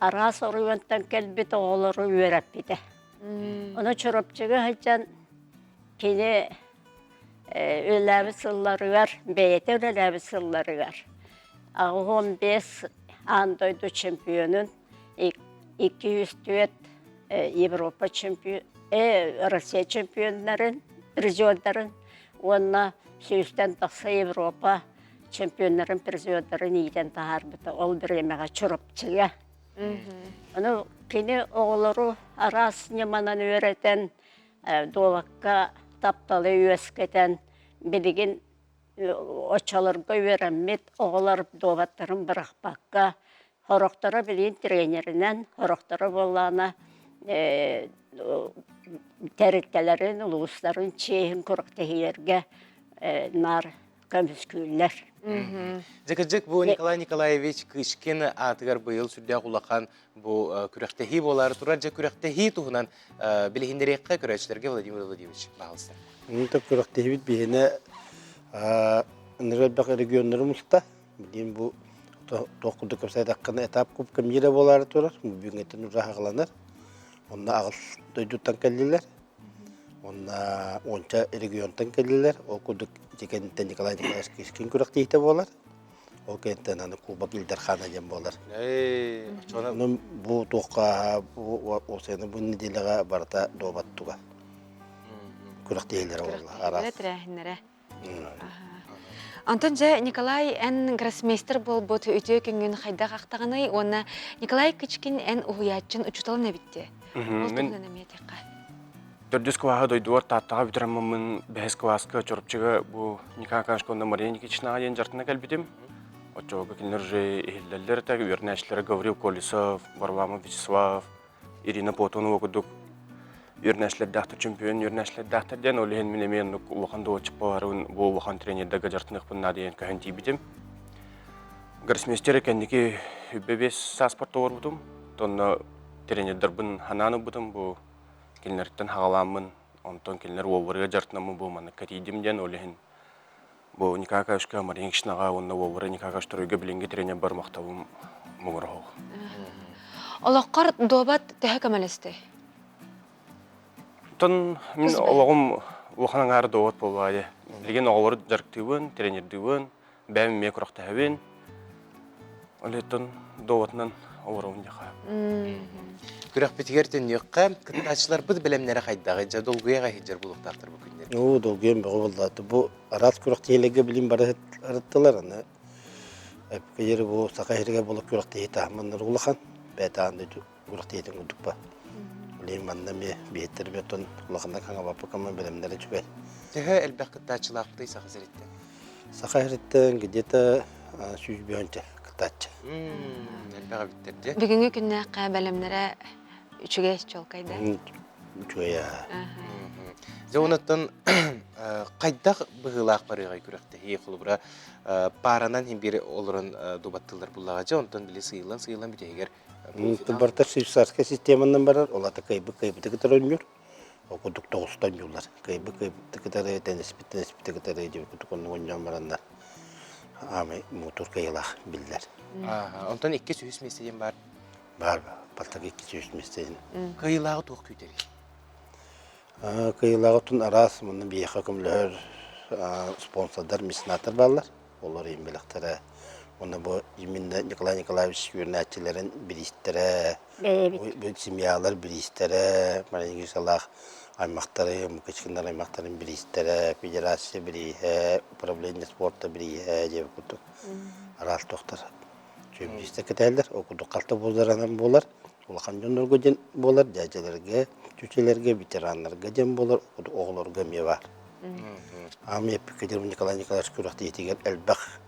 араас оройуонтан кэлбит оҕолору үөрэппитэ. Ону Чурапчыга сылдьан кини үлэлээбит сылларыгар, бэйэтэ үлэлээбит сылларыгар 85 аан дойду чемпионун, 204 Европа чемпион, Россия чемпионнарын, призердарын уонна сүүстэн тахса Европа чемпионнарын, призердарын иитэн таһаарбыта. Ол бириэмэҕэ Чурапчыга. Ону кини оҕолору араас ньыманан үөрэтэн, дуобакка тапталы үөскэтэн, билигин оччолорго үөрэммит оҕолор дуобаттарын бырахпакка, сорохторо билигин тренеринэн, сорохторо буоллаҕына тэрилтэлэрин, улуустарын чиэһин күрэхтэһиилэргэ наар көмүскүүллэр. Дьэ кырдьык бу Николай Николаевич Кычкин аатыгар быйыл сүрдээх улахан бу күрэхтэһии буолаары турар. Дьэ күрэхтэһии туһунан билиһиннэриэххэ көрөөччүлэргэ Владимир Владимирович баһаалыста. Онто күрэхтэһиибит биһиэнэ ыныры элбэх регионнары муста. Билигин бу туох курдук кэпсээтэххинэ этап кубка мира буолаары турар. Бу бүгүҥҥэттэн уже аҕаланар. Онно аҕыс дойдуттан кэллилэр. Уонна уонча регионтан кэллилэр. Ол курдук ити кэнниттэн Николай Николаевич Кычкин күрэхтэһиитэ буолар. Ол кэнниттэн аны Кубок Ил Дархана диэн буолар. Онон бу туохха бу уопсайынан бу нэдиэлэҕэ барыта дуобат туга. Күрэхтэһиилэрэ буолла араас. Тэрээһиннэрэ. Онтон дьэ, Николай, эн гроссмейстер буолбут үтүө күҥҥүн хайдах ахтаҕыный уонна Николай Кычкин эн уһуйааччын учууталын эбит дии. Ол туһунан эмиэ этиэххэ. Төрдүс кылааһы дойдубар Тааттаҕа бүтэрэммин бэһис кылааска Чурапчыга бу Николай Николаевичка уонна Мария Никитичнаҕа диэн дьарыктана кэлбитим. Оччолорго кинилэр уже иһиллэллэр этэ, үөрэнээччилэрэ Гаврил Колесов, Варламов Вячеслав, Ирина Платонова курдук үөрэнээччилэрдээхтэр, чемпион үөрэнээччилэрдээхтэр диэн, ол иһин мин эмиэ оннук улахан дуоччук буоларбын, бу улахан тренердэргэ дьарыктаныахпын наада диэн көһөн тиийбитим. Гроссмейстер кэнники 25 сааспар толорбутум. Онно тренердарбын ханаан ылбытым, бу кинилэртэн хаҕалааммын, онтон кинилэр уолларыгар дьарыктанаммын бу манныкка тиийдим диэн, ол иһин Бу Николай Николаевичка, Мария Никитичнаҕа уонна уоллара Николай Николаевич Торуйга билиҥҥи тренербар махталым муҥура суох. Олоххор дуобат төһө көмөлөстүй? Оттон мин олоҕум улахан аҥаара дуобат буоллаҕа дии. Билигин оҕолору дьарыктыыбын, тренердыыбын, бэйэм эмиэ күрэхтэһэбин. Ол иһиттэн дуобатынан олоробун диэххэ. Күрэхпитигэр төннүөххэ, кыттааччыларбыт бэлэмнэрэ хайдаҕый? Дьэ, долгуйа сылдьар буолуохтаахтар бу күннэр. Оо, долгуйан бөҕө буоллаата. Бу араас күрэхтэһиилэргэ билин бары арыттылар. Аны эппиэри бу Саха сиригэр буолар күрэхтэһии таһыманнар улахан. Бэйэтэ дойду күрэхтэһиитин курдук ба. Билигин манна эмиэ биһиттэр оттон улаханнык хаҥабаппыкка бэлэмнэрэ үчүгэй. Төһө элбэх кыттааччылаахпытый Саха сириттэн? Саха сириттэн где-то 100 кыттааччы. Элбэх эбиттэр дии. Бүгүҥҥү күннээххэ бэлэмнэрэ үчүгэй чуолкайда. Үчүгэй аа. Дьэ онуттан хайдах быһыылаах барыаҕай күрэхтэһии холобура пааранан иһин биир олорон дубаттыыллар буллаҕа дьэ онтон били сыыйыллан сыыйыллан бүтэһигэр Барыта швейцарскай системанан барар, ол ата кыайбыт кыайбыты кытары оонньуур. Ол курдук тоҕуста оонньууллар. Кыайбыт кыайбыты кытары, тэнниспит тэнниспити кытары диэбит курдук оннук оонньоон бараннар аамай муҥутуур кыайыылаах биллэр. Онтон иккис үһүс миэстэ диэн баар? Баар, бастакы иккис үһүс миэстэ диэн. Кыайыылааҕы туох күүтэрий? Кыайыылааҕы оттон араас манна биһиэхэ көмөлөһөр спонсордар, меценаттар бааллар. Олор иһин бэлэхтэрэ уонна бу именно Николай Николаевич үөрэнээччилэрин бириистэрэ, семьялар бириистэрэ, Мария Николаевичалаах аймахтары, Мукачкиннар аймахтарын бириистэрэ, федерация бирииһэ, управление спорта бирииһэ диэбит курдук араас туохтар бириистэр кэтэһэллэр. Ол курдук халта буолларанан буолар, улахан дьоннорго диэн буолар, дьээдьэлэргэ, чүчэлэргэ, ветераннарга диэн буолар, оҕолорго эмиэ баар. Аам эппиккэ Николай Николаевич күрэхтэһиитигэр элбэх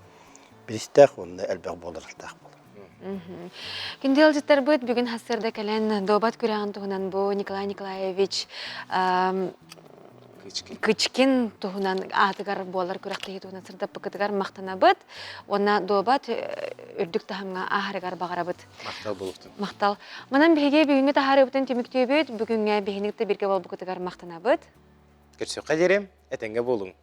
биристээх уонна элбэх буолардаах буолар. Күндү ыалдьыттарбыт бүгүн хассыарда кэлэн дуобат күрэҕин туһунан бу Николай Николаевич Кычкин туһунан аатыгар буолар күрэхтэһии туһунан сырдаппыккытыгар махтанабыт уонна дуобат үрдүк таһымҥа ааһарыгар баҕарабыт. Махтал буолуохтун. Махтал. Манан биһиги бүгүҥҥү таһаарыыбытын түмүктүүбүт. Бүгүҥҥэ биһини кытта бииргэ буолбуккутугар махтанабыт. Көрсүөххэ диэри, этэҥҥэ буолуҥ.